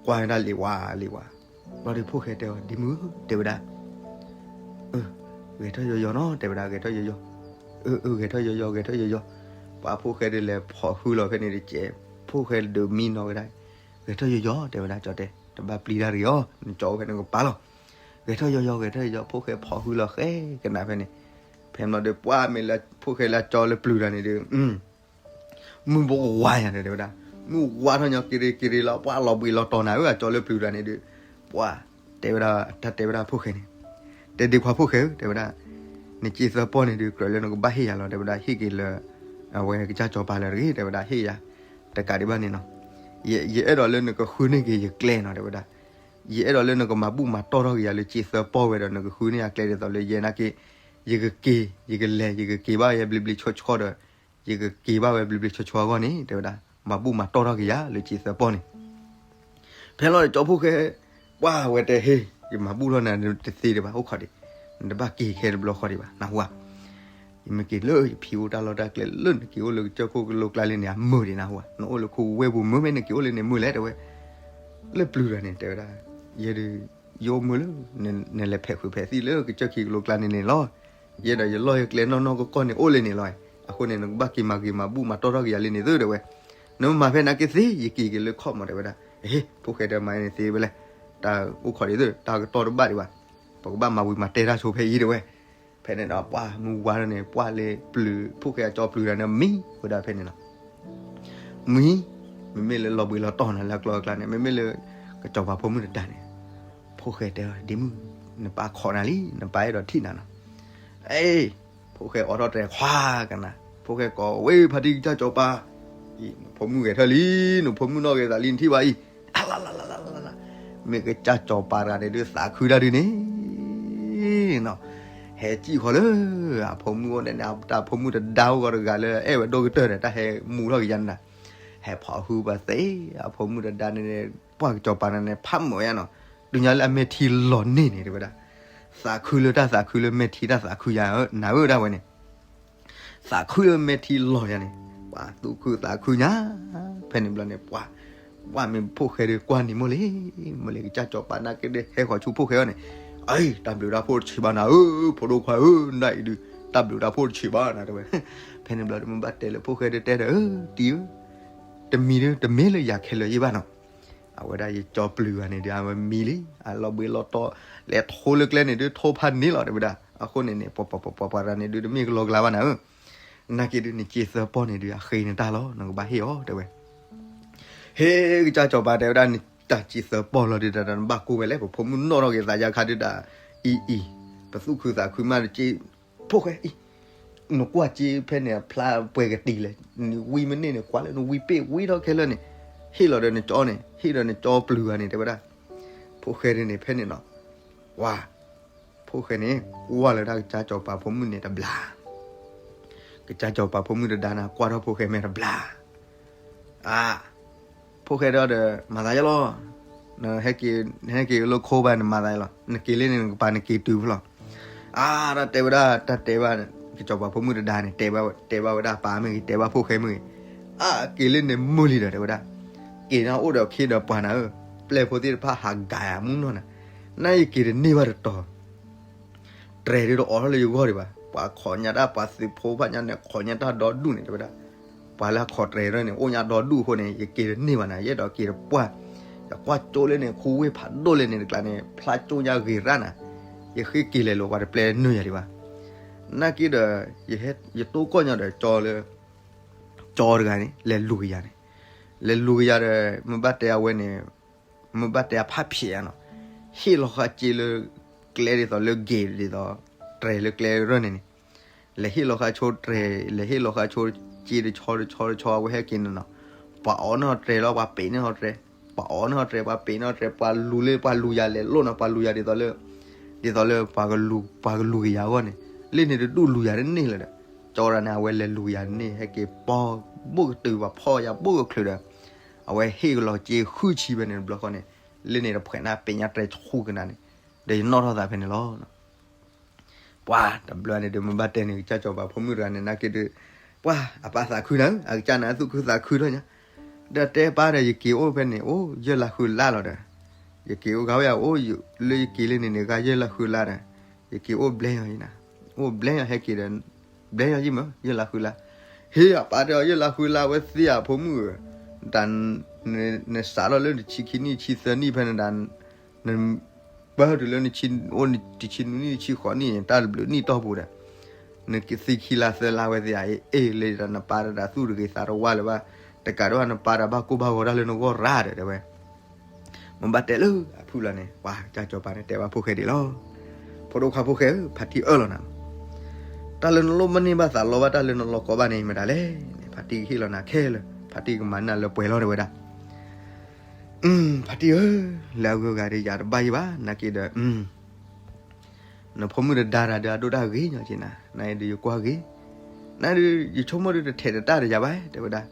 ကွၢ်ဝဲဒၣ်လံၤဝါလံၤဝါ, ဘျီဒီးဖိၣ်ဃဲတဲအီၤ ဒ်မုၣ်ဧၢ တဲဝဲဒၣ်, အၢ ဂဲၤထီၣ်ယီၤယီၤနီၤ တဲဝဲဒၣ် ဂဲၤထီၣ်ယီၤယီၤ, အၢ အၢ ဂဲၤထီၣ်ယီၤယီၤ ဂဲၤထီၣ်ယီၤယီၤ, ပှၤဖိၣ်ဃဲဒုးလဲၤဖီၣ်ဃုလီၤဖဲန့ၣ်တကဲး, ဖိၣ်ဃဲဒုးမံနီၤဝဲဒၣ်, ဂဲၤထီၣ်ယီၤယီၤ တဲဝဲဒၣ် ကၠီတဲ တဘၣ်ပျံၤတၢ်တဂ့ၤအီၤ နကၠီအိၣ်ဖဲနကပၤလီၤ, ဂဲၤထီၣ်ယီၤယီၤ ဂဲၤထီၣ်ယီၤယီၤ ဖိၣ်ဃဲဖီၣ်ဃုလီၤဃဲကနၣ်ဖဲန့ၣ်, ဖဲမ့ၢ်ဒီးပှၢ်မ့ၢ်လၢဖိၣ်ဃဲလၢအကၠီလၢပျုၤတဂၤန့ၣ်ဒုး မုၢ်ဘိဝါယၤတဲဝဲဒၣ်, မုၢ်ဝါထီၣ်ညီက့ၤရ့က့ၤရ့လီၤ ပှၤလီၤဘှံးလီၤတီၤနၤဧၢ အကၠီလၢပျုၤတဂၤန့ၣ်ဒုး, ပှၤ တဲဝဲဒၣ် တၢ်တဲဝဲဒၣ်ဖိၣ်ဃဲန့ၣ်, တဲဒ့ခွါဖိၣ်ဃဲဧၢ တဲဝဲဒၣ်, နစ့သၢပီၢ်န့ၣ်ဒုး ကြၢးလၢနကဘၣ်ဟ့ၣ်ယၤလီၤ တဲဝဲဒၣ် ဟ့ၣ်က့ၤလၢ အဝဲကစၢ်စီၤပၤလၢတဂ့ၤ တဲဝဲဒၣ် ဟ့ၣ်ယၤ, တကးဒံးဘၣ်န့ၣ်နီၤ, ယအဲၣ်ဒိးလၢနကဃုန့ၢ်က့ၤယကျဲနီၤ တဲဝဲဒၣ်, ယအဲၣ်ဒိးလၢနကမၤဘူၣ်မၤတီၢ်ထီၣ်က့ၤယၤလၢစ့သၢပီၢ်ဝဲဒီး နကဃုန့ၢ်ယကျဲဒ်သိးလၢယဲနာ်က့, ယကက့ၤ ယကလဲၤ ယကက့ၤဘၣ်ယဲဘျ့ဘျ့ဆှီဆှီဒီး ယကက့ၤဘၣ်ဝဲဘျ့ဘျ့ဆှီဆှီအဂီၢ်န့ၣ် တဲဝဲဒၣ်, မၤဘူၣ်မၤတီၢ်ထီၣ်က့ၤယၤလၢစ့သၢပီၢ်န့ၣ်, ဖဲလီၤဒီးကၠီဖိၣ်ဃဲ, ပှၤဝဲတဲဟ့ၣ် ယမၤဘူၣ်ထီၣ်နၤတသ့ဒံးဘၣ် အိၣ်ခိးဒံး, နတဘၣ်က့ၤခဲတဘျီဃီဒံးဘၣ် နၢ်ဟူဧါ, ယမ့ၢ်က့ၤလၢယဖံအိၣ်တၢ်လီၢ်တၢ်ကျဲလၢနက့ၤအိၣ်လၢကစၢၢ်ခိၣ်ကလိကျါလံန့ၣ် အမုာ်ဒံးနၤဟူဧါ, နအိၣ်လၢခိဝဲၢ်ပူၤမုာ်မ့ၢ်နက့ၤအိၣ်လၢန့ၣ်မုာ်လဲၣ်တဲဝဲ. လၢပျုၤတဂၤန့ၣ် တဲဝဲဒၣ်, ယဲဒုး ယအိၣ်မုာ်လၢ နလဲၤဖဲးဃုာ်ဖဲးသံၣ်လၢကစၢၢ်ခံကလိကျါန့ၣ်န့ၣ်လီၤ. ယဲဒီးယလီၢ်ယကျဲနီၢ်နီၢ်ကီၢ်ကီၢ်န့ၣ်အိၣ်လၢန့ၣ်လီၤ. အဃိန့ၣ် နကဘၣ်က့ၤမၤဂ့ၤမၤဘူၣ်မၤတီၢ်ထီၣ်က့ၤယၤလံန့ၣ်သုတဲဝဲ. နမၤဖဲန့ၣ်က့ၤသ့ ယက့ၤက့ၤလၢခီၣ်မးတဲဝဲဒၣ်. ဟ့ ဖိၣ်ဃဲဒီးမၤန့ၣ်သ့ဝဲလဲၣ်, တၢ်အိၣ်ခိးဒ်သိး တၢ်ကတီၢ်တဘၣ်ဒံးဘၣ်, ပကဘၣ်မၤဝံၤမၤတဲတၢ်ဆိဖဲအံၤတဲဝဲ. ဖဲန့ၣ်ဒီး ပှၢ်မုၢ်ဝါထီၣ်န့ၣ် ပှၢ်လၢပျုၤ ဖိၣ်ဃဲအကၠီပျုၤတဂၤန့ၣ်မံဝဲဒၣ်ဖဲန့ၣ်လီၤ. မံ, မ့မ့ၢ်လၢလီၤဘှံးလီၤတီၢ်နၤလၢအကျီအကျါန့ၣ် မ့မ့ၢ်လၢ ကစီၤပၤဖိမုၣ်တဒါန့ၣ်, ဖိၣ်ဃဲတဲအီၤ ဒ့မုၣ်, နပၢ်ခိးနၤလံ နပၢ်အဲၣ်ဒိးထံၣ်နၤနီၤ. အ့, ဖိၣ်ဃဲအိးထီၣ်တြဲၤခွါကနၤ, ဖိၣ်ဃဲကိးဝဲဖါတံၢ်ကစၢ်ကစီၤပၤ, နဖိမုၣ်ဂဲၤထၢၣ်လံ, နဖိမုၣ်နီၣ်ဂဲၤသးလံ နထံၣ်ဘၣ်အံၤ, လလလလလလ, မ့ၢ်ကစၢ်ကစီၤပၤတဂၤန့ၣ်ဒုးသးခုတၢ်ဒုးန့ၣ် နီၤ, ဟဲစံၣ်ဃီလၢ အဖိမုၣ်အိၣ်န့ၣ် တၢ်ဖိမုၣ်တဒါအိၣ်ဂီၤတဂၤလၢအဲၣ်ဝဲဒိၣ်ကတၢၢ်ဒီး တၢ်ဟဲမူထီၣ်က့ၤယါန့ၣ်, ဟဲဖီၣ်ဟုပှၤသ့, အဖိမုၣ်တဒါန့ၣ် ပှၢ်ကစီၤပၤန့ၣ် ဖးမုာ်ယါနီၤ, တုၤညါလၢအမဲာ်ထံလီၤန့ၢ်န့ၣ် တဲဝဲဒၣ်, သးခုလၢတၢ်သးခုလၢမဲာ်ထံတၢ်သးခုယါ နၤဧၢဒၣ်ဝဲန့ၣ် သးခုလၢမဲာ်ထံလီၤယါန့ၣ်, ပှၤသူၣ်ခုသးခုညါ, ဖဲန့ၣ်ဘျီန့ၣ် ပှၤ, ပှၢ်မ့ၢ်ဖိၣ်ဃဲဒုးကွၢ်န့ၣ်မိၢ်လံ, မိၢ်လံကစၢ်ကစီၤပၤနာ်က့ဒုးဟဲဃီၤဆူဖိၣ်ဃဲအီၤန့ၣ်, အံၤ တၢ်ဘျုးတၢ်ဖှိၣ်တဆံးဘၣ်နၤဧၢ, ဖိဒိၣ်ခွါဧၢ, နၤအံၤဒုး တၢ်ဘျုးတၢ်ဖှိၣ်တဆံးဘၣ်နၤတဲဝဲ, ဖဲန့ၣ်ဘျီမ့ၢ်ဘၣ်တဲလၢဖိၣ်ဃဲဒုးတဲဒီး အၢ တံၤဧၢ, တမံၤဒုးတမ့ၢ်လၢယၤခဲလၢာ်ယဲၢ်ဘၣ်နီၤ အဝဲဒၣ်ယကၠီပျုၤဂၤန့ၣ်ဒုး အဝဲမံလံ, အလီၤဘှံးလီၤတီၤ, လဲၤထိလၢကျဲန့ၣ်ဒုး ထိဖးန့ၢ်လီၤတဲဝဲဒၣ်, အဃိန့ၣ်န့ၣ် ပှၤပှၤပှၤပှၤပှၤတဂၤန့ၣ်ဒုး တမ့ၢ်ကလီကလါဘၣ်နၤဧၢ, နာ်က့ဒုး နစ့သၢပီၢ်န့ၣ်ဒုး အဃ့နတၢ်လီၤ နကဘၣ်ဟ့ၣ်အီၤတဲဝဲ, ဟ့ၣ်ကစၢ်ကစီၤပၤတဲဝဲဒၣ် နတၢ်စ့သၢပီၢ်လီၤဒုး တၢ်နဘၣ်ကိၢ်ဝဲလဲၣ်, ပဖိမုၣ်နီၣ်ထီၣ်က့ၤသးယါခါဒုးတၢ်, အံၤအံၤ, ပသူၣ်ခုသးခုမးတစ့ ဖိၣ်ဃဲအံၤ, နကွၢ်စ့ဖဲန့ၣ် အဖျါပှဲၤကတံၤလဲၣ်, နဝံမ့ၢ်န့ၢ်န့ၣ် ကွၢ်လၢနဝံပ့ၢ်ဝံထီၣ်ခဲလၢာ်န့ၣ်, ဟ့ၣ်လီၤဒီးနကၠီန့ၣ် ဟ့ၣ်ဒီးနကၠီပျုၤဂၤန့ၣ် တဲဝဲဒၣ်, ဖိၣ်ဃဲဒုးန့ၣ် ဖဲန့ၣ်နီၤ, ဝါ, ဖိၣ်ဃဲန့ၣ် ကွၢ်လၢတၢ်ကစၢ်ကစီၤပၤဖိမုၣ်န့ၣ်တဘျါ, ကစၢ်ကစီၤပၤဖိမုၣ်တဒါန့ၣ် ကွၢ်ထီၣ်ဖိၣ်ဃဲမဲာ်တဘျါ အါ, ဖိၣ်ဃဲဒီးဒီး မၤသးယဲလီၤ, နဟဲက့ၤလၢခိဘၣ်နမၤသးယဲလီၤ, နက့ၤလၢန့ၣ် နကပၤနက့ၤတုၤဖဲလီၤ, အါ တၢ်တဲဝဲဒၣ် တၢ်တဲဘၣ်, ကစီၤပၤဖိမုၣ်တဒါန့ၣ် တဲဘၣ်ဝဲဒၣ်ပၢ်မ့ၢ်ဂ့ၤ တဲဘၣ်ဖိၣ်ဃဲမ့ၢ်ဂ့ၤ, အါ က့ၤလၢန့ၣ်မုာ်လံဒီး တဲဝဲဒၣ်, က့ၤန့ၣ်အိၣ်ဒီးခ့ဒီးပှၤနၤဧၢ, ပျဲၢ်ဖိသ့ၣ်တဖၣ်ဟးဂၤယၤမုၢ်နီၢ်နၤ, နယက့ၤတန့ၢ်ဘၣ်တတီၤ တြဲၤဒုးတအိးထီၣ်လၢယဂီၢ်ဒံးဘၣ်, ပှၤခိးညါတၢ် ပှၤသုးဖိဖၣ်ညါန့ၣ် ခိးညါတၢ်ဒီဒူၣ်န့ၣ် တဲဝဲဒၣ်, ပှၤလၢအခိးတြဲၤဒၢန့ၣ် အိၣ်ညါဒီဒူၣ်အဃိန့ၣ် ယက့ၤတန့ၢ်ဘၣ်နၤ, ယအဲၣ်ဒိးက့ၤတပှၢ်, ယကွၢ်ကၠိလၢန့ၣ် ခူဝ့ၢ်ဖးဒိၣ်လၢန့ၣ်တကျါန့ၣ် ဖျါကၠိညါဂ့ၤရၣ်နၤ, ယဃ့က့ၤလဲၤလိာ်ပှၤတပျဲနုာ်ယၤဒံးဘၣ်, နာ်က့ဒီး ယတိၢ်ကီၢ်ညီဒီးကၠီလၢ ကၠီတဂၤန့ၣ် လဲၤလူၤကယၤန့ၣ်, လဲၤလူၤကယၤဒီး မ့ၢ်ဘၣ်တဲအဝဲန့ၣ် မ့ၢ်ဘၣ်တဲအဖးဖျဲးဧါနီၤ, ဟ့ၣ်လီၤဃာ်စ့လၢ ကျဲဒ်သိးလၢ gate ဒ်သိး တြဲၤလၢကျဲရၢၢ်န့ၣ်န့ၣ်, လဲၤဟ့ၣ်လီၤဃာ်ဆိတြဲၤ လဲၤဟ့ၣ်လီၤဃာ်ဆိစ့တဆီတဆီတဆီ အဝဲဟဲက့ၤန့ၣ်နီၤ, ပှၤအိးန့ၢ်ဟီတြဲၤလီၤ ပှၤပ့းန့ၢ်ဟီတြဲၤ, ပှၤအိးန့ၢ်ဟီတြဲၤ ပှၤပ့းန့ၢ်ဟီတြဲၤ ပှၤလူၤလၢပှၤလူၤယၤလဲၤလိၣ်နီၤ ပှၤလူၤယၤဒ်သိးလၢ ဒ်သိးလၢပှၤကလူၤ ပှၤကလူၤကယၤအဂီၢ်န့ၣ်, လၢန့ၣ်တဒူၣ်လူၤယၤတန့ၢ်လၢၤဒီး, ကၠီတဂၤန့ၣ် အဝဲလဲၤလူၤကယၤန့ၣ် ဟဲက့ၤပီၢ်ဘိၣ်ကတုၤ ပှၤဖီၣ်ယၤဘိၣ်ကချုးဒီး, အဝဲဟ့ၣ်ကလီၤစ့ဃုဆံဖဲန့ၣ်တဘျီဃီန့ၣ်, လၢန့ၣ်တဖှဲးန့ၣ် ပ့ၤညါတြဲၤဆူကနၤန့ၣ်, ဒီးယနီၣ်ထီၣ်သးဖဲန့ၣ်လီၤ. ပှၤတဘျီန့ၣ်ဒုး မ့ၢ်ဘၣ်တဲန့ၣ် ကစၢ်စီၤပၤဖိမုၣ်တဂၤန့ၣ် နာ်က့ဒုး, ပှၤအပၢ်သးခုနၤဧၢ, အကစၢ်နၤသူၣ်ခုသးခုထီၣ်ညါ, ဒီးတဲပၢ်ဒီး ယက့ၤအိၣ်ဖဲန့ၣ် အိၣ်ယဲၢ်လါဃုလါလီၤဒီး, ယက့ၤအိၣ်ဂၤဝဲယၤ အိၣ်လၢယက့ၤလၢန့ၣ်န့ၣ် ဂၤယဲၢ်လါဃုလါဒီး, ယက့ၤအိၣ်ဘျဲယီၤယနၤ, အိၣ်ဘျဲယီၤဟဲက့ၤဒီး, ဘျဲယီၤယမ့ၢ် ယဲၢ်လါဃုလါ, ဟ့ၣ်အပၢ်တဲအီၤ ယဲၢ်လါဃုလါဝဲသ့ဧါ ဖိမုၣ်ဧၢ, တၢ် နစးထီၣ်လၢနဆံခံနံၣ် ဆံသၢနံၣ်ဖဲန့ၣ်ဒၣ် နပၢၢ်တုၤလၢနဆံ, အိၣ်တဆံနွံနံၣ် တဆံဃိးနံၣ် တၢ်တဘျုးနံၣ်တီၢ်ပူၤဒီး, နကသံခံလါသၢလါဝဲသ့ဧါ, အ့ၣ် လၢနပၢ်တဒၣ်သူၣ်တဂ့ၤသးတဝါလၢၤဘၣ်, တကးဒံးဘၣ်နပၢ်တၢ်ဘၣ်ကိၢ်ဘၣ်ဂီၤတၢ်လၢနဂီၢ်ရၤဒီး တဲဝဲ မ့ၢ်ဘၣ်တဲလၢအဖုၣ်လီၤန့ၣ် ပှၤကစၢ်စီၤပၤန့ၣ် တဲဘၣ်ဖိၣ်ဃဲဒ်လီၤ. ဖိဒိၣ်ခွါဖိၣ်ဃဲဧၢ, ဖါတံၢ်အၢၣ်လီၤနၤလီၤ. တၢ်လၢနလိၣ်မ့ၢ်န့ၢ်ဘၣ်သးလီဘၣ် တၢ်လၢနလီၢ်ကီဘၣ်န့ၣ် မတၤလဲၣ်န့ၣ် ဖါတံၢ်ကဟ့ၣ်လီၤနၤခဲလၢာ်, ဖါတံၢ်ကမၤန့ၢ်လၢပှဲၤလီၤ တဲဝဲဒၣ်. ဖါတံၢ်ဧၢ, လၢအဂုၤအဂၤဒီးယၤတဘၣ်ယံၤဘၣ်, နာ်က့ဒီး နဖိမုၣ်တဒါတၢ်ဒီးအဒိၣ်တၢ်ဂ့ၤညီက့နၤ, နဒုးယကွၢ်ဂ့ၤ, နဒုးယဆိကမိၣ်ဒုးတထဲးတတၢ်ဒီးယၤဘၣ် တဲဝဲဒၣ်.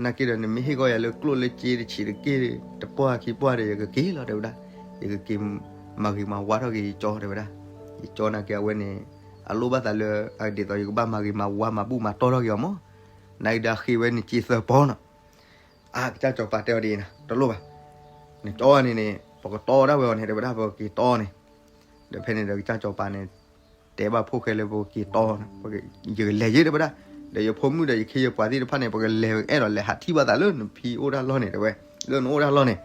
နာ်က့ဒီး နမ့ၢ်ဟ့ၣ်ကီၢ်ယၤလၢကျိၣ်လၢစ့တဆံးတက့ၢ် တပှၢ်ခံပှၢ်ဒီး ယကက့ၤလီၤ တဲဝဲဒၣ်. ယကက့ၤမၤဂ့ၤမၤဝါထီၣ်က့ၤယကၠီ တဲဝဲဒၣ်. ယကၠီနာ်က့အဝဲန့ၣ် အလိၣ်ဘၣ်သးလၢ ဒ်သိးယကဘၣ်မၤဂ့ၤမၤဝါမၤဘူၣ်မၤတီၢ်ထီၣ်က့ၤအီၤမး, နာ်က့ဒီးအဃ့ဝဲနစ့သၢပီနီၤ. အါ ကစၢ်စီၤပၤတဲအီၤဒ်အံၤနီၤ, တလိၣ်ဘၣ်, နကၠီန့ၣ်န့ၣ် ပကတီဒၣ်ဝဲအီၤန့ၣ် တဲဝဲဒၣ် ပက့ၤတီန့ၣ်, ဒီးဖဲန့ၣ်ဒီးကစၢ်စီၤပၤန့ၣ် တဲဘၣ်ဖိၣ်ဃဲလၢပက့ၤတီ, ယကလဲၤယဲ တဲဝဲဒၣ်, ဒီးယဖိမုၣ်ဒီးယခ့ယပှၤသ့ၣ်တဖၣ်န့ၣ် ပကလဲၤအဲၣ်ဒိးလဲၤဟးထံၣ်ဘၣ်သးလၢနဖံအိၣ်တၢ်လီၢ်န့ၣ် တဲဝဲ, လၢနအိၣ်တၢ်လီၢ်န့ၣ်,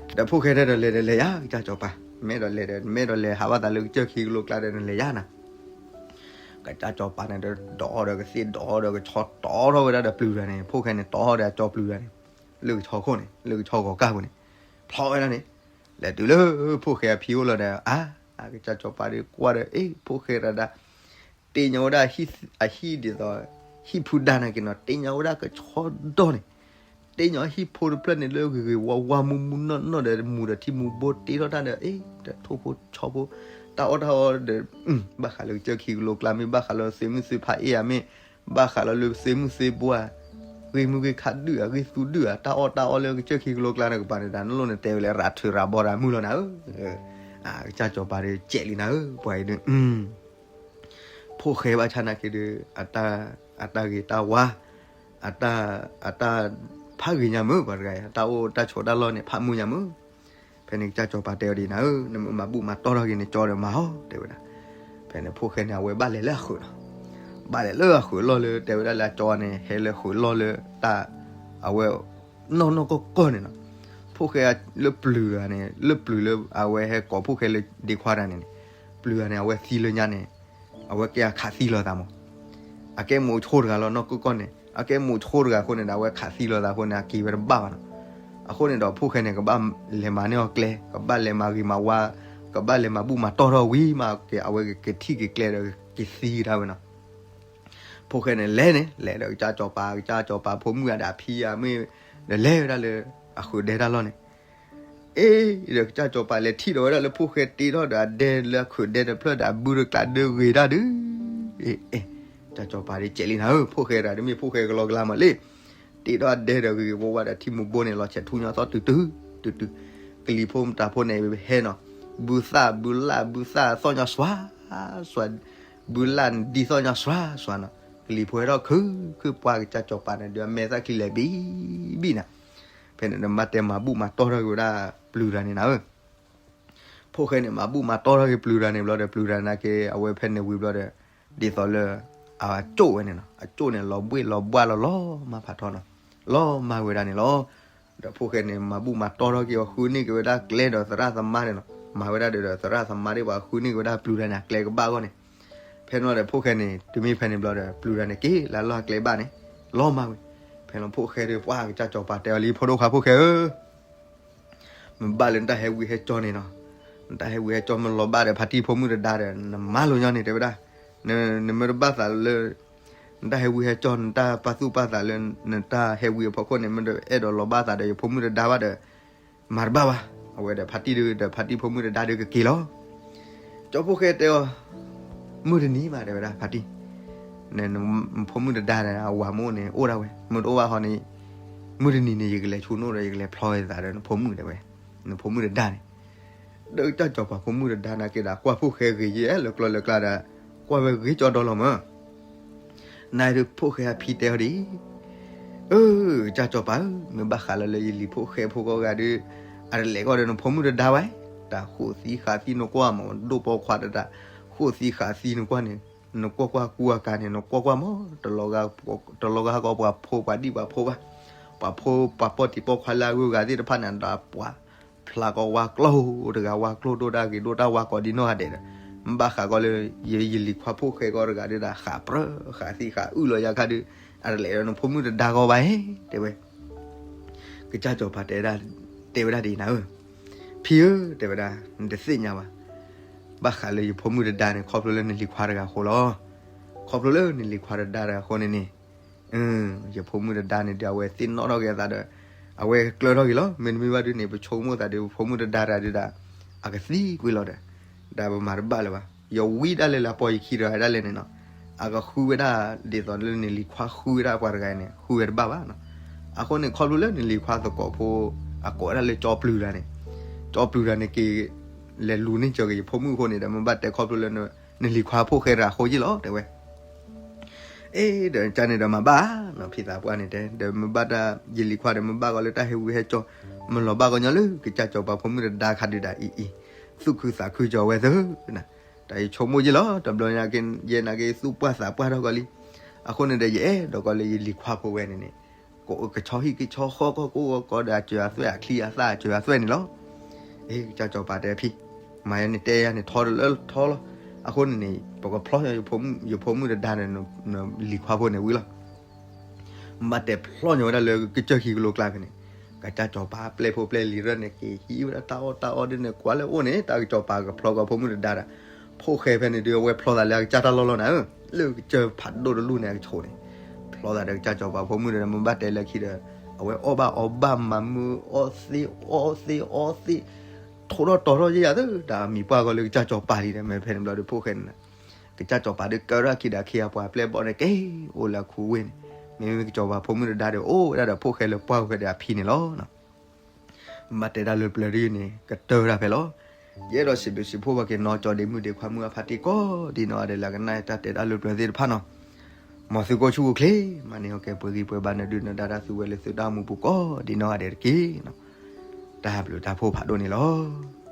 ဒီးဖိၣ်ဃဲတဲဒီးလဲၤဒီးလဲၤယၤ ကစၢ်စီၤပၤ, မ့ၢ်အဲၣ်ဒိးလဲၤဒီး မ့ၢ်အဲၣ်ဒိးလဲၤဟးဘၣ်သးလၢကစၢၢ်ခံကလိကျါဒီးနလဲၤယၤနၤ ကစၢ်စီၤပၤန့ၣ်ဒီး ဒီးအီၤဒီးကသ့ၣ်ဒီးအီၤဒီးကဆီတီထီၣ်ဝဲဒၣ်ဒီးပျုၤတဂၤန့ၣ်, ဖိၣ်ဃဲန့ၣ်တီထီၣ်ဒီးအကၠီပျုၤတဂၤန့ၣ်, လၢကဆီခိၣ်န့ၣ် လၢကဆီဂီၤကၢ်ပူၤန့ၣ်, ဖျီဝဲဒၣ်န့ၣ်, လဲၤတုၤလၢဖိၣ်ဃဲအဖံအိၣ်လီၤဒီး အါ ကစၢ်စီၤပၤဒီးကွၢ်ဒီး အ့ ဖိၣ်ဃဲတဂၤဒၣ် တ့ညီဝဲဒၣ်အဟံၣ်ဒ်သိး ဟံၣ်ဖုဒါနာ်က့နီၤ, တ့ညီဝဲဒၣ်ကဆီဒီန့ၣ်, တ့ညီဟံၣ်ဖိတဖျၢၣ်န့ၣ်လၢဂ့ၤဂ့ၤဝါဝါမူမူနီၢ်နီၢ်ဒီး မူဒီးထံမူဘိတ့ထီၣ်တၢ်ဒီး အ့ ဒီးထိၣ်ဖိဆီဖိ တၢ်အီၣ်တၢ်အီဒီး ဘၣ်ဃးလၢကစၢၢ်ခံကလိကျါ မ့ၢ်ဘၣ်ဃးလၢသုးမုၢ်သုးဖးအ့ၣ်ဧါ မ့ၢ်ဘၣ်ဃးလၢသုးမုၢ်သုးဘိဧါ, ဂ့ၢ်မုၢ်ဂ့ၢ်ခါဒုၣ်ဧါ ဂ့ၢ်သူဒုၣ်ဧါ, တၢ်အီၣ်တၢ်အီလၢကစၢၢ်ခံကလိကျါန့ၣ် ကပၤန့ၣ် တၢ်နလိၣ်န့ၣ် တဲဝဲလၢရၤထၢၣ်ရၤဘီတၢ်မုၢ်လီၤနၤဧၢ, ကစၢ်စီၤပၤဒီး ကဲးလံနၤဧၢ ပှၤအံၤဒီး ဖိၣ်ဃဲဘၣ်ဆၣ်နာ်က့ဒီး အတၢ်ဂ့ၤတၢ်ဝါ အတၢ်ဖးဂ့ၤညါမုၢ် ပှၤတဂၤအံၤ တၢ်အိၣ်တၢ်ဆိးတၢ်လီၢ်န့ၣ် ဖးမုၢ်ညါမုၢ်, ဖဲန့ၣ်ကစၢ်စီၤပၤတဲဝဲဒ်နၤဧၢ, နမ့ၢ်မၤဘူၣ်မၤတီၢ်ထီၣ်က့ၤနကၠီဒီးမၤအီၤ တဲဝဲဒၣ်, ဖဲန့ၣ်ဖိၣ်ဃဲန့ၣ် အဝဲဘၣ်လဲၤလၢအဃၢၤလီၤ, ဘၣ်လဲၤလၢအဃၢၤလီၢ်လၢ တဲဝဲဒၣ်လၢအကၠီန့ၣ် ဟဲလၢဃၢၤလီၢ်လၢတၢ် အဝဲ နီၢ်နီၢ်ကီၢ်ကီၢ်န့ၣ်လီၤ, ဖိၣ်ဃဲလၢပျုၤဂၤန့ၣ် လၢပျုၤလၢအဝဲဟဲကိးဖိၣ်ဃဲလၢဒ့ခွါတဂၤန့ၣ်န့ၣ်, ပျုၤဂၤန့ၣ် အဝဲသံလၢညါန့ၣ် အဝဲကဲအခးသံလီၤသးမး, အကဲမိၤဆိတဂၤလီၤ နီၢ်ကီၢ်ကီၢ်န့ၣ် အကဲမိၤဆိတဂၤအဃိန့ၣ်ဒီး အဝဲခးသံလီၤသးအဃိန့ၣ် အက့ၤဝဲတဘၣ်ဘၣ်နီၤ, အဃိန့ၣ်ဒီးဖိၣ်ဃဲန့ၣ် ကဘၣ်လဲၤမၤန့ၢ်အီၤကျဲ ကဘၣ်လဲၤမၤဂ့ၤမၤဝါ ကဘၣ်လဲၤမၤဘူၣ်မၤတီၢ်ထီၣ်ဝံၤမး အဝဲကထံၣ်က့ၤကျဲဒီးကသံကဒါဝဲနီၤ ဖိၣ်ဃဲန့ၣ်လဲၤန့ၣ် လဲၤဒီးကစၢ်စီၤပၤ ကစၢ်စီၤပၤဖိမုၣ်အဒၣ်ဖံအမ့ၢ် ဒီးလဲၤဝဲဒၣ်လၢ အဃုာ်ဒဲတၢ်လီၢ်န့ၣ်, အ့ ဒီးကစၢ်စီၤပၤလဲၤထံၣ်ဒီးဝဲဒၣ်လၢဖိၣ်ဃဲတ့ထီၣ်ဒီးအဒဲလၢအဃုာ်ဒဲတဖျၢၣ်ဒီးအဘုတကျးဒၢဂ့ၤတၢ်ဒုး, အ့ အ့ ကစၢ်စီၤပၤဒ်ကဲးလံနၤဧၢ, ဖိၣ်ဃဲတဂၤဒ်မ့ၢ်ဖိၣ်ဃဲကလီကလါမးလံ, တ့ထီၣ်အဒဲဒီးဂ့ၤဂ့ၤဝါဝါဒီးထံမူဘိန့ၣ် လီၤဆဲးထူညီသီၣ်တုၤတုၤ, တုၤတုၤ, ကလံၤဖိမတၤဖိန့ၣ်ဟဲနီၤ, ဘုသၣ်ဘုလၣ်ဘုသၣ်သီၣ်ညီစွါ စွါ ဘုလၣ်ဒ်သီၣ်ညီစွါစွါနီၤ, ကလံၤဖိဟဲထီၣ်ခုၣ်ခုၣ်ပှၢ်ကစၢ်စီၤပၤန့ၣ် ဒီးအမဲာ်သၣ်ချံလဲၤဘံဘံနၤ, ဖဲန့ၣ်နမ့ၢ်တဲမၤဘူၣ်မၤတီၢ်ထီၣ်က့ၤဝဲဒၣ် ပျုၤတဂၤန့ၣ်နၤဧၢ, ဖိၣ်ဃဲန့ၣ် မၤဘူၣ်မၤတီၢ်ထီၣ်က့ၤပျုၤတဂၤန့ၣ်ဘျီဒီး ပျုၤတဂၤန့ၣ်က့ အဝဲဖဲန့ၣ်ဝံၤဘျီဒီး ဒ်သိးလၢ အကၠိၣ်ဝဲန့ၣ်နီၤ, အကၠိၣ်န့ၣ် လီၤဘှ့ၣ်လီၤဘှၣ်လီၤလီၤမၢ်ဖးထီနီၤ, လီၤမၢ်ဝဲဒၣ်န့ၣ်လီၤ. ဒီးဖိၣ်ဃဲန့ၣ် မၤဘူၣ်မၤတီၢ်ထီၣ်က့ၤအီၤ ဃုန့ၢ်က့ၤဝဲဒၣ်ကျဲဒီးသရၣ်သမါန့ၣ်နီၤ, မၤဝဲဒၣ်ဒီးသရၣ်သမါဒ်ပှၤဃုန့ၢ်က့ၤဝဲဒၣ်ပျုၤတဂၤန့ၣ် အကျဲကဘၣ်အဂီၢ်န့ၣ်, ဖဲန့ၣ်ဒီးဖိၣ်ဃဲန့ၣ် တုၤမ့ၢ်ဖဲန့ၣ်ဘျီဒီး ပျုၤတဂၤန့ၣ်က့ၤလၢလီၢ်အကျဲဘၣ်န့ၣ် လီၤမၢ်ဝဲ, ဖဲန့ၣ်ဖိၣ်ဃဲဒီးပှၢ်ကစၢ်စီၤပၤတဲအီၤလံ ဖိဒိၣ်ခွါဖိၣ်ဃဲဧၢ မ့ၢ်ဘၣ်လၢနတၢ်ဟဲဝံဟဲကၠီန့ၣ်နီၤ, နတၢ်ဟဲဝံဟဲကၠီမ့ၢ်လီၤဘၣ်ဒီး ဖါတံၢ်ဖိမုၣ်တဒါဒီး နမၤလိာ်ညီန့ၣ် တဲဝဲဒၣ်, နမ့ၢ်တဘၣ်သးလၢ နတၢ်ဟဲဝံဟဲကၠီ နတၢ်ပာ်သူၣ်ပာ်သးလၢ နတၢ်ဟဲဝံအဖီခိၣ်န့ၣ် မ့ၢ်တအဲၣ်ဒိးလီၤဘၣ်သးဒီးယဖိမုၣ်တဒါဘၣ်ဒီး မၤတဘၣ်ဘၣ်, အဝဲဒီးဖါတံၢ်ဒီး ဖါတံၢ်ဖိမုၣ်တဒါဒီးကက့ၤလီၤ. ကၠီဖိၣ်ဃဲတဲအီၤ, မုၢ်တနံၤမး တဲဝဲဒၣ် ဖါတံၢ်, နဖိမုၣ်တဒါဒီး အဝၤမ့ၢ်အိၣ်န့ၣ် အိၣ်ဒၣ်ဝဲ, မ့ၢ်တအိၣ်ဘၣ်ဃီန့ၣ် မုၢ်တနံၤန့ၣ် ယကလဲၤဆူနအိၣ်ဒီး ယကလဲၤဖျီဝဲသးဒီးနဖိမုၣ် တဲဝဲ, နဖိမုၣ်တဒါန့ၣ်, ဒီးကစၢ်စီၤပၤဖိမုၣ်တဒါနာ်က့ဒီး ကွၢ်ဖိၣ်ဃဲဂ့ၤယဲၢ်လၢကျီလၢကျါဒီး ကွၢ်ဝဲဂ့ၤကၠီဒီလီၤမး နၤဒီးဖိၣ်ဃဲအဖံတဲအီၤဒ်အံၤ, အၢ ကစၢ်စီၤပၤဧၢ, မ့ၢ်ဘၣ်ဃးလၢလၢယလံၤဖိၣ်ဃဲဖိကိးဂၤဒီး အတလဲၤကီၢ်ဒီးနဖိမုၣ်တဒါဝဲ, တၢ်ဃိၣ်သံဃာ်သံနကွၢ်မး ဒိၣ်ပိာ်ခွါတတၢ် ဃိၣ်သံဃာ်သံနကွၢ်န့ၣ်, နကွၢ်ကွၢ်ကူအကၤန့ၣ် နကွၢ်ကွၢ်မး တလီၤဂာ်ကီးပှၤဖိပှၤဒံၣ်ပှၤဖိဘၣ်, ပှၤဖိပှၤပီၢ်တံၤပီၢ်ခွါလၢအဂုၤအဂၤသ့ၣ်တဖၣ်န့ၣ် ဒီးပှၤ ဖျါကီးဝါကျိၣ်တဂၤ ဝါကျိၣ်ဒိၣ်တၢ်ဂ့ၤဒိၣ်တၢ်ဝါကီးဒ်နီၢ်ဂၤဒဲးဒီး ဘၣ်ဃးကီးလၢ ယ ယလံၤခွါဖိၣ်ဃဲကီးတဂၤဒီး ဃးပြၢဃးသံဃာ်အုၣ်လီၤယၤခါဒီး အတလဲၤဒီးနဖိမုၣ်တဒါဂီၢ်ဘၣ်ဧၢ တဲဝဲ, ကစၢ်စီၤပၤတဲဝဲဒၣ်ဒ်အံၤနၤဧၢ, ဖံဧၢ တဲဝဲဒၣ် နတသ့ၣ်ညါဘၣ်, ဘၣ်ဃးလၢယဖိမုၣ်တဒါန့ၣ် ခီဖျိလၢနလံၤခွါတဂၤအဃိလီၤ, ခီဖျိလၢနလံၤခွါတဒါတဂၤအဃိန့ၣ်န့ၣ် ယဖိမုၣ်တဒါန့ၣ်ဒီး အဝဲသ့ၣ်နီၣ်ထီၣ်က့ၤအသးဒီး အဝဲကျၢၤထီၣ်က့ၤလီၤ. မ့တမ့ၢ်ဘၣ်ဒုန့ၣ် ပဆိကမိၣ်သးဒီး ပဖိမုၣ်တဒါတဂၤဒုဒၣ် အကသံကွံာ်လီၤဒီး ဒီးပမၤတဘၣ်လၢၤဘၣ်. ယဝံဒၣ်လဲာ်လၢအပိာ်ယခံတဂၤဒၣ်လဲာ်န့ၣ်နီၤ, အကဃုဝဲဒၣ် ဒ်သိးလၢနလံၤခွါဃုဝဲဒၣ်ပှၤတဂၤန့ၣ် ဃုဝဲတဘၣ်ဘၣ်နီၤ. အဃိန့ၣ် ခီဖျိလၢနလံၤခွါသကိးဖိ အကိးဝဲဒၣ်လၢကၠီပျုၤတဂၤန့ၣ်, ကၠီပျုၤတဂၤန့ၣ်က့ၤ လဲၤလူၤန့ၢ်စၢၤက့ၤယဖိမုၣ်အဃိန့ၣ်ဒီး မ့ၢ်ဘၣ်တဲခီဖျိလၢ နလံၤခွါဖိၣ်ဃဲတဂၤအဃိယ့ၢ်လီၤ တဲဝဲ. အ့ ဒီးကန့ၣ်ဒီးမၤဘၣ်နီၤ ဖံသးပှၢ်န့ၣ်တဲ ဒီးမ့ၢ်ဘၣ်တၢ် ယလံၤခွါဒီးမ့ၢ်ဘၣ်ကီးလၢတၢ်ဟဲဝံဟဲကၠီ မ့ၢ်လီၤဘၣ်ကီးညီလၢ ကစၢ်စီၤပၤဖိမုၣ်တဒါခါဒုးဒၣ်အံၤအံၤ သူၣ်ခုသးခုကၠီဝဲသၢ တၢ်ယဆိကမိၣ်ယ့ၢ်လီၤ တဘျီညါက့ ယဲနာ်က့သူၣ်ပှၢ်သးပှၢ်ထီၣ်ကီးလံ. အဃိန့ၣ်ဒီး ယအဲၣ်ဒိးကီးလၢယလံၤခွါဖိဝဲန့ၣ်န့ၣ် ကအိၣ်ကဆီဟံၣ်ကဆီဃီကီၢ် ကအိၣ်ကီးဒီးအစၢၤအသွဲၣ် အချံအသၣ်အစၢၤအသွဲၣ်န့ၣ်လီၤ. အ့ ကစၢ်စီၤပၤတဲဖံ မၤယဲန့ၣ်တဲယၤန့ၣ်ထီတလၢထီလီၤ. အဃိန့ၣ်န့ၣ် ပကဖျီ ယဖိမုၣ်တဒါဒီး လံၤခွါဖိန့ၣ်ဝံၤလီၤ. ဘၣ်တဲဖျီညီဝဲဒၣ်လၢကစၢၢ်ခံကလိကျါဖဲန့ၣ် ကစၢ်စီၤပၤပျဲၢ်ဖိပျဲၢ်လံၤရၢၢ်န့ၣ် က့ၤဟံးဝဲဒၣ်တၢ်အီၣ်တၢ်အီဒ်န့ၣ် ကွၢ်လၢအိၣ်န့ၣ် တၢ်ကစီၤပၤကဖျီကီးဖိမုၣ်တဒါဒီး ဖိၣ်ဃဲဖဲန့ၣ်ဒုး အဝဲဖျီသးလၢအကစၢ်တၢ်လီၢ်လီၢ်န့ၣ် လၢကစၢၢ်ဖးဒိၣ်တလူၢ်န့ၣ်အကဆိးန့ၣ် ဖျီသးဒီးကစၢ်စီၤပၤဖိမုၣ်ဒီး မ့ၢ်ဘၣ်တဲလၢခံဒီး အဝဲအီၣ်ဘၣ်အီဘၣ်မၤမုာ်အီၣ်သ့အီၣ်သ့အီသ့ ထိးထီၣ်တီၤထီၣ်ယဲယၤသၢ တၢ်မံၤပှၢ်ဂီၤလၢကစၢ်စီၤပၤလံဒီး မ့ၢ်ဖဲန့ၣ်ဘျီဒီးဖိၣ်ဃဲန့ၣ် ကစၢ်စီၤပၤဒီးကၢထီၣ်ခံဒီးခံအပှၤပျဲၢ်ဘီၣ်န့ၣ် က့ၤအိၣ်လၢအခူဝ့ၢ်န့ၣ် မ့မ့ၢ်ကစီၤပၤဖိမုၣ်တဒါဒီး အိၣ်ဝဲဒၣ်ဒီးဖိၣ်ဃဲလၢပှၢ်ဝဲဒီးအဖံန့ၣ်လီၤ. ဘၣ်တဲတၢ်လၢပျၢၤဒ်န့ၣ် ကတၢၢ်ဝဲဒၣ်ဖဲလီၤ. ယအဲၣ်ဒိးစံးဘျုးစံးဖှိၣ်ဘၣ်က့ၤနီၢ်ကၠီဒ့မုၣ်ဒ့ခွါမုၢ်အဖါတံၢ်ကိးဒ်နီၢ်ဂၤဒဲးလၢအကနၣ်တၢ်တဲတၢ်လၢပျၢၤသ့ၣ်တဖၣ်နီၤ. မ်သုကအိၣ်ဆူၣ်အိၣ်ချ့ မၤန့ၢ်အီၣ်ကဲပှဲၤဂံၢ်ပှဲၤဘါ နဒုၣ်နဒါတၢ်သုဝဲလၢသုတၢ်အိၣ်မူပူၤကိးဒ်နီၢ်ဂၤဒဲးတက့ၢ်. တၢ်ဘျုးတၢ်ဖှိၣ်ဖးဒိၣ်န့ၣ်လီၤ.